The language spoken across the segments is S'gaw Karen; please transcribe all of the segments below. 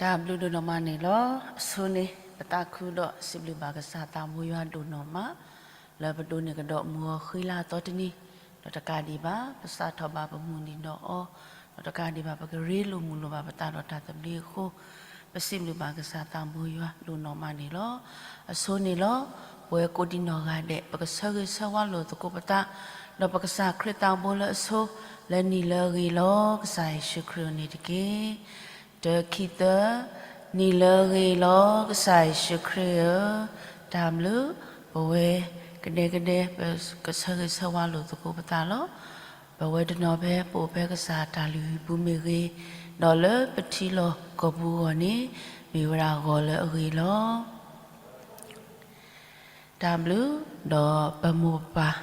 တၢ်ဘျုးဒိၣ်နီၢ်မးန့ၣ်လီၤ. အဆိန့ၣ် ပသးခုဒီးစံးဘျုးဘၣ်ကစၢ်သးဘိယွၤဒိၣ်နီၢ်မး လၢပဒိးန့ၢ်ကဒီးမုၢ်ဂီၤဃံလၤသီတနံၤ, ဒီးတကးဒံးဘၣ် ပစးထီၣ်ဘၣ်ပမုၢ်နံၤဒီးအီၤ, ဒီးတကးဒံးဘၣ် ပကရ့လိာ်မုာ်လိာ်ဘၣ်ပသးဒီးတၢ်သဘျ့အဃိ, ပစံးဘျုးဘၣ်ကစၢ်သးဘိယွၤဒိၣ်နီၢ်မးန့ၣ်လီၤ. အဆိန့ၣ်လီၤ. ပဝဲကိးဒံနီၢ်ဂၤဒဲး ပကဆၢဂ့ၤဆၢဝါလိာ်သကိးပသး ဒီးပကစၢ်ခရံာ်သးဘိလၢအဆိ လၢနံၤလၢအဂ့ၤလီၤ. ကစၢ်ယ့ၣ်ၡူးခရံာ်အအိၣ်န့ၣ်တက့ၢ်. တၢ ခံ သၢ. နံၤလၢအဂ့ၤလီၤ ကစၢ်ယ့ၣ်ၡူးခရံာ်ဧၢ, တၢ်ဘျုး. ပဝဲကဒဲကဒဲ ပကဆၢဂ့ၤဆၢဝါလိာ်သကိးပသးလီၤ. ပဝဲတနီၤဖဲပအိၣ်ဖဲကစၢ်တၢ်လုၢ်ဟံၣ်ပူၤမ့ၢ်ဂ့ၤ, ဒီးလၢပထံလီၢ်ကီၢ်ပူၤအဂီၢ်န့ၣ် မ့ၢ်ဝဲဒၣ်ဂီၤလၢအဂ့ၤလီၤ. တၢ်ဘျုး. ဒီးပမိၢ်ပပၢ်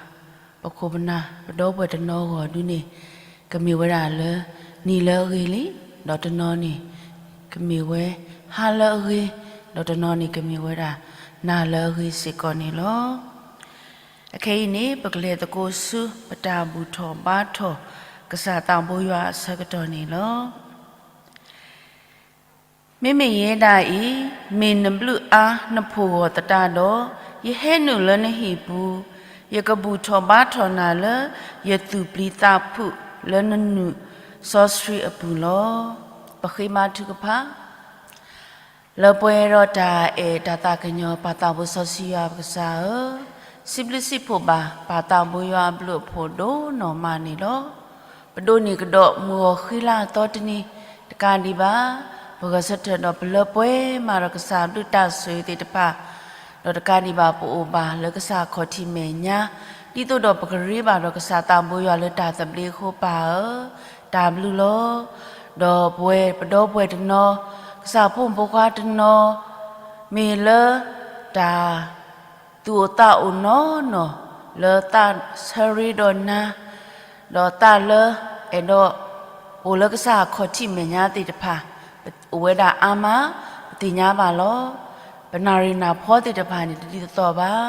ပခိၣ်ပနၢ် ပဒီပုၢ်ဝဲၢ်တနီၤဂီၢ်ဒုန့ၣ် ကမ့ၢ်ဝဲဒၣ်လၢ နံၤလၢအဂ့ၤလံ, ဒီးတနီၤန့ၣ် ကမ့ၢ်ဝဲ ဟါလၢအဂ့ၤ, ဒီးတနီၤန့ၣ်ကမ့ၢ်ဝဲဒၣ် နၤလၢအဂ့ၤစ့ၢ်ကီးန့ၣ်လီၤ. အခဲအံၤန့ၣ် ပကလဲၤသကိးဆူ ပတၢ်ဘူၣ်ထီၣ်ဘါထီၣ် ကစၢ်သးဘိယွၤအဆၢကတီၢ်န့ၣ်လီၤ. မ့မ့ၢ်ယဲဒၣ်အံၤ, မ့ၢ်နဘျုးအါနဖှိၣ်ဂီၤသတးဒီး, ယဟဲနုာ်လၢနဟံၣ်ပူၤ, ယကဘူၣ်ထီၣ်ဘါထီၣ်နၤလၢ ယသူၣ်ပျံၤသးဖုးလၢနနုာ်စီဆှံအပူၤလီၤ. ပဃ့ဘါထုကဖၣ်. လၢပှဲၤဒီးတၢ်အဲၣ်တၢ်သးကညီၤ ပၢ်သးဘိစီဆှံယွၤပကစၢ်ဧၢ, စံးဘျုးစံးဖှိၣ်ဘၣ် ပၢ်သးဘိယွၤအဘျုးအဖှိၣ်ဒိၣ်နီၢ်မးန့ၣ်လီၤ. ပဒိးန့ၢ်ကဒီးမုၢ်ဂီၤဃံလၤအသီတနံၤ, တကးဒံးဘၣ် ပဂဲၤဆၢထၢၣ်ဒီးပလၢပှဲၤမးဒီးကစၢ်အဘျုးတၢ်ဆိၣ်ဂ့ၤသ့ၣ်တဖၣ်, ဒီးတကးဒံးဘၣ် ပအိၣ်ဘၣ်လၢကစၢ်အခီၣ်ထံးမဲာ်ညါ, ဒ်သိးဒီးပကရ့ဘၣ်ဒီးကစၢ်သးဘိယွၤလၢတၢ်သဘျ့အဃိ ပၢ်ဧၢ, တၢ်ဘျုးလီၤ. ဒီးပဝဲပဒီပုၢ်ဝဲၢ်တနီၤ, ကစၢ်ဖိမုၣ်ဖိခွါတနီၤ, မ့ၢ်လၢတၢ် သူၣ်အိၣ်သးအိၣ်နီၢ်နီၢ် လၢသးဆၢရ့ဒီးနၤ, ဒီးသးလၢအဲၣ်ဒိးအိၣ်လၢကစၢ်အခီၣ်ထံးမဲာ်ညါသ့ၣ်တဖၣ် အိၣ်ဝဲဒၣ်အါမး, ပသ့ၣ်ညါဘၣ်လီၤ. ပနၢ်ရံၣ်နၢ်ဖီသ့ၣ်တဖၣ်န့ၣ် တဒ်သိးသိးဘၣ်.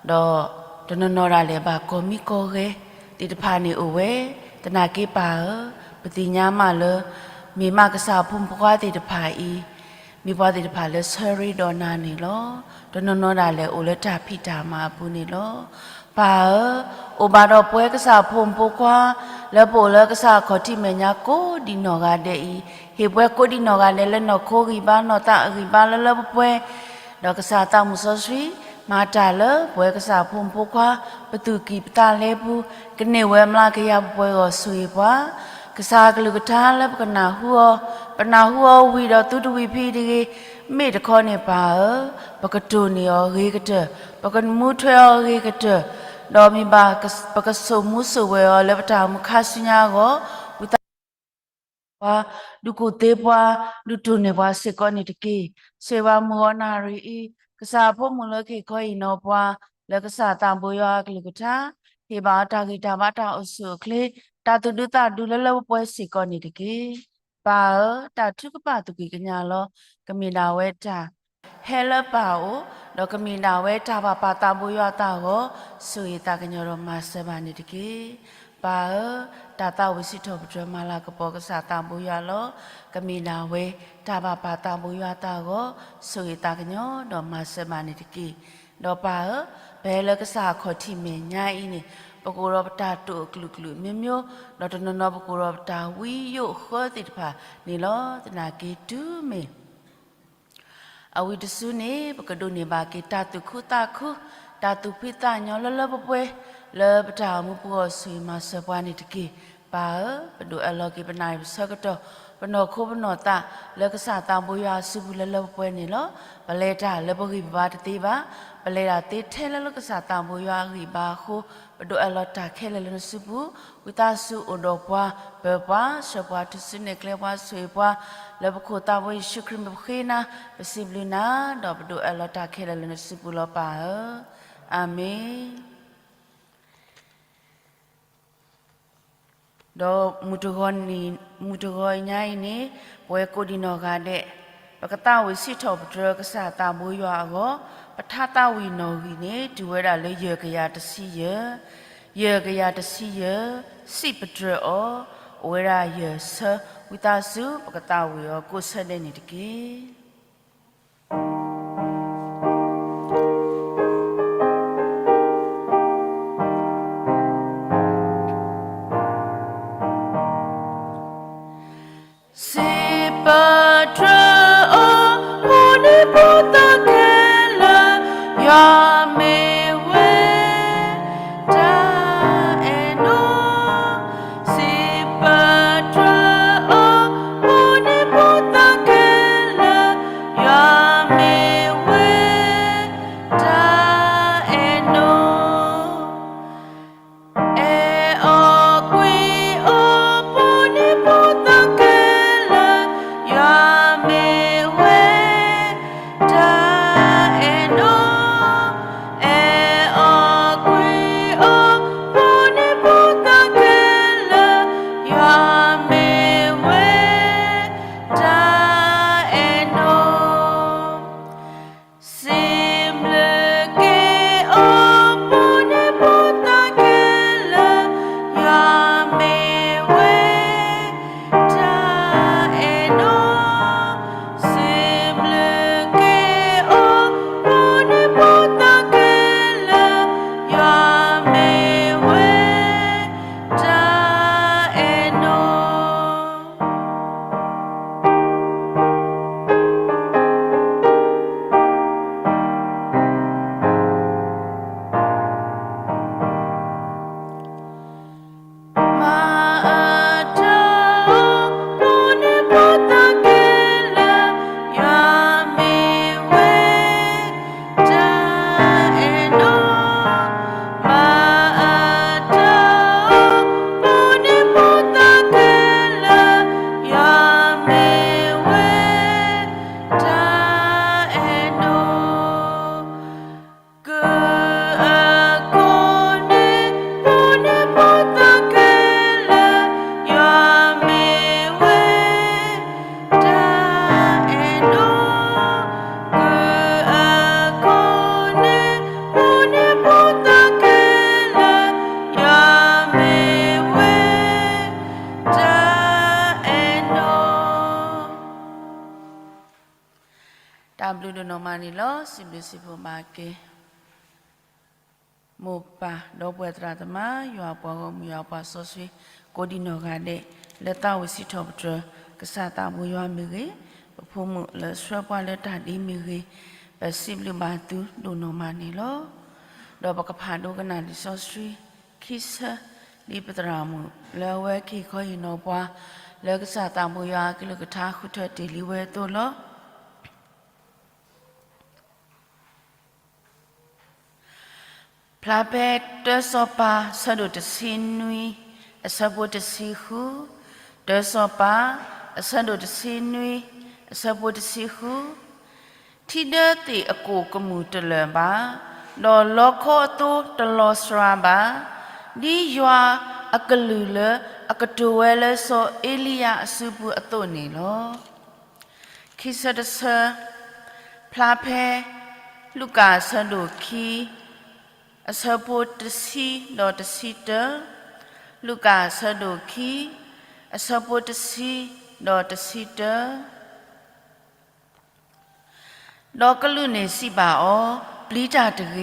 ဒီးတနီၤနီၤဒၣ်လဲာ် ဘၣ်ကီၢ်မံကီၢ်ဂဲၤသ့ၣ်တဖၣ်န့ၣ်အိၣ်ဝဲ, သနာ်က့ပၢ်ဧၢ, ပသ့ၣ်ညါမးလၢ မ့ၢ်မးကစၢ်ဖိမုၣ်ဖိခွါသ့ၣ်တဖၣ်အံၤ မ့ၢ်ပှၤသ့ၣ်တဖၣ်လၢဆၢရ့ဒီးနၤန့ၣ်လီၤ. တနီၤနီၤဒၣ်လဲာ်အိၣ်လၢတၢ်ဖံးတၢ်မၤအပူၤန့ၣ်လီၤ. ပၢ်ဧၢ, အိၣ်ဘၣ်ဒီးပဝဲကစၢ်ဖိမုၣ်ဖိခွါ လၢပအိၣ်လၢကစၢ်အခီၣ်ထံးမဲာ်ညါကိးဒံနီၢ်ဂၤဒဲးအံၤ, ဟ့ၣ်ပဝဲကိးဒံနီၢ်ဂၤဒဲးလၢနီၢ်ခိဂံၢ်ဘါနီၢ်သးအဂံၢ်ဘါလၢလၢပှဲၤပှဲၤ, ဒီးကစၢ်သးမုၢ်စီဆှံ မၤတၢ်လၢပဝဲကစၢ်ဖိမုၣ်ဖိခွါ ပသူၣ်ကံၢ်ပသးလဲပူၤ, ကန့ၢ်ဝဲမျးကယၤပှဲၤပှဲၤအဂီၢ်ဆိၣ်ဂ့ၤပှၤ ကစၢ်ကလုၢ်ကထါလၢပကနၢ်ဟူအီၤ, ပနၢ်ဟူအီၤဝံၤဒီးသုတဝံၤဖဲအံၤတဂ့ၤ, မ့ၢ်တခီန့ၣ်ပၢ်ဧၢ, ပကတိၢ်န့ၢ်အီၤအဂ့ၤကတၢၢ်, ပကမူထွဲအီၤအဂ့ၤကတၢၢ်, ဒီးမ့ၢ်ဘၣ်ပကဆိးမူဆိးဝဲအီၤလၢပတၢ်အိၣ်မူခါဆူညါအဂီၢ်, ဝံသးစူၤ ပှၤ, ဒုးကူၣ်သ့ပှၤ, ဒုးတိၢ်န့ၢ်ပှၤစ့ၢ်ကီးန့ၣ်တက့ၢ်. ဆိၣ်ဂ့ၤပှၤမုၢ်ဂီၤနၣ်ရံၣ်အံၤ, ကစၢ်အဖိမုၣ်လၢကဟ့ၣ်ခီဟ့ၣ်နီၤပှၤ, လၢကစၢ်သးဘိယွၤအကလုၢ်ကထါ, ဟ့ၣ်ဘၣ်အီၤတၢ်ဂံၢ်တၢ်ဘါတၢ်အိၣ်ဆူၣ်အိၣ်ချ့, တၢ်သူၣ်ဒူသးဒူလၢလၢပှဲၤပှဲၤစ့ၢ်ကီးန့ၣ်တက့ၢ်. ပၢ်ဧၢ, တၢ်ထုကဖၣ်သူၣ်ကံၢ်ကညးလီၤ. ကမ့ၢ်ဒၣ်ဝဲတၢ် ဟဲလၢပၢ်အအိၣ်, ဒီးကမ့ၢ်ဒၣ်ဝဲတၢ်ဘၣ်ပၢ်သးဘိယွၤအသးအဂီၢ်, ဆိၣ်ဂ့ၤသးကညီၤဒီးမၤစၢၤဘၣ်န့ၣ်တက့ၢ်. ပၢ်ဧၢ, တၢ်သးဝံၣ်စံးထီၣ်ပတြၢၤမၤလၤကပီၤကစၢ်သးဘိယွၤလီၤ. ကမ့ၢ်ဒၣ်ဝဲတၢ်ဘၣ်ပၢ်သးဘိယွၤအသးအဂီၢ်, ဆိၣ်ဂ့ၤသးကညီၤဒီးမၤစၢၤဘၣ်န့ၣ်တက့ၢ်. ဒီးပၢ်ဧၢ, ပဟဲလၢကစၢ်အခီၣ်ထံးမဲာ်ညါအံၤန့ၣ်, ပကအိၣ်ဒီးပတၢ်တိာ်အကလုာ်ကလုာ်မျိုးမျိုး, ဒီးတနီၤနီၤပကအိၣ်ဒီးပတၢ်ဝံယိးဃၢသ့ၣ်တဖၣ်န့ၣ်လီၤ. သနာ်က့တုၤမ့ၢ် အဝံၤတစုန့ၣ် ပကဒိးန့ၢ်ဘၣ်က့ၤတၢ်သူၣ်ခုသးခု, တၢ်သူၣ်ဖှံသးညီလၢလၢပှဲၤပှဲၤ, လၢပတၢ်အိၣ်မူပဂီၢ်ဆိၣ်ဂ့ၤမၤစၢၤပှၤန့ၣ်တက့ၢ်. ပၢ်ဧၢ, ပဒိၣ်အၢၣ်လီၤက့ၤပနၣ်ရံၣ်ပဆၢကတီၢ်, ပနီၢ်ခိပနီၢ်သးလၢကစၢ်သးဘိယွၤအစုပူၤလၢလၢပှဲၤပှဲၤန့ၣ်လီၤ. ပလဲၤတၢ်လၢပဂံၢ်ပဘါတသ့ဘၣ်, ပလဲၤတၢ်သ့ထဲလၢလၢကစၢ်သးဘိယွၤအဂံၢ်ဘါအဃိ, ပဒိၣ်အၢၣ်လီၤတၢ်ခဲလၢာ်လၢနစုပူၤ, ဝံသးစူၤအိၣ်ဒီးပှၤ, ပၢၤပှၤ, ဆှၢပှၤ, ထူၣ်စုနဲၣ်ကျဲပှၤ, ဆိၣ်ဂ့ၤပှၤ, လၢပခိၣ်သးဘိယ့ၣ်ၡူးခရံာ်မ့ၢ်ပဃ့နၤ, ပစံးဘျုးနၤ, ဒီးပဒိၣ်အၢၣ်လီၤတၢ်ခဲလၢာ်လၢနစုပူၤလီၤပၢ်ဧၢ. အၤမ့ၣ်. ဒီးမုၢ်တဂီၤညါအံၤန့ၣ်, ပဝဲကိးဒံနီၢ်ဂၤဒဲး, ပကသးဝံၣ်စံးထီၣ်ပတြၢၤကစၢ်သးဘိယွၤအဂီၢ်, ပထါသးဝံၣ်နီၣ်ဂံၢ်န့ၣ် တုၤဝဲဒၣ်လၢယဲၢ်ကယၤတဆံယဲၢ်, ယဲၢ်ကယၤတဆံယဲၢ်, စံးပတြၢၤအီၤ, အိၣ်ဝဲဒၣ်ယဲၢ်ဆၢ, ဝံသးစူၤ ပကသးဝံၣ်အီၤကိးဆၢဒဲးန့ၣ်တက့ၢ်. စံးပတြၢၤအီၤဖိဒံဖိသၣ်ခဲလၢာ်, ယွၤမ့ၢ်ဝဲတၢ်အဲၣ်နီၤ. စံးပတြၢၤအီၤဖိဒံဖိသၣ်ခဲလၢာ်, ယွၤမ့ၢ်ဝဲတၢ်အဲၣ်နီၤ. အဲၣ်အီၤကွံအီၤဖိဒံဖိသၣ်ခဲလၢာ်, ယွၤမ့ၢ်ဝဲတၢ်အဲၣ်နီၤ. အဲၣ်အီၤကွံအီၤဖိဒံဖိသၣ်ခဲလၢာ်, ယွၤမ့ၢ်ဝဲတၢ်အဲၣ်နီၤ. စံးဘျုးက့ၤအီၤဖိဒံဖိသၣ်ခဲလၢာ်, ယွၤမ့ၢ်ဝဲတၢ်အဲၣ်နီၤ. စံးဘျုးက့ၤအီၤဖိဒံဖိသၣ်ခဲလၢာ်, ယွၤမ့ၢ်ဝဲတၢ်အဲၣ်နီၤ. မၤအတၢ်အီၤဖိဒံဖိသၣ်ခဲလၢာ်, ယွၤမ့ၢ်ဝဲတၢ်အဲၣ်နီၤ. မၤအတၢ်အီၤဖိဒံဖိသၣ်ခဲလၢာ်, ယွၤမ့ၢ်ဝဲတၢ်အဲၣ်နီၤ. ကုၢ်အခိၣ်န့ၣ် ဖိဒံဖိသၣ်ခဲလၢာ်, ယွၤမ့ၢ်ဝဲတၢ်အဲၣ်နီၤ. ကုၢ်အခိၣ်န့ၣ် ဖိဒံဖိသၣ်ခဲလၢာ်, ယွၤမ့ၢ်ဝဲတၢ်အဲၣ်နီၤ. တၢ်ဘျုးဒိၣ်နီၢ်မးန့ၣ်လီၤ. စံးဘျုးစံးဖှိၣ်ဘၣ်က့ၤ မိၢ်ပၢ်ဒီပုၢ်ဝဲၢ်သရၣ်သမါ, ယွၤပှၤဂီၢ်မုၢ်, ယွၤပှၤစီဆှံ ကိးဒံနီၢ်ဂၤဒဲး, လၢသးဝံၣ်စံးထီၣ်ပတြၢၤ ကစၢ်သးဘိယွၤမ့ၢ်ဂ့ၤ, ပဖိမုၣ်လၢဆှၢပှၤလၢတၢ်ဒ်မ့ၢ်ဂ့ၤ, ပစံးဘျုးဘၣ်သုဒိၣ်နီၢ်မးန့ၣ်လီၤ. ဒီးပကဖးဒိကနၣ်လံာ်စီဆှံ ခံဆၢ, ဒ်ပသရၣ်မုၣ် လၢအဝဲကဟ့ၣ်ခီဟ့ၣ်နီၤပှၤ လၢကစၢ်သးဘိယွၤအကလုၢ်ကထါဃုထၢတ့ၢ်လံဝဲအသိးလီၤ. ဖျါဖဲတၢစီၤပၤ အဆၢဒိၣ်တဆံနွံ, အဆၢဖိတဆံဃု, တၢစီၤပၤ အဆၢဒိၣ်တဆံနွံ, အဆၢဖိတဆံဃု, ထံဒၢသ့ၣ်အကိၣ်ကမူၣ်တလၢာ်ဘၣ်, ဒီးလီခီအသိတလီၤစှၤဘၣ်, ဒ်ယွၤအကလုၢ်လၢအကတိၤဝဲလၢစီၤအ့လံယၤအစုပူၤအသိးန့ၣ်လီၤ. ခံဆၢတဆၢ, ဖျါဖဲ လူၤကၣ်အဆၢဒိၣ်ခံ, အဆၢဖိတဆံဒီးတဆံတၢ, လူၤကၣ်အဆၢဒိၣ်ခံ, အဆၢဖိတဆံဒီးတဆံတၢ. ဒီးကလူးန့ၣ်စံးဘၣ်အီၤ, ပျံၤတၢ်တဂ့ၤ.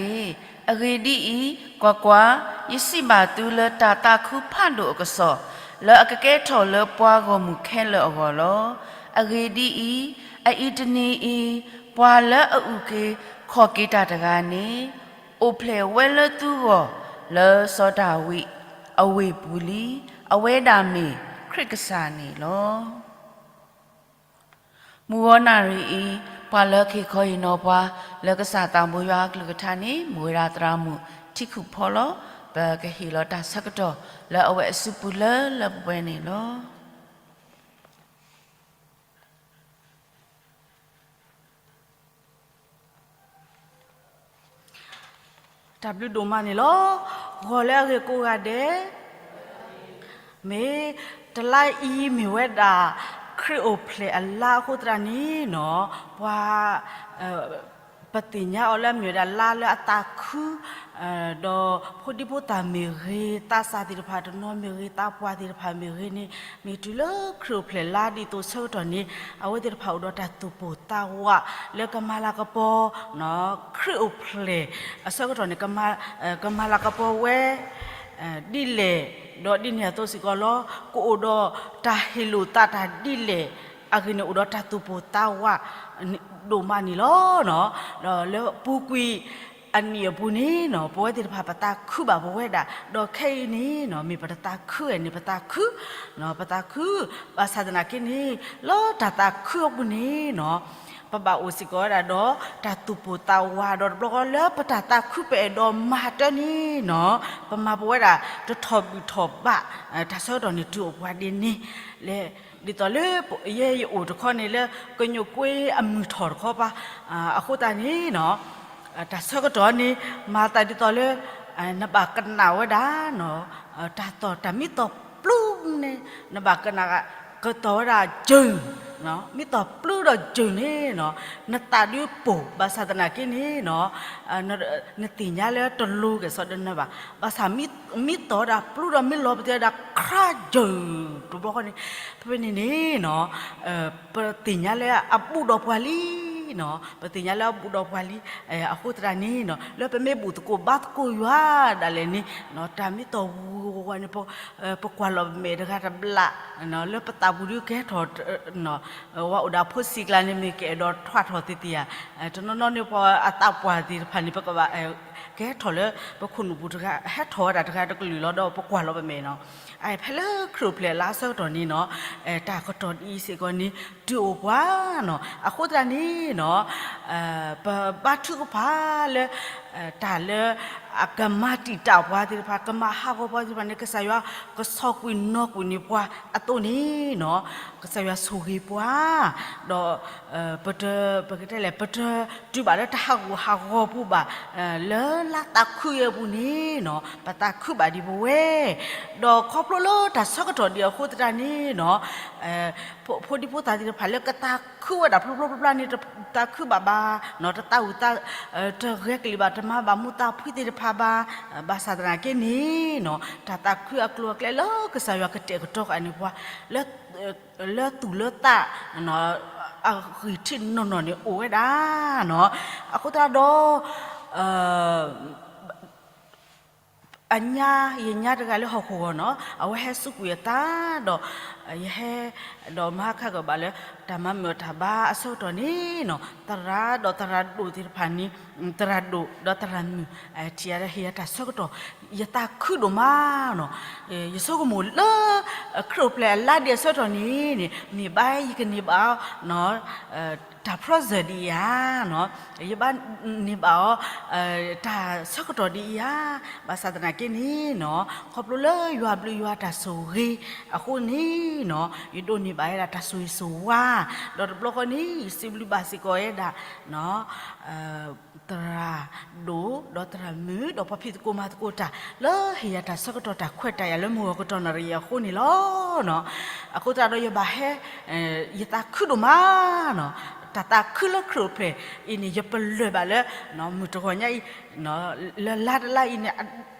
အဂ့ၢ်ဒ်အံၤ, ကွၢ်ကွၢ်, ယစံးဘၣ်သုလၢတၢ်သးခုဖးဒိၣ်အကစီၣ်, လၢအကကဲထီၣ်လၢပှၤဂီၢ်မုၢ်ခဲလၢာ်အဂီၢ်လီၤ. အဂ့ၢ်ဒ်အံၤ, အအံၤတနံၤအံၤ, ပှၤလၢအအုၣ်က့ၤခီၣ်က့ၤတၢ်တဂၤန့ၣ်, အိၣ်ဖျဲၣ်ဝဲလၢသုဂီၢ်, လၢစီၤဒၤဝံးအဝ့ၢ်ပူၤလံ. အဝဲဒၣ်မ့ၢ်ခရံာ်ကစၢ်န့ၣ်လီၤ. မုၢ်ဂီၤနၣ်ရံၣ်အံၤ, ပှၤလၢကဟ့ၣ်ခီဟ့ၣ်နီၤပှၤ လၢကစၢ်သးဘိယွၤအကလုၢ်ကထါန့ၣ် မ့ၢ်ဝဲဒၣ်သရၣ်မုၣ်ထံခုၣ်ဖီလီၤ. ပကဟ့ၣ်လီၤတၢ်ဆၢကတီၢ် လၢအဝဲအစုပူၤလၢလၢပှဲၤပှဲၤန့ၣ်လီၤ. တၢ်ဘျုးဒိၣ်မးန့ၣ်လီၤ. ဂီၤလၢအဂ့ၤကိးဂၤဒဲး, မ့ၢ်တလါအံၤမ့ၢ်ဝဲဒၣ် ခရံာ်အိၣ်ဖျဲၣ်အလါအဃိသတးန့ၣ်နီၤ, ပှၤ ပသ့ၣ်ညါအီၤလၢအမ့ၢ်ဝဲဒၣ်လါလၢအသးခု ဒီးဖိဒံဖိသၣ်မ့ၢ်ဂ့ၤ, သးစၢ်သ့ၣ်တဖၣ်တနီၤမ့ၢ်ဂ့ၤ, သးပှၢ်သ့ၣ်တဖၣ်မ့ၢ်ဂ့ၤန့ၣ်, မ့ၢ်တုၤလၢခရံာ်အိၣ်ဖျဲၣ်လါဒ်သိးဆၢကတီၢ်န့ၣ်, အဝဲသ့ၣ်တဖၣ်အိၣ်ဒီးတၢ်သူၣ်ပိၢ်သးဝးလၢကမၤလၤကပီၤ ခရံာ်အိၣ်ဖျဲၣ်အဆၢကတီၢ်န့ၣ် ကမၤလၤကပီၤဝဲ ဒ်လဲၣ်, ဒီးဒ်န့ၣ်အသိးစ့ၢ်ကီးလီၤ. ကအိၣ်ဒီးတၢ်ဟ့ၣ်လိာ်သးတၢ်ဒ်လဲၣ်, အဂ့ၢ်န့ၣ်အိၣ်ဒီးတၢ်သူၣ်ပိၢ်သးဝးဒိၣ်မးန့ၣ်လီၤ. ဒီးလၢပူၤကွံာ်အနံၣ်အပူၤန့ၣ်နီၤ, ပဝဲသ့ၣ်တဖၣ်ပသးခုဘၣ်ပဝဲဒၣ်, ဒီးခဲအံၤန့ၣ်နီၤ, မ့ၢ်ပတသးခုဧါန့ၣ် ပသးခု, ပသးခု, ဘၣ်ဆၣ်သနာ်က့န့ၣ်, လၢတၢ်သးခုအပူၤန့ၣ်နီၤ, ပဘၣ်အိၣ်စ့ၢ်ကီးဝဲဒၣ်ဒီး တၢ်သူၣ်ပိၢ်သးဝးဒီးတဘျီဃီလၢပတၢ်သးခုပအဲၣ်ဒိးမၤတၢ်န့ၣ်နီၤ, ပမၤပဝဲဒၣ်တထီၣ်ဘုၣ်ထီၣ်ဘၣ်, တၢ်ဆၢကတီၢ်န့ၣ်တုၤအိၣ်ပှၤဒ်န့ၣ်, လၢ ဒ်သိးလၢယဲယအိၣ်တခီန့ၣ်လၢ ကညိၣ်ကွ့အမုၢ်ထီၣ်တခီပၤ, အဃိသတးန့ၣ်နီၤ, တၢ်ဆၢကတီၢ်န့ၣ် မၤသးဒ်သိးလၢ နဘၣ်ကနၣ်ဝဲဒၣ်နီၤ, တၢ်သီၣ်တၢ်မ့ၢ်သီၣ်ပျုၢ်န့ၣ် နဘၣ်ကနၣ်ကသီၣ်ဝဲဒၣ်စၢၤ, မ့ၢ်သီၣ်ပျုၢ်ဒီးစၢၤန့ၣ်နီၤ, နသးဒုးပိာ် ဘၣ်ဆၣ်သနာ်က့န့ၣ်နီၤ, နသ့ၣ်ညါလၢတလိၤကဲၣ်ဆိးဒီးနဘၣ်, ဘၣ်ဆၣ်မ့ၢ်သီၣ်ဝဲဒၣ်ပျုၢ်ဒီးမ့ၢ်လီၤပသံးဝဲဒၣ် ခရၢစၢၤ တဘျီဃီန့ၣ်, ဖဲဖဲန့ၣ်န့ၣ်နီၤ, ပသ့ၣ်ညါလၢအဘူးဒီးပှၤလံနီၤ, ပသ့ၣ်ညါလၢအဘူးဒီးပှၤလံ, အဃိသတးန့ၣ်နီၤ, လၢပမ့ၢ်ဘူၣ်သကိးဘါသကိးယွၤဒၣ်လဲာ်န့ၣ်, တၢ်မ့ၢ်သီၣ်ဝူၤဝူၤဝါဝါန့ၣ် ပကွၢ်လီၤပမဲာ်တဂၤတဘျီ, လၢပသးပူၤဒုးကဟဲထီၣ်, ဝဲအိၣ်ဒီးအဖိဆံးကျါန့ၣ် မ့ၢ်ကအဲၣ်ဒိးထွးထီၣ်သ့သ့ဧါ, တနီၤနီၤန့ၣ် ပှၤအသးပှၢ်သ့ၣ်တဖၣ်န့ၣ် ပကဘၣ် ကဟဲထီၣ်လၢပခိၣ်နူာ်ပူၤတဂၤ, ဟဲထီၣ်ဝဲဒၣ်တဂၤတကလုာ်လီၤ ဒီးပကွၢ်လီၤပမဲာ်နီၤ, ဖဲလၢခရံာ်အိၣ်ဖျဲၣ်လါဆၢကတီၢ်န့ၣ်နီၤ, တၢ်ကတီၢ်ဒ်အံၤစ့ၢ်ကီးန့ၣ် တုၤအိၣ်ပှၤနီၤ, အဃိသတးန့ၣ်နီၤ, ပဘါထုကဖၣ်လၢ တၢ်လၢ အကမၤတံာ်တာ်ပှၤသ့ၣ်တဖၣ်, ကမၤဟးဂီၤပှၤသ့ၣ်တဖၣ်န့ၣ် ကစၢ်ယွၤကဆီၣ်ကွံာ်နီၣ်ကွံာ်န့ၢ်ပှၤအသိးန့ၣ်နီၤ, ကစၢ်ယွၤဆိၣ်ဂ့ၤပှၤ, ဒီး ပတ ပကတဲလဲၣ် ပတတုၤဘၣ်လၢတၢ်ဟးဂူာ်ဟးဂီၤပူၤဘၣ်, လၢလါသးခုအပူၤန့ၣ်နီၤ, ပသးခုဘၣ်ဒံးပဝဲ, ဒီးခီဖျိလၢတၢ်ဆၢကတီၢ်ဒံးအဃိသတးန့ၣ်နီၤ, ဖိဒံဖိသၣ်သ့ၣ်တဖၣ်လၢကသးခုဝဲဒၣ်ဖျိဖျိဖျါဖျါန့ၣ် တသးခုဘၣ်ဘၣ်, တသးဝံၣ်သး, တဂဲၤကလံၣ်ဘၣ်, တမၤဘၣ်မူသးဖှံသ့ၣ်တဖၣ်ဘၣ်, ဘၣ်ဆၣ်သနာ်က့န့ၣ်နီၤ, တၢ်သးခုအကျိၤအကျဲလၢကစၢ်ယွၤကတဲာ်ကတီၤဃာ်န့ၢ်ပှၤ လၢသူၣ်လၢသး အဂံၢ်ထံးနီၢ်နီၢ်န့ၣ်အိၣ်ဝဲဒၣ်နီၤ, အဃိသတးဒီး အညါ ယညါတဂၤလၢဟီၣ်ခိၣ်ဂီၤနီၤ, အဝဲဟဲစူးကွံာ်အသးဒီး ယဟဲ ဒီးမၤဟးခးကဘၣ်လၢ တၢ်မၤမုာ်အတၢ်ဘါအဆၢကတီၢ်န့ၣ်နီၤ, သရၣ်ဒီးသရၣ်ဒိၣ်သ့ၣ်တဖၣ်န့ၣ်, သရၣ်ဒိၣ်ဒီးသရၣ်မုၣ်, ထံၣ်ယၤဒီးဟ့ၣ်ယၤတၢ်ဆၢကတီၢ်, ယသးခုဒိၣ်မးနီၤ, ယဆိကမိၣ်လၢ ခရံာ်အိၣ်ဖျဲၣ်အလါဒံးအဆၢကတီၢ်န့ၣ်န့ၣ် မ့ၢ်ဘၣ်ယကန့ၢ်ဘၣ်အီၤ တၢ် present ဒ်အံၤဧါ, ယဘၣ်န့ၢ်ဘၣ်အီၤ တၢ်ဆၢကတီၢ်ဒ်အံၤဧါ, ဘၣ်ဆၣ်သနာ်က့န့ၣ်နီၤ, ခီဖျိလၢယွၤဘျုးယွၤတၢ်ဆိၣ်ဂ့ၤအဃိန့ၣ်နီၤ, ယဒိးန့ၢ်ဘၣ်ဝဲဒၣ်တၢ်ဆိၣ်ဂ့ၤဆိၣ်ဝါ, ဒီးတဘျီဃီန့ၣ် ယစံးဘျုးဘၣ်စ့ၢ်ကီးဝဲဒၣ် သရၣ်ဒိၣ်ဒီးသရၣ်မုၣ် ဒီးပှၤဖံးသကိးမၤသကိးတၢ် လၢဟ့ၣ်ယၤတၢ်ဆၢကတီၢ်တၢ်ခွဲးတၢ်ယာ်လၢမုၢ်ဂီၤကတီၢ်နၣ်ရံၣ်အဃိန့ၣ်လီၤ. အဃိသတးဒီးယဘၣ်ဟဲ ယသးခုဒိၣ်မးနီၤ, တၢ်သးခုလၢခရံာ်အိၣ်ဖျဲၣ်အံၤန့ၣ် ယပလၢၢ်ဘၣ်လၢ မုၢ်တဂီၤညါအံၤ လၢလါတလါအံၤန့ၣ်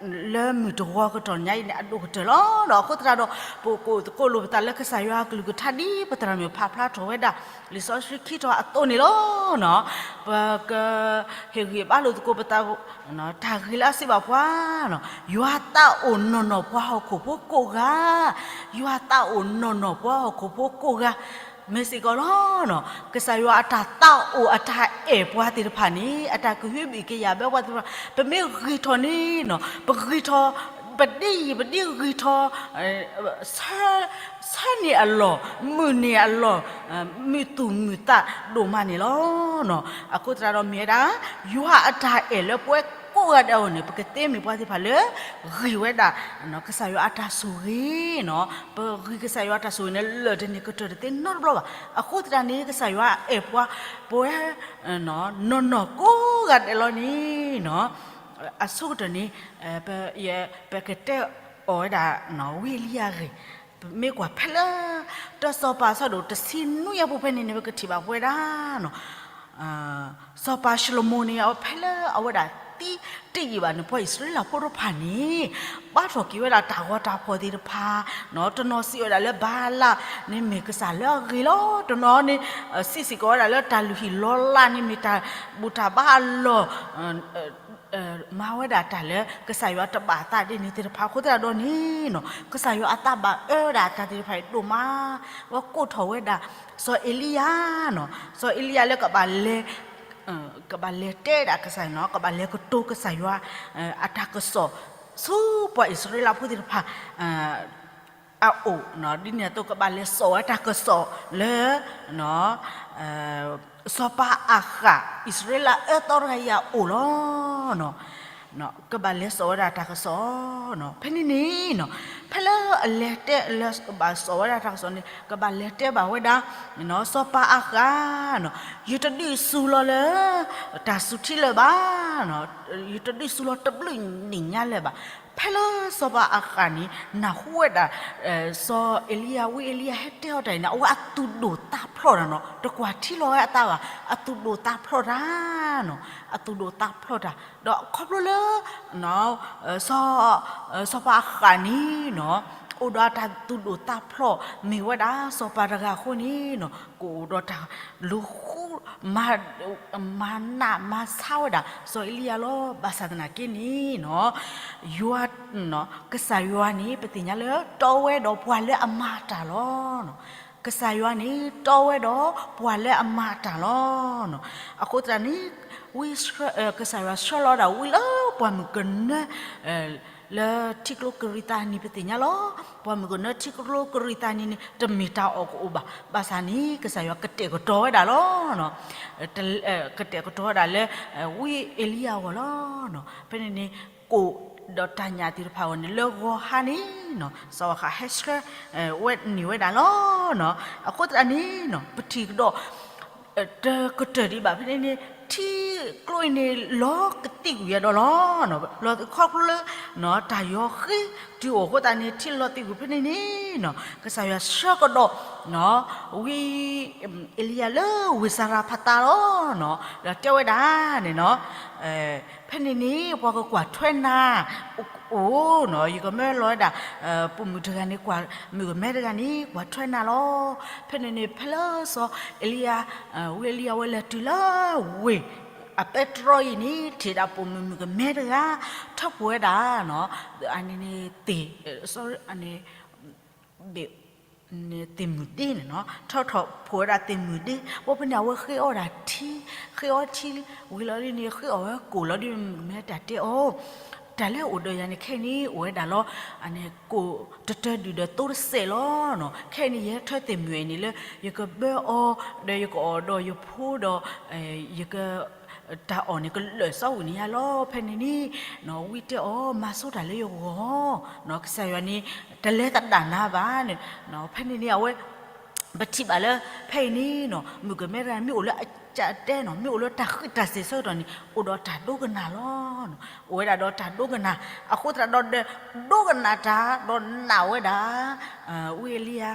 လၢမုၢ်တဂီၤကတီၢ်ညါအံၤန့ၣ် အဒိၣ်ကတၢၢ်လီၤ. ဒီးအဃိသတးဒီး ပကအိၣ်သကိးလိာ်ပသးလၢကစၢ်ယွၤအကလုၢ်ကထါဒ်ပသရၣ်မုၣ်ဖးဖျါထီၣ်ဝဲဒၣ် လံာ်စီဆှံခံထီၣ်အသိးန့ၣ်လီၤ. ပကဟ့ၣ်ဂံၢ်ဘါလိာ်သကိးပသး တၢ်ဂ့ၤလၢအစံးဘၣ်ပှၤ, ယွၤသးအိၣ်နီၢ်နီၢ်ပှၤဟီၣ်ခိၣ်ဖိကိးဂၤ, ယွၤသးအိၣ်နီၢ်နီၢ်ပှၤဟီၣ်ခိၣ်ဖိကိးဂၤ, မ့ၢ်စ့ၢ်ကီးလီၤ. ကစၢ်ယွၤအတၢ်သးအိၣ်အတၢ်အဲၣ်ပှၤသ့ၣ်တဖၣ်န့ၣ် အတၢ်ကဟုဘံၣ်ကယာ်ဘၢပှၤသ့ၣ်တဖၣ် ပမ့ၢ်ဂံၢ်ထီၣ်န့ၣ်နီၤ ပဂံၢ်ထီၣ် ပဒ်ယံာ်ပဒ်ဂံၢ်ထီၣ် ဆၢန့ၢ်အလီၢ် မုာ်န့ၢ်အလီၢ် မုာ်သူၣ်မုာ်သးဒိၣ်မးန့ၣ်လီၤ. အဃိသတးဒီးမ့ၢ်ဝဲဒၣ် ယွၤအတၢ်အဲၣ်လၢပဝဲကိးဂၤဒဲးအဂီၢ်န့ၣ် ပကသ့မ့ၢ်ပှၤသ့ၣ်တဖၣ်လၢ ဂံၢ်ဝဲဒၣ် ကစၢ်ယွၤအတၢ်ဆိၣ်ဂ့ၤနီၤ. ပဂံၢ်ကစၢ်ယွၤအတၢ်ဆိၣ်ဂ့ၤန့ၣ် လၢာ်တန့ၢ်ကတၢၢ်တသ့နီတဘျီဘၣ်. အဃိသတးန့ၣ် ကစၢ်ယွၤအဲၣ်ပှၤ ပဝဲ နီၢ်နီၢ်ကိးဂၤဒဲးလီၤန့ၣ်နီၤ အဆိကတၢၢ်န့ၣ် ပကတဲအီၤဝဲဒၣ် ဝံအလံယၤဂ့ၢ် ပမ့ၢ်ကွၢ်ဖဲလၢ တၢစီၤပၤအဆၢဒိၣ်တဆံနွံအပူၤဖဲန့ၣ်န့ၣ် ပကထံၣ်ဘၣ်ပဝဲဒၣ် စီၤပၤၡလိၤမိၤန့ၣ် အဝဲဖဲလၢအဝဲဒၣ် သံတယံာ်ဘၣ်န့ၣ် ပှၤအံၣ်စရ့လးဖိတဖၣ်န့ၣ် ဘၣ်ထီၣ်က့ၤဝဲဒၣ်တၢ်ဂီၤတၢ်ဖီၣ်သ့ၣ်တဖၣ်, တနီၤစံးဝဲဒၣ်လၢဘၤအလးန့ၣ်မ့ၢ်ကစၢ်လၢအဂ့ၤလီၤ, တနီၤန့ၣ် စံးစ့ၢ်ကီးဝဲဒၣ်လၢတၢ်လုၢ်ဟံၣ်လီၤလးန့ၣ်မ့ၢ်တၢ်ဘူၣ်တၢ်ဘါအလီၢ် မၤဝဲဒၣ်တၢ်လၢကစၢ်ယွၤတဘၣ်အသးဒ်န့ၣ်သ့ၣ်တဖၣ်အဃိသတးဒီးန့ၣ်, ကစၢ်ယွၤအသးဘၣ်အၢဝဲဒၣ်တၢ်သ့ၣ်တဖၣ်အံၤဒိၣ်မး, ဝဲကိးထီၣ်ဝဲဒၣ် စီၤအ့လံယၤန့ၣ်, စီၤအ့လံယၤလၢကဘၣ်လဲၤ ကဘၣ်လဲၤတဲဒၣ်ကစၢ်ယွၤန့ၣ်, ကဘၣ်လဲၤကတိၤကစၢ်ယွၤ အတၢ်ကစီၣ် ဆူပှၤအံၣ်စရ့လးဖိသ့ၣ်တဖၣ် အအိၣ်, ဒ်န့ၣ်အသိးကဘၣ်လဲၤစိာ်ဝဲတၢ်ကစီၣ်လၢ စီၤပၤအၤဃး အံၣ်စရ့လးအၢသီတဂၤအံၤအအိၣ်လီၤ. ကဘၣ်လဲၤစိာ်ဝဲဒၣ်တၢ်ကစီၣ်, ဖဲန့ၣ်န့ၣ် ဖဲလၢအလဲၤတဲလၢကဘၣ်စိာ်ဝဲဒၣ်တၢ်ကစီၣ်န့ၣ် ကဘၣ်လဲၤတဲဘၣ်ဝဲဒၣ် စီၤပၤအၤဃးန့ၣ်, ယတဒုးစူၤလီၤလၢ တၢ်စူၤထံလၢၤဘၣ်, ယတဒုးစူၤလီၤတဘျုးနံၣ်ညါလၢၤဘၣ်. ဖဲလၢစီၤပၤအၤဃးန့ၣ် နၢ်ဟူဝဲဒၣ် စီၤအ့လံယၤ ဝံအ့လံယၤဟဲတဲအီၤတၢ်အံၤန့ၣ် အဝဲအသူၣ်ဒိၣ်သးဖျိးတၢ်န့ၣ်, တကွၢ်ထံလီၤဝဲအသးဘၣ်, အသူၣ်ဒိၣ်သးဖျိးတၢ်န့ၣ်, အသူၣ်ဒိၣ်သးဖျိးတၢ်, ဒီးခီဖျိလၢ စီၤ စီၤပၤအၤဃးန့ၣ် အိၣ်ဒီးတၢ်သူၣ်ဒိၣ်သးဖျိး မ့ၢ်ဝဲဒၣ်စီၤပၤတဂၤအဃိန့ၣ် ကအိၣ်ဒီးတၢ်လူၤဃု မၤ မၤနးမၤဆါဝဲဒၣ်စီၤအ့လံယၤလီၤ. ဘၣ်ဆၣ်သနာ်က့န့ၣ် ယွၤ ကစၢ်ယွၤန့ၣ် ပသ့ၣ်ညါလၢတီဝဲဒီးပှၤလၢအမၤတၢ်လီၤ. ကစၢ်ယွၤန့ၣ် တီဝဲဒီးပှၤလၢအမၤတၢ်လီၤ. အဃိသတးန့ၣ် ဝံ ကစၢ်ယွၤဆှၢလီၤဒၣ်ဝံလၢပှၢ်မုၢ်ကနၢ လၢထံကျိကရံၣ်သးနံၤ ပသ့ၣ်ညါလီၤ. ပှၢ်မုၢ်ကနၢထံကျိကရံၣ်သးနံၤန့ၣ် တမ့ၢ်တၢ်အီၣ်ကအိၣ်ဘၣ်. ဘၣ်ဆၣ်န့ၣ် ကစၢ်ယွၤကတဲာ်ကတီၤဝဲဒၣ်လီၤ. ကတဲာ်ကတီၤဝဲဒၣ်လၢ ဝံအ့လံယၤအဂီၢ်လီၤ. ဖဲန့ၣ်န့ၣ် ကိၣ်ဒီးတၢ်ညၣ်သ့ၣ်တဖၣ်အဂီၢ်န့ၣ် လၢဂီၤဟါန့ၣ် စီၤအၤဃးဟဲဆှၢ ဝဲန့ၢ်ဝဲဒၣ်လီၤ. အဃိသတးန့ၣ် ပထံၣ်ကဒီး တကတၢၢ်ဒံးဘၣ်ဖဲန့ၣ်န့ၣ် ထံကျိအံၤန့ၣ် လီၤကသံၣ်ကွံာ်ဝဲဒီးလီၤ. လီၤခီဖျိလၢ တၢ်ယီၤဃ့တုၤအိၣ်အဃိသတးန့ၣ် ထံလီၤသံၣ်ကွံာ်ဖဲန့ၣ်န့ၣ် ကစၢ်ယွၤဆှၢကဒီး ဝံအ့လံယၤလၢဝ့ၢ်စၤရဖးသးလီၤ. ဒီးတဲဝဲဒၣ်န့ၣ် ဖဲန့ၣ်န့ၣ် ပှၤကကွၢ်ထွဲနၤ အိၣ် ယကမၢလီၤဝဲဒၣ် ပိာ်မုၣ်တဂၤန့ၣ် ကွၢ်မုၣ်ကမဲတဂၤန့ၣ် ကွၢ်ထွဲနၤလီၤ. ဖဲန့ၣ်န့ၣ် ဖဲလၢစီၤအ့လံယၤ ဝံအ့လံယၤဝဲလဲၤတုၤလၢဝ့ၢ် အပဲတြီအံၤန့ၣ် ထံၣ်ဒၣ်ပိာ်မုၣ်မုၣ်ကမဲတဂၤ ထၢဖှိၣ်ဝဲဒၣ် အန့ၣ်န့ၣ်သ့ၣ် န့ၣ် ဘ့ၣ် န့ၣ်သ့ၣ်မုၢ်ဒ့န့ၣ်နီၤ ထၢထီၣ်ဖှိၣ်ဝဲဒၣ်သ့ၣ်မုၢ်ဒ့ ဘၣ်ဖဲန့ၣ် အဝဲဃ့အီၣ်ဒၣ်ထံ ဃ့အီထံဝံၤလီၤဒ်န့ၣ် ဃ့အီၣ်ဝဲကိၣ်လီၤဒ်မုၣ်ကမဲတၢ်တဲအီၤ တၢ်လၢအိၣ်ဒီးယၤန့ၣ် ခဲအံၤန့ၣ် အိၣ်ဝဲဒၣ်လီၤ အန့ၣ်ကိၣ်တတၢၢ်ဒုၣ်ဒီးသိတစဲးလီၤနီၤ ခဲအံၤန့ၣ် ယဟဲထၢသ့ၣ်မုၢ်အံၤန့ၣ်လၢ ယကဘၢအီၤ ဒီးယကအီၣ်ဒီးယဖိဒီး ယက တၢ်အီၣ်န့ၣ်ကလၢာ်စီဝံၣ်န့ၣ်ယါလီၤ ဖဲန့ၣ်န့ၣ် ဝံတဲအီၤ မၤဆိတၢ်လၢယဂီၢ် ကစၢ်ယွၤန့ၣ် တလဲၤသဒၣ်နၤဘၣ်န့ၣ် ဖဲန့ၣ်န့ၣ် အဝဲ ပထံၣ်ဘၣ်လၢ ဖဲအံၤန့ၣ်နီၤ မုၣ်ကမဲတဂၤ မ့ၢ်အိၣ်လၢအကၢ်တဲနီၤ မ့ၢ်အိၣ်လၢတၢ်ဃံးတၢ်စ့ၤဆၢကတီၢ်န့ၣ် အိၣ်ဒီးတၢ်ဒိကနၣ်လီၤ. အိၣ်ဝဲဒၣ်ဒီးတၢ်ဒိကနၣ် အဃိသတးဒီး ဒိကနၣ်တၢ် ဒီးနာ်ဝဲဒၣ် ဝံအ့လံယၤ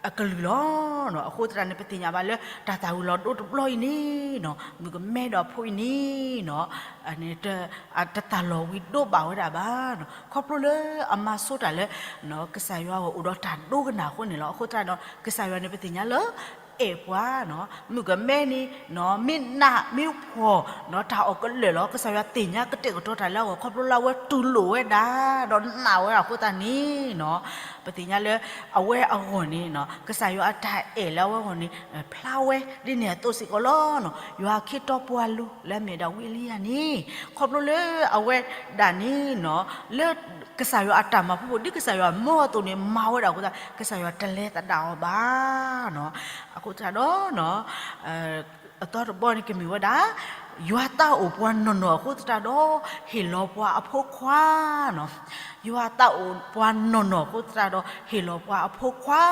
အကလုၢ်လီၤ. အဃိသတးန့ၣ် ပသ့ၣ်ညါဘၣ်လၢ တၢ်သၣ်ဝံၤလီၤဒိတဘျီအံၤန့ၣ်နီၤ မုၣ်ကမဲဒီးအဖိအံၤန့ၣ်နီၤ တၢ်သၣ်လီၤဝံၤဒိဘၣ်ဝဲဒၣ်ဘၣ်နီၤ ခီဖျိလၢအမၤဆိတၢ်လၢ ကစၢ်ယွၤအဂီၢ်အိၣ်ဒီးတၢ်ဒိကနၣ်အဃိန့ၣ်လီၤ. အဃိသတးဒီး ကစၢ်ယွၤန့ၣ် ပသ့ၣ်ညါလၢ အဲၣ်ပှၤနီၤ မုၣ်ကမဲန့ၣ်နီၤ မ့ၢ်နးမ့ၢ်ဖှီၣ်နီၤ တၢ်အီၣ်ကလၢာ်လီၤ. ကစၢ်ယွၤသ့ၣ်ညါကတဲာ်ကတီၤတၢ်လၢအဂီၢ် ခီဖျိလၢအဝဲတူၢ်လိာ်ဝဲဒၣ် ဒီးနာ်ဝဲဒၣ်အဃိသတးန့ၣ်နီၤ ပသ့ၣ်ညါလၢ အဝဲအဂီၢ်န့ၣ်နီၤ ကစၢ်ယွၤအတၢ်အဲၣ်လၢအဝဲအဂီၢ်န့ၣ် ဖျါဝဲဒ်န့ၣ်အသိးစ့ၢ်ကီးလီၤ. ယွၤအခ့အတီပှၤလူၤလၢအမ့ၢ်ဒၣ်ဝံအ့လံယၤန့ၣ် ခီဖျိလၢအဝဲဒၣ်န့ၣ်နီၤ လၢကစၢ်ယွၤအတၢ်မၤဖိ ဒ်ကစၢ်ယွၤမၢအသိးန့ၣ် မၤဝဲဒၣ်အဃိသတး ကစၢ်ယွၤတလဲၤသဒၣ်အီၤဘၣ်နီၤ. အဃိသတးဒီး အသီတဘီန့ၣ်ကမ့ၢ်ဝဲဒၣ် ယွၤသးအိၣ်ပှၤနီၢ်နီၢ်အဃိသတးဒီး ဟ့ၣ်လီၤပှၤအဖိခွါနီၤ. ယွၤသးအိၣ်ပှၤနီၢ်နီၢ်အဃိသတးဒီး ဟ့ၣ်လီၤပှၤအဖိခွါ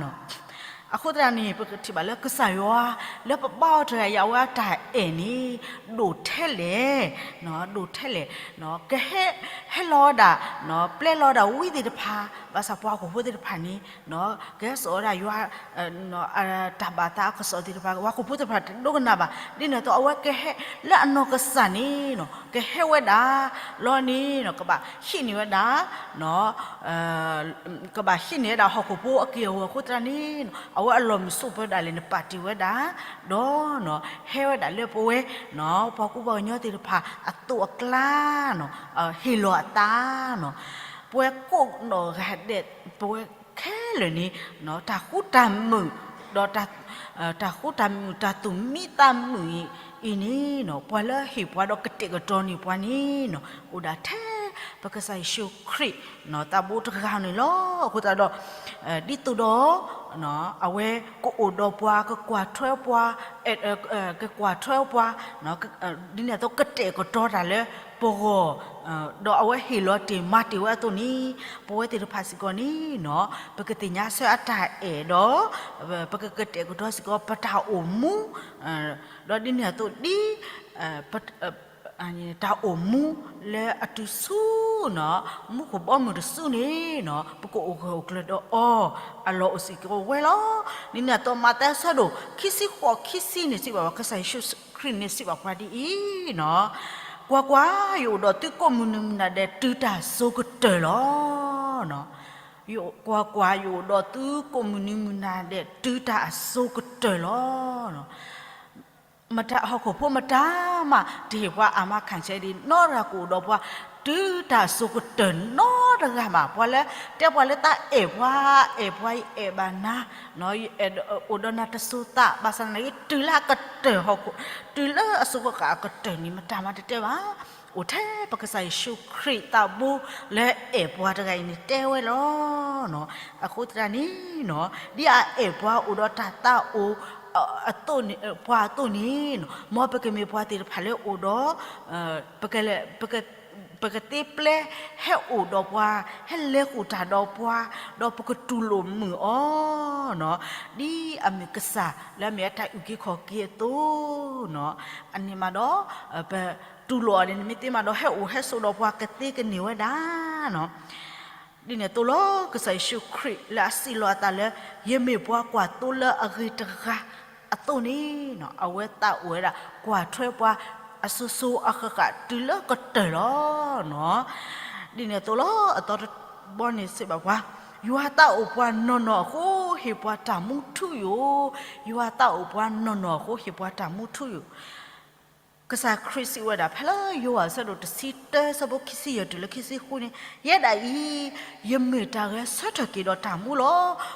နီၤ. အဃိသတးန့ၣ် ပကထံၣ်ဘၣ်လၢကစၢ်ယွၤ လၢပဘါအီၤတဂၤအံၤ အဝဲအတၢ်အဲၣ်န့ၣ် ဒိၣ်ထဲလဲၣ်, ဒိၣ်ထဲလဲၣ်, ကဟဲ ဟဲလီၤဝဲဒၣ် ပျဲလီၤဝဲဒၣ်ဝံသ့ၣ်တဖၣ်, ဘၣ်ဆၣ်ပှၤဟီၣ်ခိၣ်ဖိသ့ၣ်တဖၣ်န့ၣ် ကဟဲစိာ်ဝဲဒၣ်ယွၤ တၢ်ဘၣ်သးအကစီၣ်သ့ၣ်တဖၣ် ပှၤဟီၣ်ခိၣ်ဖိသ့ၣ်တဖၣ်တဒိကနၣ်ဘၣ်. ဒ်န့ၣ်အသိး အဝဲကဟဲလၢအနီၢ်ကစၢ်န့ၣ် ကဟဲဝဲဒၣ် လီၤန့ၣ် ကဘၣ်ဟံးန့ၢ်ဝဲဒၣ် ကဘၣ်ဟံးန့ၢ်ဝဲဒၣ်ဟီၣ်ခိၣ်ဖိအက့ၢ်အဂီၤအဃိသတးန့ၣ် အဝဲအလီၢ်မုာ်ဆိးပၢၤဒၣ်လဲာ်န့ၣ် ပာ်တ့ၢ်ဝဲဒၣ် ဒီး ဟဲဝဲဒၣ်လၢပဝဲ ပှၤကူပှၤကညီသ့ၣ်တဖၣ်အသိးအကျါ ဟ့ၣ်လီၤအသး ပဝဲကိးနီၢ်ဂၤဒဲး ပဝဲခဲလၢာ်န့ၣ် တၢ်ဃူတၢ်မုာ် ဒီး တၢ်ဃူတၢ်မုာ် တၢ်သူၣ်မံသးမုာ်အံၤန့ၣ် ပှၤလၢဟ့ၣ်ပှၤဒီးကတဲာ်ကတီၤန့ၢ်ပှၤန့ၣ် အိၣ်ဒၣ်ထဲပကစၢ်ယ့ၣ်ၡူးခရံာ် သးဘိတဂၤန့ၣ်လီၤ. အဃိသတးဒီး ဒ်သိးဒီး အဝဲကအိၣ်ဒီးပှၤ ကကွၢ်ထွဲပှၤ ကကွၢ်ထွဲပှၤ ဒ်န့ၣ်အသိးကတဲာ်ကတီၤတၢ်လၢပဂီၢ် ဒီးအဝဲဟ့ၣ်လီၤတ့ၢ်မၤတ့ၢ်ဝဲအသိးန့ၣ် ပဝဲသ့ၣ်တဖၣ်စ့ၢ်ကီးန့ၣ် ပကသ့ၣ်ညါဆၢအတၢ်အဲၣ်ဒီး ပကကတဲာ်ကတီၤစ့ၢ်ကီးပတၢ်အိၣ်မူ ဒီးဒ်န့ၣ်အသိးဒ် တၢ်အိၣ်မူလၢအတုၤဆူ မူခိၣ်ဘီမုၢ်တစုန့ၣ် ပကအိၣ်ဂၢၢ်အိၣ်ကျၢၤဒီးအီၤ အလီၢ်အိၣ်စ့ၢ်ကီးဝဲလီၤ. ဒ်န့ၣ်အသိး မးသဲအဆၢဒိၣ် ခံဆံဃိး ခံဆံန့ၣ်စံးဘၣ်ပှၤ ကစၢ်ယ့ၣ်ၡူးခရံာ်န့ၣ်စံးဘၣ်ပှၤဒ်အံၤ ကွၢ်ကွၢ်, ယအိၣ်ဒီးသုကိးမုၢ်နံၤမုၢ်နၤဒဲး တုၤတၢ်အစိၤကတၢၢ်လီၤ. ကွၢ်ကွၢ်, ယအိၣ်ဒီးသုကိးမုၢ်နံၤမုၢ်နၤဒဲး တုၤတၢ်အစိၤကတၢၢ်လီၤ. မတၤဟီၣ်ခိၣ်ဖိမတၤမး တဟ့ၣ်ပှၤအမါခၣ်ဆဲဒ်နီတဂၤကအိၣ်ဒီးပှၤ တုၤတၢ်စိၤကတၢၢ်နီတဂၤဘၣ်. ပှၤလၢ တဲပှၤလၢတၢ်အဲၣ်ပှၤ အဲၣ်ပှၤ ယအဲၣ်ဘၣ်နၤ အိၣ်ဒီးနၤတစိၤသး ဘၣ်ဆၣ်သနာ်က့ တုၤလၢအကတၢၢ်ဟီၣ်ခိၣ် တုၤလၢအစိၤဃၣ်ဃၣ်အကတၢၢ်န့ၣ် မတၤမးတတဲဘၣ်. အိၣ်ထဲပကစၢ်ယ့ၣ်ၡူးခရံာ်သးဘိလၢအဲၣ်ပှၤတဂၤအံၤန့ၣ်တဲဝဲလီၤ. အဃိသတးန့ၣ် ဒ်အအဲၣ်ပှၤအိၣ်ဒီးတၢ်သးအိၣ် ပှၤအသိးန့ၣ် မ်ပကမ့ၢ်ပှၤသ့ၣ်တဖၣ်လၢအိၣ်ဒီး ပကသ့ပျဲဟဲအိၣ်ဒီးပှၤ ဟဲလဲၤဃုာ်တၢ်ဒီးပှၤ ဒီးပကတူၢ်လိာ်မုာ်အီၤ ဒ်အမ့ၢ်ကစၢ်လၢအမ့ၢ်အတၢ်အုၣ်က့ၤခီၣ်က့ၤအသိး အန့ၣ်မးဒီး ပတူၢ်လိာ်အီၤန့ၣ် မ့ၢ်သ့မးဒီး ဟဲအိၣ်ဟဲဆိးဒီးပှၤကသ့ကန့ၢ်ဝဲဒၣ် ဒ်န့ၣ်အသိးလီၤ. ကစၢ်ယ့ၣ်ၡူးခရံာ်လၢအစံးလီၤအသးလၢ ယမ့ၢ်ပှၤကွၢ်သိလၢအဂ့ၤတဂၤအသိးန့ၣ် အဝဲသးအိၣ်ဝဲဒၣ် ကွၢ်ထွဲပှၤအစိၤစိၤအဃၣ်ဃၣ်တုၤလၢကတၢၢ်လီၤ. ဒ်န့ၣ်အသိးလီၤ. အသီတဘီန့ၣ်စံးဘၣ်ပှၤ, ယွၤသးအိၣ်ပှၤနီၢ်နီၢ်အဃိ ဟ့ၣ်ပှၤတၢ်မူထူယိာ်, ယွၤသးအိၣ်ပှၤနီၢ်နီၢ်အဃိ ဟ့ၣ်ပှၤတၢ်မူထူယိာ်. ကစၢ်ခရံာ်စံးဝဲဒၣ်ဖဲလၢယိၤဟၣ်အဆၢဒိၣ်တဆံတၢ ဆၢဖိခံဆံယဲၢ်တုၤလၢခံဆံဃုန့ၣ်, ယဲဒၣ်အံၤ ယမ့ၢ်တၢ်ဂဲၤဆၢထၢၣ်က့ၤဒီးတၢ်မူလီၤ.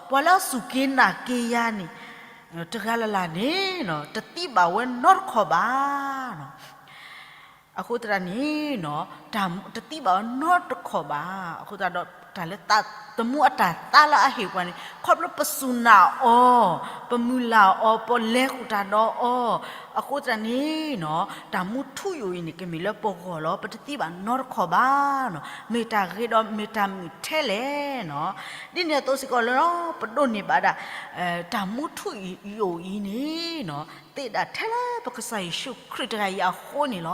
ပှၤလၢအစူၢ်က့ၤနာ်က့ၤယၤန့ၣ် တဂၤလၢ်လၢ်န့ၣ် တသံဘၣ်ဝဲနီတခီၣ်ဘၣ်. အဃိသတးန့ၣ် တၢ်တသံဘၣ်ဝဲနီတခီၣ်ဘၣ်. အဃိသတးဒီး တၢ်လၢသးသမူအတၢ်သါလၢအဟ့ၣ်ပှၤန့ၣ် ခီဖျိပစူၢ်နာ်အီၤ, ပမုၢ်လၢ်အီၤ, ပလဲၤဃုာ်တၢ်ဒီးအီၤ, အဃိသတးန့ၣ် တၢ်မူထူယိာ်အံၤန့ၣ် ကမ့ၢ်လၢပဂီၢ်လီၤ. ပတသံဘၣ်နီတခီၣ်ဘၣ်. မ့ၢ်တၢ်ဂ့ၤဒီးမ့ၢ်တၢ်မုာ်ထဲလဲၣ်. ဒ်န့ၣ်အသိးစ့ၢ်ကီးလၢ ပဒိးန့ၢ်ဘၣ်ဒၣ် တၢ်မူထူယိာ်အံၤန့ၣ် သ့ဒၣ်ထဲလၢပကစၢ်ယ့ၣ်ၡူးခရံာ်တဂၤအံၤအဃိန့ၣ်လီၤ.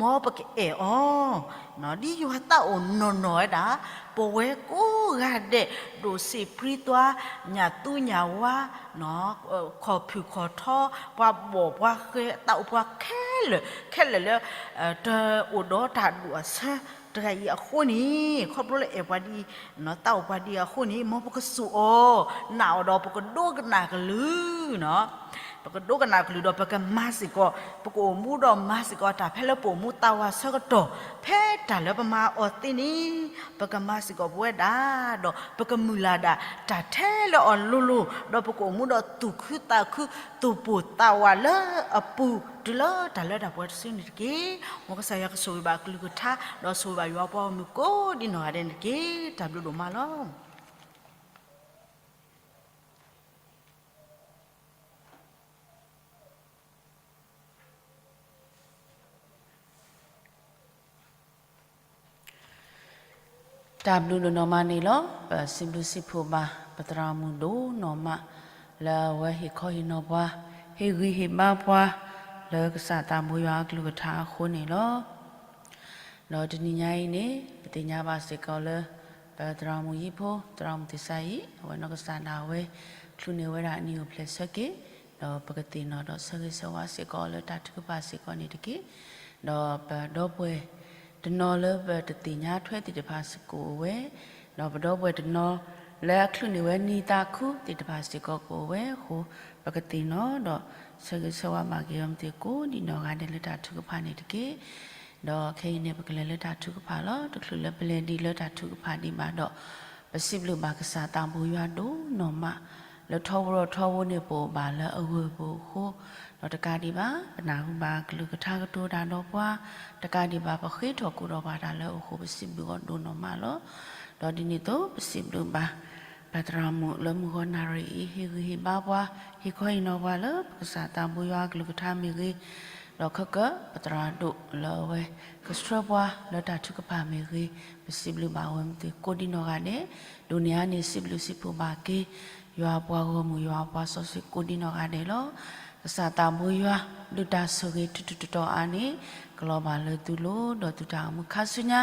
မ်ပကအဲၣ်အီၤ ဒ်ယွၤသးအိၣ်နီၢ်နီၢ်ဝဲဒၣ် ပဝဲကိးဂၤဒဲး ဒိၣ်စ့ၣ်ပြံသွါ ညၣ်သူညၣ်ဝါ ခီၣ်ဖုၣ်ခီၣ်ထီ ပှၤဘီၣ်ပှၤဃဲ သးအိၣ်ပှၤခဲလၢာ်ခဲလၢာ်လၢ တအိၣ်ဒီးတၢ်ဒိၣ်အဆၢတဂၤအံၤအဃိန့ၣ် ခီဖျိလၢအဲၣ်ပှၤဒ်အံၤ သးအိၣ်ပှၤဒ်အံၤအဃိန့ၣ် မ်ပကစူၢ်အီၤ နာ်အီၤဒီးပကဒိကနၣ်ကလုၢ် ပကဒိကနၣ်ကလုၢ်ဒီးပကမၤစ့ၢ်ကီး ပကအိၣ်မူဒီးမၤစ့ၢ်ကီးတၢ်ဖဲလၢပအိၣ်မူသးဝးဆၢကတီၢ် ဖဲတၢ်လၢပမၤအီၤသ့န့ၣ် ပကမၤစ့ၢ်ကီးပဝဲဒၣ် ဒီးပကမုၢ်လၢ်ဒၣ်တၢ်ထဲလၢအီၤလိၤလိၤ ဒီးပကအိၣ်မူဒီးသူၣ်ခုသးခု သူၣ်ပိၢ်သးဝးလၢအပူၤ တုၤလၢတၢ်လၢတၢ်ပှဲၤတစုန့ၣ်တက့ၢ်. မ်ကစၢ်ယွၤကဆိၣ်ဂ့ၤဘၣ်အကလုၢ်ကထါ ဒီးဆိၣ်ဂ့ၤဘၣ်ယွၤပှၤဂီၢ်မုၢ်ကိးဒ်နီၢ်ဂၤဒဲးန့ၣ်တက့ၢ်. တၢ်ဘျုးဒိၣ်မးလီၤ. တၢ်ဘျုးဒိၣ်နီၢ်မးန့ၣ်လီၤ. ပစံးဘျုးစံးဖှိၣ်ဘၣ် ပသရၣ်မုၣ်ဒိၣ်နီၢ်မး လၢအဝဲဟ့ၣ်ခီဟ့ၣ်နီၤပှၤ, ဟ့ၣ်ဂံၢ်ဟ့ၣ်ဘါပှၤ လၢကစၢ်သးဘိယွၤအကလုၢ်ကထါအဃိန့ၣ်လီၤ. ဒီးတနံၤညါအံၤန့ၣ် ပသ့ၣ်ညါဘၣ်စ့ၢ်ကီးလၢ ပသရၣ်မုၣ်ယံဖိ သရၣ်မုၣ်သ့ၣ်စါအံၤ အဝဲနီၢ်ကစၢ်ဒၣ်ဝဲ ချုးန့ၢ်ဝဲဒၣ်အနံၣ်အိၣ်ဖျဲၣ်ဆၢက့ၤ, ဒီးပကသ့ၣ်နီၣ်ဒီးဆၢဂ့ၤဆၢဝါစ့ၢ်ကီးလၢတၢ်ထုကဖၣ်စ့ၢ်ကီးန့ၣ်တက့ၢ်. ဒီးပဒီပုၢ်ဝဲၢ်တနီၤလၢပတသ့ၣ်ညါထွဲသ့ၣ်တဖၣ်စ့ၢ်ကီးအိၣ်ဝဲ, ဒီးပဒီပုၢ်ဝဲၢ်တနီၤလၢအချုးန့ၢ်ဝဲနံၤသးခုသ့ၣ်တဖၣ်စ့ၢ်ကီးကအိၣ်ဝဲအဃိ, ပကသ့ၣ်နီၣ်ဒီး ဆၢဂ့ၤဆၢဝါဘၣ်က့ၤအီၤမ့ၢ်သ့ၣ်ကိးဒံးနီၢ်ဂၤဒဲးလၢတၢ်ထုကဖၣ်န့ၣ်တက့ၢ်. ဒီးခဲအံၤန့ၣ် ပကလဲၤလၢတၢ်ထုကဖၣ်လီၤ. တချုးလၢပလဲၤဒံးလၢတၢ်ထုကဖၣ်ဒံးဘၣ်ဒီး, ပစံးဘျုးဘၣ်ကစၢ်သးဘိယွၤဒိၣ်နီၢ်မး, လၢထီဘိဒီးထီဘိန့ၣ် ပအိၣ်ဘၣ်လၢအဂၢၢ်ပူၤအဃိ, ဒီးတကးဒံးဘၣ် ပနၢ်ဟူဘၣ်ကလုၢ်ကထါကတိၤတၢ်ဒီးပှၤ, တကးဒံးဘၣ် ပဃ့ထီၣ်ကိၢ်ထီၣ်ဘၣ်တၢ်လၢအဃိ ပစံးဘျုးအီၤဒိၣ်နီၢ်မးလီၤ. ဒီးဒ်န့ၣ်အသိး ပစံးဘျုးဘၣ် ပသရၣ်မုၣ်လၢမုၢ်ဂီၤနၣ်ရံၣ်အံၤ ဟ့ၣ်ဂံၢ်ဟ့ၣ်ဘါပှၤ, ဟ့ၣ်ခီဟ့ၣ်နီၤပှၤလၢ ပကစၢ်သးဘိယွၤအကလုၢ်ကထါမ့ၢ်ဂ့ၤ, ဒီးခဲကၢ ပသရၣ်ဒိၣ်လၢအဝဲ ကဆှၢပှၤလၢတၢ်ထုကဖၣ်မ့ၢ်ဂ့ၤ, ပစံးဘျုးဘၣ်ဝဲမ့ၢ်သ့ၣ်ကိးဒံးနီၢ်ဂၤဒဲး, ဒိးန့ၢ်အါန့ၢ်စံးဘျုးစံးဖှိၣ်ဘၣ်က့ၤ ယွၤအပှၤဂီၢ်မုၢ် ယွၤအပှၤစီဆှံကိးဒံးနီၢ်ဂၤဒဲးလီၤ. ကစၢ်သးဘိယွၤ ဒုးတၢ်ဆိၣ်ဂ့ၤတုၤတုၤတတီၤအါန့ၣ် ကလီၤဘၣ်လၢသုလိၤ, ဒီးသုတၢ်အိၣ်မူခါဆူညါ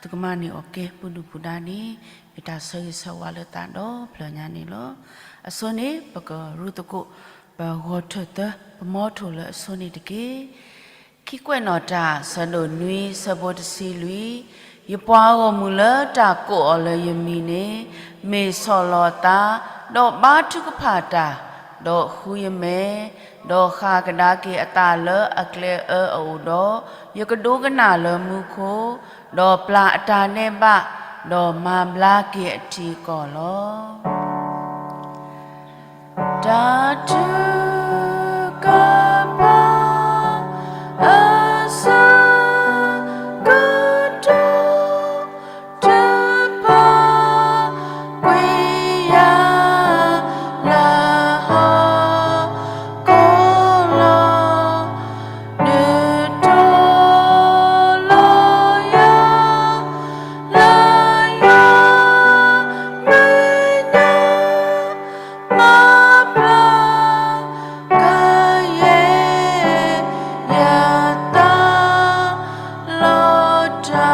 သုကမၤန့ၢ်အီၣ်ကဲ ပုၢ်ဒုၣ်ပုၢ်ဒါန့ၣ် မ့ၢ်တၢ်ဆၢဂ့ၤဆၢဝါလၢသးဒီဖျၢၣ်ညါန့ၣ်လီၤ. အဆိန့ၣ် ပကရူၢ်သကိး ပဂီၤထၢၣ်သၢ ပမီထိၣ်လၢအဆိန့ၣ်တက့ၢ်. ခံကွဲးနီၣ်တၢ် ဆၢဒိၣ်နွံ ဆၢဖိတဆံလွံၢ်, ယပှၤဂီၢ်မုၢ်လၢတၢ်ကိးအီၤလၢယမံၤန့ၣ် မ့ၢ်ဆီၣ်လီၤအသး, ဒီးဘါထုကဖၣ်တၢ်, ဒီးဃုယမဲာ်, ဒီးဃၣ်ကဒါက့ၤအသးလၢအကျဲအၢအအိၣ်ဒီး, ယကဒိကနၣ်လၢမူခိၣ်, ဒီးပျၢ်အတၢ်နဲၣ်ဘၣ်, ဒီးမၤဘျါက့ၤအထံအကီၢ်လီၤ. တၢ်ထုကဖၣ်အဆၢကတီၢ် တဖၣ်ကွံာ်ယၤလၢဟီၣ်ခိၣ်လီၤ. ဒုးတိၢ်လီၤယၤလၢယွၤမဲာ်ညါ မၤဘျါကယဲၢ်ယသးလီၤတၢ်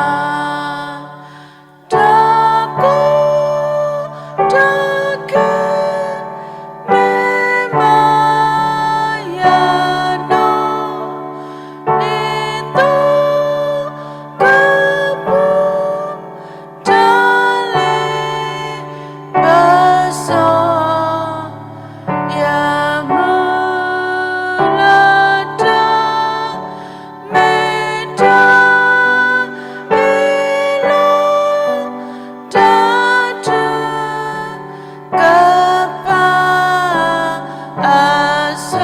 တၢ်ကူၣ်တၢ်က့ၤ မ့ၢ်မၤယၤနီၢ် ဒ်သိးကပူၤ တၢ်လ့ပစီ ယမုၢ်လၢတၢ် မ့ၢ်တၢ်အ့ၣ်လိာ် တၢ်ထုကဖၣ်အဆၢ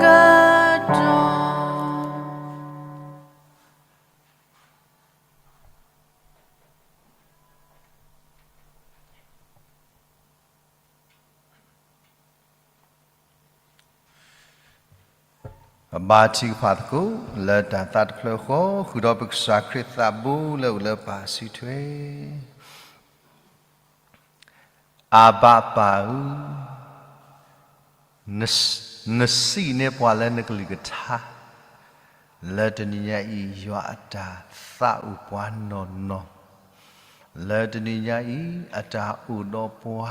ကတီၢ် ပဘါထုကဖၣ်သကိး လၢတၢ်သးတဖျၢၣ်ဃီ ဃုာ်ဒီးပကစၢ်ခရံာ်သးဘိလၢအိၣ်လၢပၢ်စုထွဲ အၤဘၤပၢ်ဧၢ, နစံးန့ၢ်ပှၤလၢနကလုၢ်ကထါ လၢတနံၤညါအံၤ ယွၤအတၢ်သးအိၣ်ပှၤနီၢ်နီၢ်, လၢတနံၤညါအံၤ အတၢ်အိၣ်ဒီးပှၤ,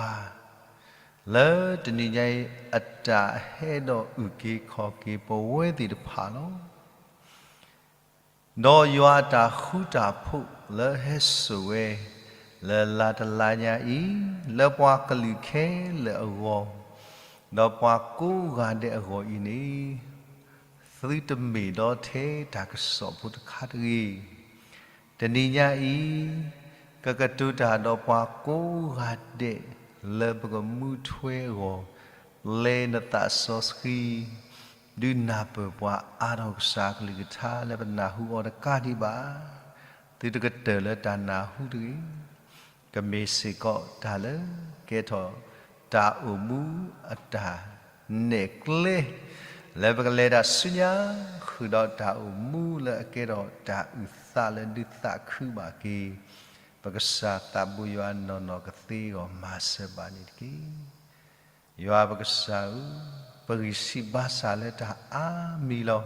လၢတနံၤညါအံၤ အတၢ်ဟဲဒီးအုၣ်က့ၤခီၣ်က့ၤပဝဲသ့ၣ်တဖၣ်လီၤ. ဒီးယွၤအတၢ်ဃူတၢ်ဖိးလၢဟဲစိာ်ဝဲ လၢလါတလါညါအံၤ လၢပှၤကလုာ်ခဲလၢာ်အဂီၢ်, ဒီးပှၤကိးဂၤဒဲးအဂီၢ်အံၤန့ၣ်, သုတမ့ၢ်ဒီးထဲတၢ်ကစီၣ်ဖိတခါတဂ့ၤ. တနံၤညါအံၤ, ကကတိၤတၢ်ဒီးပှၤကိးဂၤဒဲး လၢပကမူထွဲအဂီၢ်, ပျဲနသးစီဆှံ ဒုးနၢ်ပၢၢ်ပှၤအါထီၣ်ကစၢ်ကလုၢ်ကထါလၢပနၢ်ဟူအီၤတကးဒံးဘၣ်, သုတကတၢၢ်လၢတၢ်နၢ်ဟူတဂ့ၤ. ကမ့ၢ်စ့ၢ်ကီးတၢ်လၢကဲထီၣ်တၢ်အိၣ်မူအတၢ်နဲၣ်ကျဲ, လၢပကလဲၤတၢ်ဆူညါ ဃုာ်ဒီးတၢ်အိၣ်မူလၢအကဲထီၣ်တၢ်အုၣ်သးလၢဒုးသးခုဘၣ်က့ၤ ပကစၢ်သးဘိယွၤနီၢ်နီၢ်ကသ့အဂီၢ်မၤစၢၤဘၣ်န့ၣ်တက့ၢ်. ယွၤပကစၢ်ဧၢ, ပဂံၢ်စၢ်ဘါစၢ်လၢတၢ်အါမံၤလီၤ.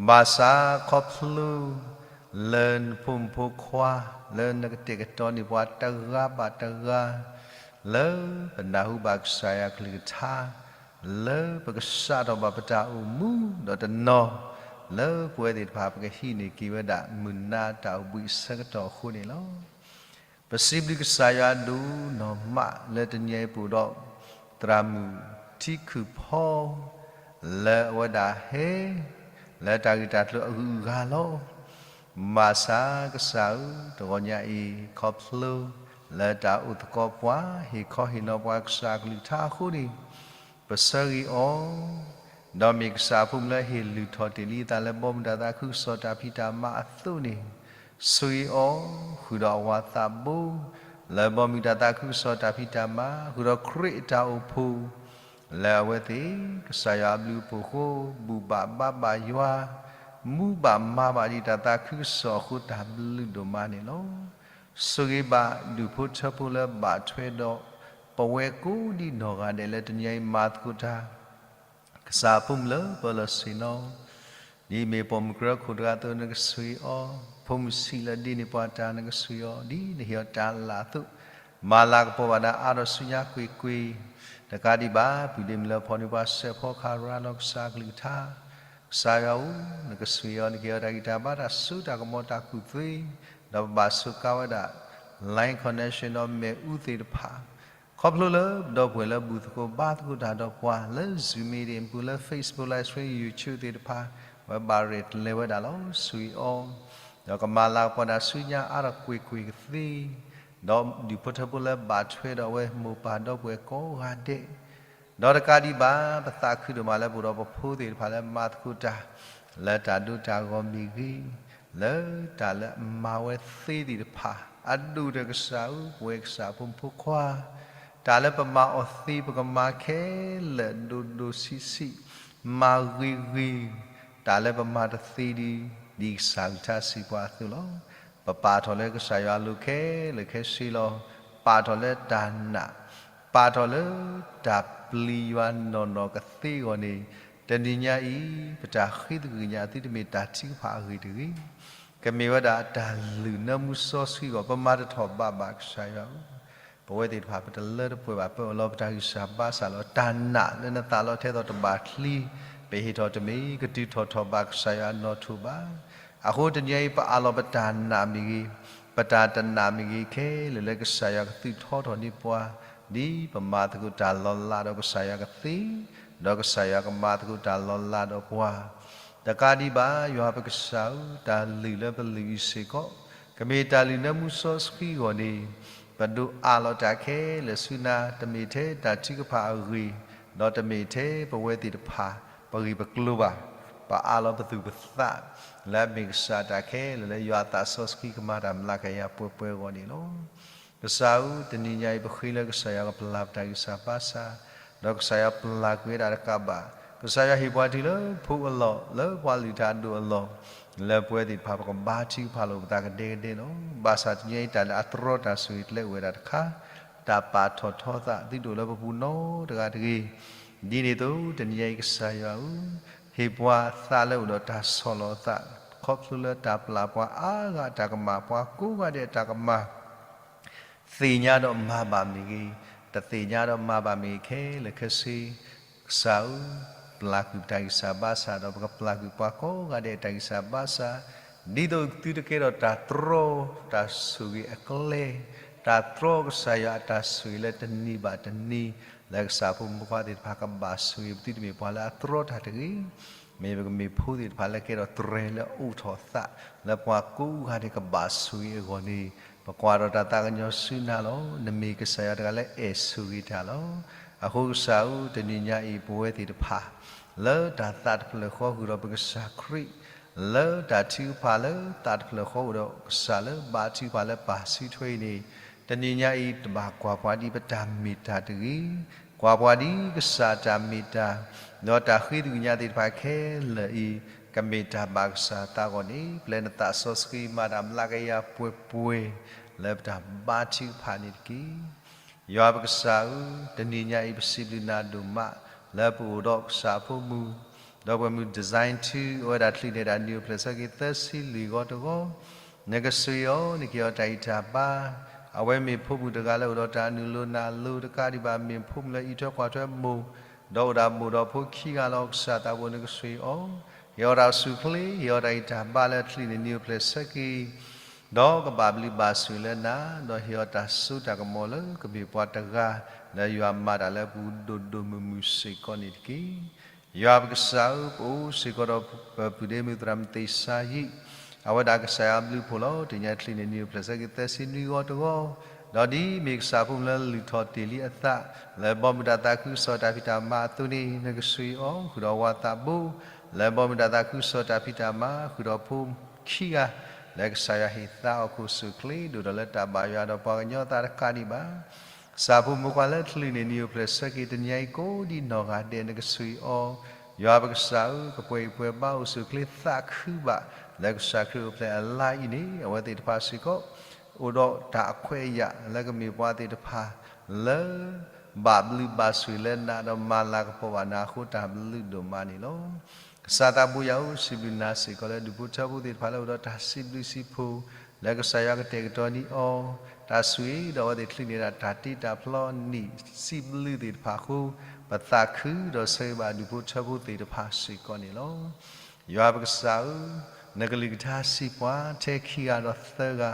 ဘၣ်ဆၣ်ခီဖျိ လၢနဖိမုၣ်ဖိခွါ လၢနကတဲာ်ကတီၤန့ၢ်ပှၤတဂၤဘၣ်တဂၤ လၢပနၢ်ဟူဘၣ်ကစၢ်ယွၤကလုၢ်ကထါ လၢပကစးထီၣ်ဘၣ်ပတၢ်အိၣ်မူဒီးတနီၤ လၢပဝဲသ့ၣ်တဖၣ် ပကဟံးန့ၢ်က့ၤဝဲဒၣ် မုၢ်နၤတၢ်အိၣ်ဘှံးအဆၢကတီၢ်အဃိန့ၣ်လီၤ. ပစံးဘျုးကစၢ်ယွၤဒိၣ်နီၢ်မး လၢတနံၤအံၤပအိၣ်ဒီး သရၣ်မုၣ်ထံခုၣ်ဖီ လၢအဝဲဒၣ်ဟဲ လၢတၢ်ဂ့ၢ်တၢ်ကျိၤအဂုၤအဂၤလီၤ. ဘၣ်ဆၣ်ကစၢ်ဧၢ, တဂီၤညါအံၤ ခီဖျိ လၢတၢ်အိၣ်သကိးပှၤ ဟ့ၣ်ခီဟ့ၣ်နီၤပှၤကစၢ်ကလုၢ်ကထါအဃိန့ၣ် ပဆၢဂ့ၤအီၤ, ဒီးမ့ၢ်ကစၢ်အဖိမုၣ်လၢဟ့ၣ်လုၢ်ထီၣ်တ့ၢ်လံအသးလၢဘီမုၢ်တၢ်သးခုကစီၣ်တၢ်ဖံးတၢ်မၤအသိးန့ၣ်, ဆှံအီၤ, ဃုာ်ဒီးအဝၤသးဘိ, လၢဘီမုၢ်တၢ်သးခုကစီၣ်တၢ်ဖံးတၢ်မၤ, ဃုာ်ဒီးခရံာ်အတၢ်အိၣ်ဖှိၣ်, လၢအဝဲသ့ၣ် ကစၢ်ယွၤအဘျုးအဖှိၣ်အဃိ ဘူၣ်ဘၣ်ဘါဘၣ်ယွၤ, မူဘၣ်မၤဘၣ်ဒ်တၢ်သးခုကစီၣ်အဃိ တၢ်ဘျုးဒိၣ်မးန့ၣ်လီၤ. ဆိၣ်ဂ့ၤဘၣ်ဒူၣ်ဖိထၢဖိလၢဘၣ်ထွဲဒီး ပဝဲကိးဒံနီၢ်ဂၤဒဲးလၢတနံၤအံၤမၤသကိးတၢ် ကစၢ်အဖိမုၣ်လၢပၢၤလီၢ်ဆ့ၣ်နီၤ, ဒ်မ့ၢ်ပိာ်မုၣ်ကရၢခိၣ်တဂၤအသိးနကဆှံအီၤ, ဖိမုၣ်ဆံးလၢဒ့န့ၢ်ပှၤတၢ်နကဆှံအီၤ, ဒ်နဟ့ၣ်အီၤတၢ်လၢ်အသိး, မၤလၤကပီၤဘၣ်ဒၣ်အါဒီးဆူညါကွ့ၢ်ကွ့ၢ်, တကးဒံးဘၣ် ပုၢ်ဒ့မုၣ်လၢဖီၣ်န့ၢ်ပှၤစဲးဖီကဟၣ်ရၤလီၤကစၢ်ကလုၢ်ကထါ, ကစၢ်ယွၤဧၢ, နကဆှံအီၤ နကဟ့ၣ်အီၤတၢ်ဂံၢ်တၢ်ဘါတၢ်စိတၢ်ကမီၤတၢ်ကူၣ်သ့, ဒီးပဘၣ်စူးကါဝဲဒၣ် line connection ဒီးမ့ၣ်အူသ့ၣ်တဖၣ် ခီဖျိလၢပဒီပုၢ်ဝဲၢ်လၢဘူၣ်သကိးဘါသကိးတၢ်ဒီးပှၤ လၢ Zoom meeting ပူၤ လၢ Facebook Live Stream YouTube သ့ၣ်တဖၣ် ဝဲဘၣ်ရဲၣ်ကျဲၤဝဲဒၣ်လီၤ. ဆှံအီၤ, ဒီးကမၤလၤကပီၤဒၣ်ဆူညါအါထီၣ်ကွ့ၢ်ကွ့ၢ်ကသ့, ဒီးဒူၣ်ဖိထၢဖိလၢဘၣ်ထွဲဒီးအဝဲမိၢ်ပၢ်ဒီပုၢ်ဝဲၢ်ကိးဂၤဒဲး ဒီးတကးဒံးဘၣ် ပသးခုဒိၣ်မးလၢပအိၣ်ဒီးပဖိသ့ၣ်တဖၣ်လၢမၤသကိးတၢ် လၢတၢ်ဒိတၢ်ဂီၤမ့ၢ်ဂ့ၤ, လၢတၢ်လၢအမၤဝဲသ့သ့ၣ်တဖၣ် အဒိၣ်ဒီးကစၢ်ဧၢ, ပဝဲကစၢ်ဖိမုၣ်ဖိခွါ, တၢ်လၢပမၤအီၤသ့ပကမၤခဲလၢာ်ဒိၣ်ဒိၣ်ဆံးဆံး, မၤဂ့ၤဂ့ၤ, တၢ်လၢပမၤတသ့ဒီး ဒ်ကစၢ်ကလုၢ်ကထါစံးပှၤအသိးလီၤ. ပပာ်ထီၣ်လၢကစၢ်ယွၤအလိၤခဲလၢာ်ခဲဆ့လီၤ. ပာ်ထီၣ်လၢတၢ်နာ်, ပာ်ထီၣ်လၢတၢ်ပျံၤယွၤနီၢ်နီၢ်ကသ့အဂီၢ်န့ၣ်, တနံၤညါအံၤ ပတၢ်ဃ့သကွံာ်ကညးသုတမ့ၢ်တၢ်ထုကဖၣ်အဂ့ၢ်တဂ့ၤ, ကမ့ၢ်ဝဲဒၣ်တၢ်လုၢ်နၢမူစီဆှံအဂီၢ်, ပမၤတထီၣ်ဘးဘၣ်ကစၢ်ယွၤဧၢ, ပဝဲသ့ၣ်တဖၣ် ပတလၢတပှဲၤဘၣ်, ပအၢၣ်လီၤပတၢ်ဂံၢ်စၢ်ဘါစၢ်လီၤ. တၢ်နာ်လၢနသးလီၤထဲသိးတဘၣ်ချံ, ပဟ့ၣ်ထီၣ်တမ့ၢ် ကတုၤထီၣ်ထီၣ်ဘၣ်ကစၢ်ယွၤအနီၣ်ထိၣ်ဘၣ်. အဃိတနံၤအံၤ ပအးလီၤပတၢ်နာ်မ့ၢ်ဂ့ၤ, ပတၢ်တနာ်မ့ၢ်ဂ့ၤခဲလၢာ်လၢကစၢ်ယွၤကသုးထီထီၣ်န့ၢ်ပှၤ, ဒ်ပမၤသကိးတၢ်လီၤလးဒီးကစၢ်ယွၤကသ့, ဒီးကစၢ်ယွၤကမၤသကိးတၢ်လီၤလးဒီးပှၤ တကးဒံးဘၣ် ယွၤပကစၢ်ဧၢ, တၢ်လုၢ်လၢပလုၢ်အံၤစ့ၢ်ကီး, ကမ့ၢ်တၢ်လုၢ်နၢမူစီဆှံအဂီၢ်န့ၣ်, ပဒိးအးလီၤတၢ်ခဲလၢာ်ဆူနၤ, တမ့ၢ်ထဲတၢ်ထုကဖၣ်အဂ့ၢ်, ဒီးတမ့ၢ်ထဲပဝဲသ့ၣ်တဖၣ် ပဂ့ၢ်ပကျိၤဘၣ်. ပအးလီၤပသူၣ်ပသး လၢအမ့ၢ်ကစၢ်တၢ်ခဲလၢာ်လၢယွၤအသးစီဆှံကမၤတၢ်မျးကယၤပှဲၤပှဲၤအဂီၢ်န့ၣ်လီၤ. ကစၢ်ဧၢ, တနံၤညါအံၤ ပဃ့လၢကစၢ်ယွၤကပျၢ်ပတၢ်ဂံၢ်စၢ်ဘါစၢ်, ဒီးကစၢ်ယွၤပျၢ်ကွံာ်ဝဲဒၣ်တကးဘၣ်, ကစၢ်ယွၤဟ့ၣ်ပှၤတုၤလၢဖိအလီၢ်, လၢပှၤလုၢ်တၢ်အဒိၣ်အလီၢ်, လၢပဝဲသ့ၣ်တဖၣ် ပကဘါထုကဖၣ်လိာ်ပသးကဒဲကဒဲလီၤ. ဘၣ်ဆၣ်တနံၤညါအံၤ တၢ်လၢအတြီတၢ်ဆိၣ်ဂ့ၤကျဲအိၣ်ဝဲဒၣ်တခါ, တၢ်ပာ်ထီၣ်ထီသးသုတအိၣ်လၢပပူၤနီတဂၤတဂ့ၤ. ဒ်န့ၣ်အသိး တနံၤညါအံၤ ကစၢ်ယွၤဧၢ, ဟ့ၣ်ပှၤသးလၢအိၣ်ဒီးတၢ်ဆီၣ်လီၤအသး, ခီဖျိလၢတၢ်ပျၢ်ပှၤအါဂၤအတၢ်ကမၣ်, ပှၤကိးဂၤဒဲးအတၢ်ကမၣ် သ့ၣ်ညါဒီးမၤဘၣ်မ့ၢ်ဂ့ၤ, တသ့ၣ်ညါဒီးမၤဘၣ်မ့ၢ်ဂ့ၤခဲလၢာ်ခဲဆ့, ကစၢ်ဧၢ, ပျၢ်ကွံာ်ပတၢ်ဂံၢ်စၢ်ဘါစၢ် ဒီးပကပျၢ်ကွံာ်ပှၤကိးဂၤဒဲးအတၢ်ဂံၢ်စၢ်ဘါစၢ်, ဒ်သိးသုတကဲထီၣ်တၢ်တြီ တၢ်ဆိၣ်ဂ့ၤအကျဲ, တၢ်တြီကစၢ်ယွၤအတၢ်ဆိၣ်ဂ့ၤလၢတနံၤဘၣ်တနံၤ, လၢကစၢ်ဖိမုၣ်ဖိခွါသ့ၣ်တဖၣ်ကဘၣ်ဆိၣ်ဂ့ၤ, ပသုတမ့ၢ်ပှၤလၢအတြီတၢ်တဂ့ၤ, မ့ၢ်ပကမ့ၢ်ဖိသ့ၣ်တဖၣ်လၢကဲထီၣ်တြဲၤလၢအအိၣ်ထီၣ်သး, လၢပှၤကိးဂၤဒဲးကဘၣ်ဆိၣ်ဂ့ၤအဂီၢ်န့ၣ်, ပကွၢ်ထီၣ်တၢ်သးကညီၤဆူနၤလီၤ. နမ့ၢ်ကစၢ်ယွၤတဂၤလၢအဲၣ်ဆိၣ်ဂ့ၤတၢ်လီၤ. အဃိကစၢ်ဧၢ, တနံၤညါအံၤ ပဝဲသ့ၣ်တဖၣ် လၢတၢ်သးတဖျၢၣ်ဃီဃုာ်ဒီးပကစၢ်ခရံာ်, လၢတၢ်ထုကဖၣ်လၢသးတဖျၢၣ်ဃီအိၣ်ဒီးကစၢ်လၢဘါထုကဖၣ်လၢပာ်စုထွဲအံၤန့ၣ်, တနံၤညါအံၤ တဘၣ်ကွၢ်ပှၤဒ်ပတၢ်မ့ၢ်တၢ်တဂ့ၤ, ကွၢ်ပှၤဒ်ကစၢ်တၢ်မ့ၢ်တၢ်, ဒီးတၢ်ဃ့သကွံာ်ကညးသ့ၣ်တဖၣ်ခဲလၢာ်အံၤ, ကမ့ၢ်တၢ်ဘၣ်ကစၢ်သးအဂီၢ်န့ၣ်, ပျဲနသးစီဆှံမၤတၢ်မျးကယၤပှဲၤပှဲၤ လၢပတၢ်ဘါထုကဖၣ်န့ၣ်တက့ၢ်. ယွၤပကစၢ်ဧၢ, တနံၤညါအံၤပစံးဘျုးနၤဒိၣ်မး လၢပအိၣ်ဒီးကစၢ်အဖိမုၣ် ဒီးပှၤမုၣ် design ထူ အဝဲဒၣ်ချုးန့ၢ်ဒၣ်နံၣ်အိၣ်ဖျဲၣ်ဆၢက့ၤ သၢဆံလွံၢ်ဂီၤတဂီၤ, နကဆိၣ်ဂ့ၤအီၤ နကဟ့ၣ်အီၤတၢ်ဂံၢ်တၢ်ဘါ, အဝဲမ့ၢ်ဖိမုၣ်တဂၤလၢအိၣ်ဒီးတၢ်အနုာ်လိၤနာ်လိၤတကးဒံးဘၣ် မ့ၢ်ဖိမုၣ်လၢအံးထွဲကွၢ်ထွဲမိၢ်, ဒီးအိၣ်ဒၣ်မိၢ်ဒီးဖိခံဂၤလီၤ ကစၢ်သးဘိ နကဆိၣ်ဂ့ၤအီၤ, ဟ့ၣ်အီၤတၢ်အိၣ်ဆူၣ်အိၣ်ချ့ ဟ့ၣ်အီၤတၢ်ဂံၢ်တၢ်ဘါလၢချုးန့ၢ်နံၣ်အိၣ်ဖျဲၣ်ဆၢက့ၤ ဒီးကဘၣ်ဘျုးဘၣ်ဆိၣ်လၢနၤ, ဒီးဟ့ၣ်အီၤတၢ်စိတၢ်ကမီၤလၢကမ့ၢ်ပှၤတဂၤ လၢယွၤမၤတၢ်လၢပူၤဒိၣ်ဒိၣ်မုၢ်မုၢ်စ့ၢ်ကီးန့ၣ်တက့ၢ်. ယွၤပကစၢ်ဧၢ, ပအိၣ်စ့ၢ်ကီးဒီးပပုၢ်ဒ့မုၣ်သရၣ်မုၣ်သ့ၣ်စါယံၣ်, အဝဲဒၣ်ကစၢ်ယွၤအဘျုးအဖှိၣ်လီၤ. တနံၤညါအံၤချုးန့ၢ်နံၣ်အိၣ်ဖျဲၣ်ဆၢက့ၤ သၢဆံနွံဂီၤတဂီၤ, ဒီးဒ်မ့ၢ်ကစၢ်အဖိမုၣ်လၢလုၢ်ထီၣ်တ့ၢ်လံအသး လၢဘီမုၢ်တၢ်သးခုကစီၣ်တၢ်ဖံးတၢ်မၤအသိးန့ၣ် နကဆိၣ်ဂ့ၤအီၤ ဃုာ်ဒီးဝၤသးဘိ လၢဘီမုၢ်တၢ်သးခုကစီၣ်တၢ်ဖံးတၢ်မၤ ဃုာ်ဒီးဖိခံဂၤ လၢကစၢ်ယွၤဟ့ၣ်သါအီၤခိၣ်ဆူၣ်အိၣ်ချ့ ဒိၣ်ထီၣ်လၢတၢ်ဘၣ်ယွၤဒီးပှၤကညီသးတကးဒံးဘၣ် ကစၢ်ဖိမုၣ်ဖိခွါလၢချုးန့ၢ်နံၣ်အိၣ်ဖျဲၣ်ဆၢက့ၤ တနံၤညါအံၤကိးဒံနီၢ်ဂၤဒဲး နကဆိၣ်ဂ့ၤအီၤ, ယွၤပကစၢ်ဧၢ, ကပှဲၤအံၤပှဲၤဘါအိၣ်ဆူၣ်အိၣ်ချ့သးခုဘၣ် လၢကစၢ်ခရံာ်အိၣ်ဖျဲၣ်အလါအံၤန့ၣ် အဝဲသ့ၣ်တဖၣ်စ့ၢ်ကီး အိၣ်ဒီးတၢ်အခွဲးအယာ်လၢကမ့ၢ်ပှၤသ့ၣ်တဖၣ်လၢ ဘၣ်ဘျုးဘၣ်ဆိၣ်ဂ့ၤလၢနၤဒီးမၤလၤကပီၤဘၣ်နၤအဃိ တၢ်ဘျုးဒိၣ်မးန့ၣ်လီၤ. ကစၢ်သးဘိယွၤဧၢ, စံးဘျုးနၤစ့ၢ်ကီးလၢဒူၣ်ဖိထၢဖိသ့ၣ်တဖၣ်လၢအိၣ်ဒီးတၢ်စံးဘျုးစံးဖှိၣ် လၢကစၢ်ယွၤကတဲာ်ကတီၤန့ၢ်အီၤ, တၢ်ဆိၣ်ဂ့ၤဒီးအဝဲသ့ၣ်ချုးန့ၢ်ဒၣ်တၢ်တ့တၢ်ဖျီနံၣ်စံးဘျုးသ့ၣ်တဖၣ်အဃိ, ပသးခုဒီးဆၢဂ့ၤဘၣ်ဒူၣ်ဖိထၢဖိသ့ၣ်တဖၣ်စ့ၢ်ကီးန့ၣ်လီၤ. ယွၤပကစၢ်ဧၢ, နကလုၢ်ကထါစံးပှၤ ထဲခံဂၤဒီးသၢဂၤ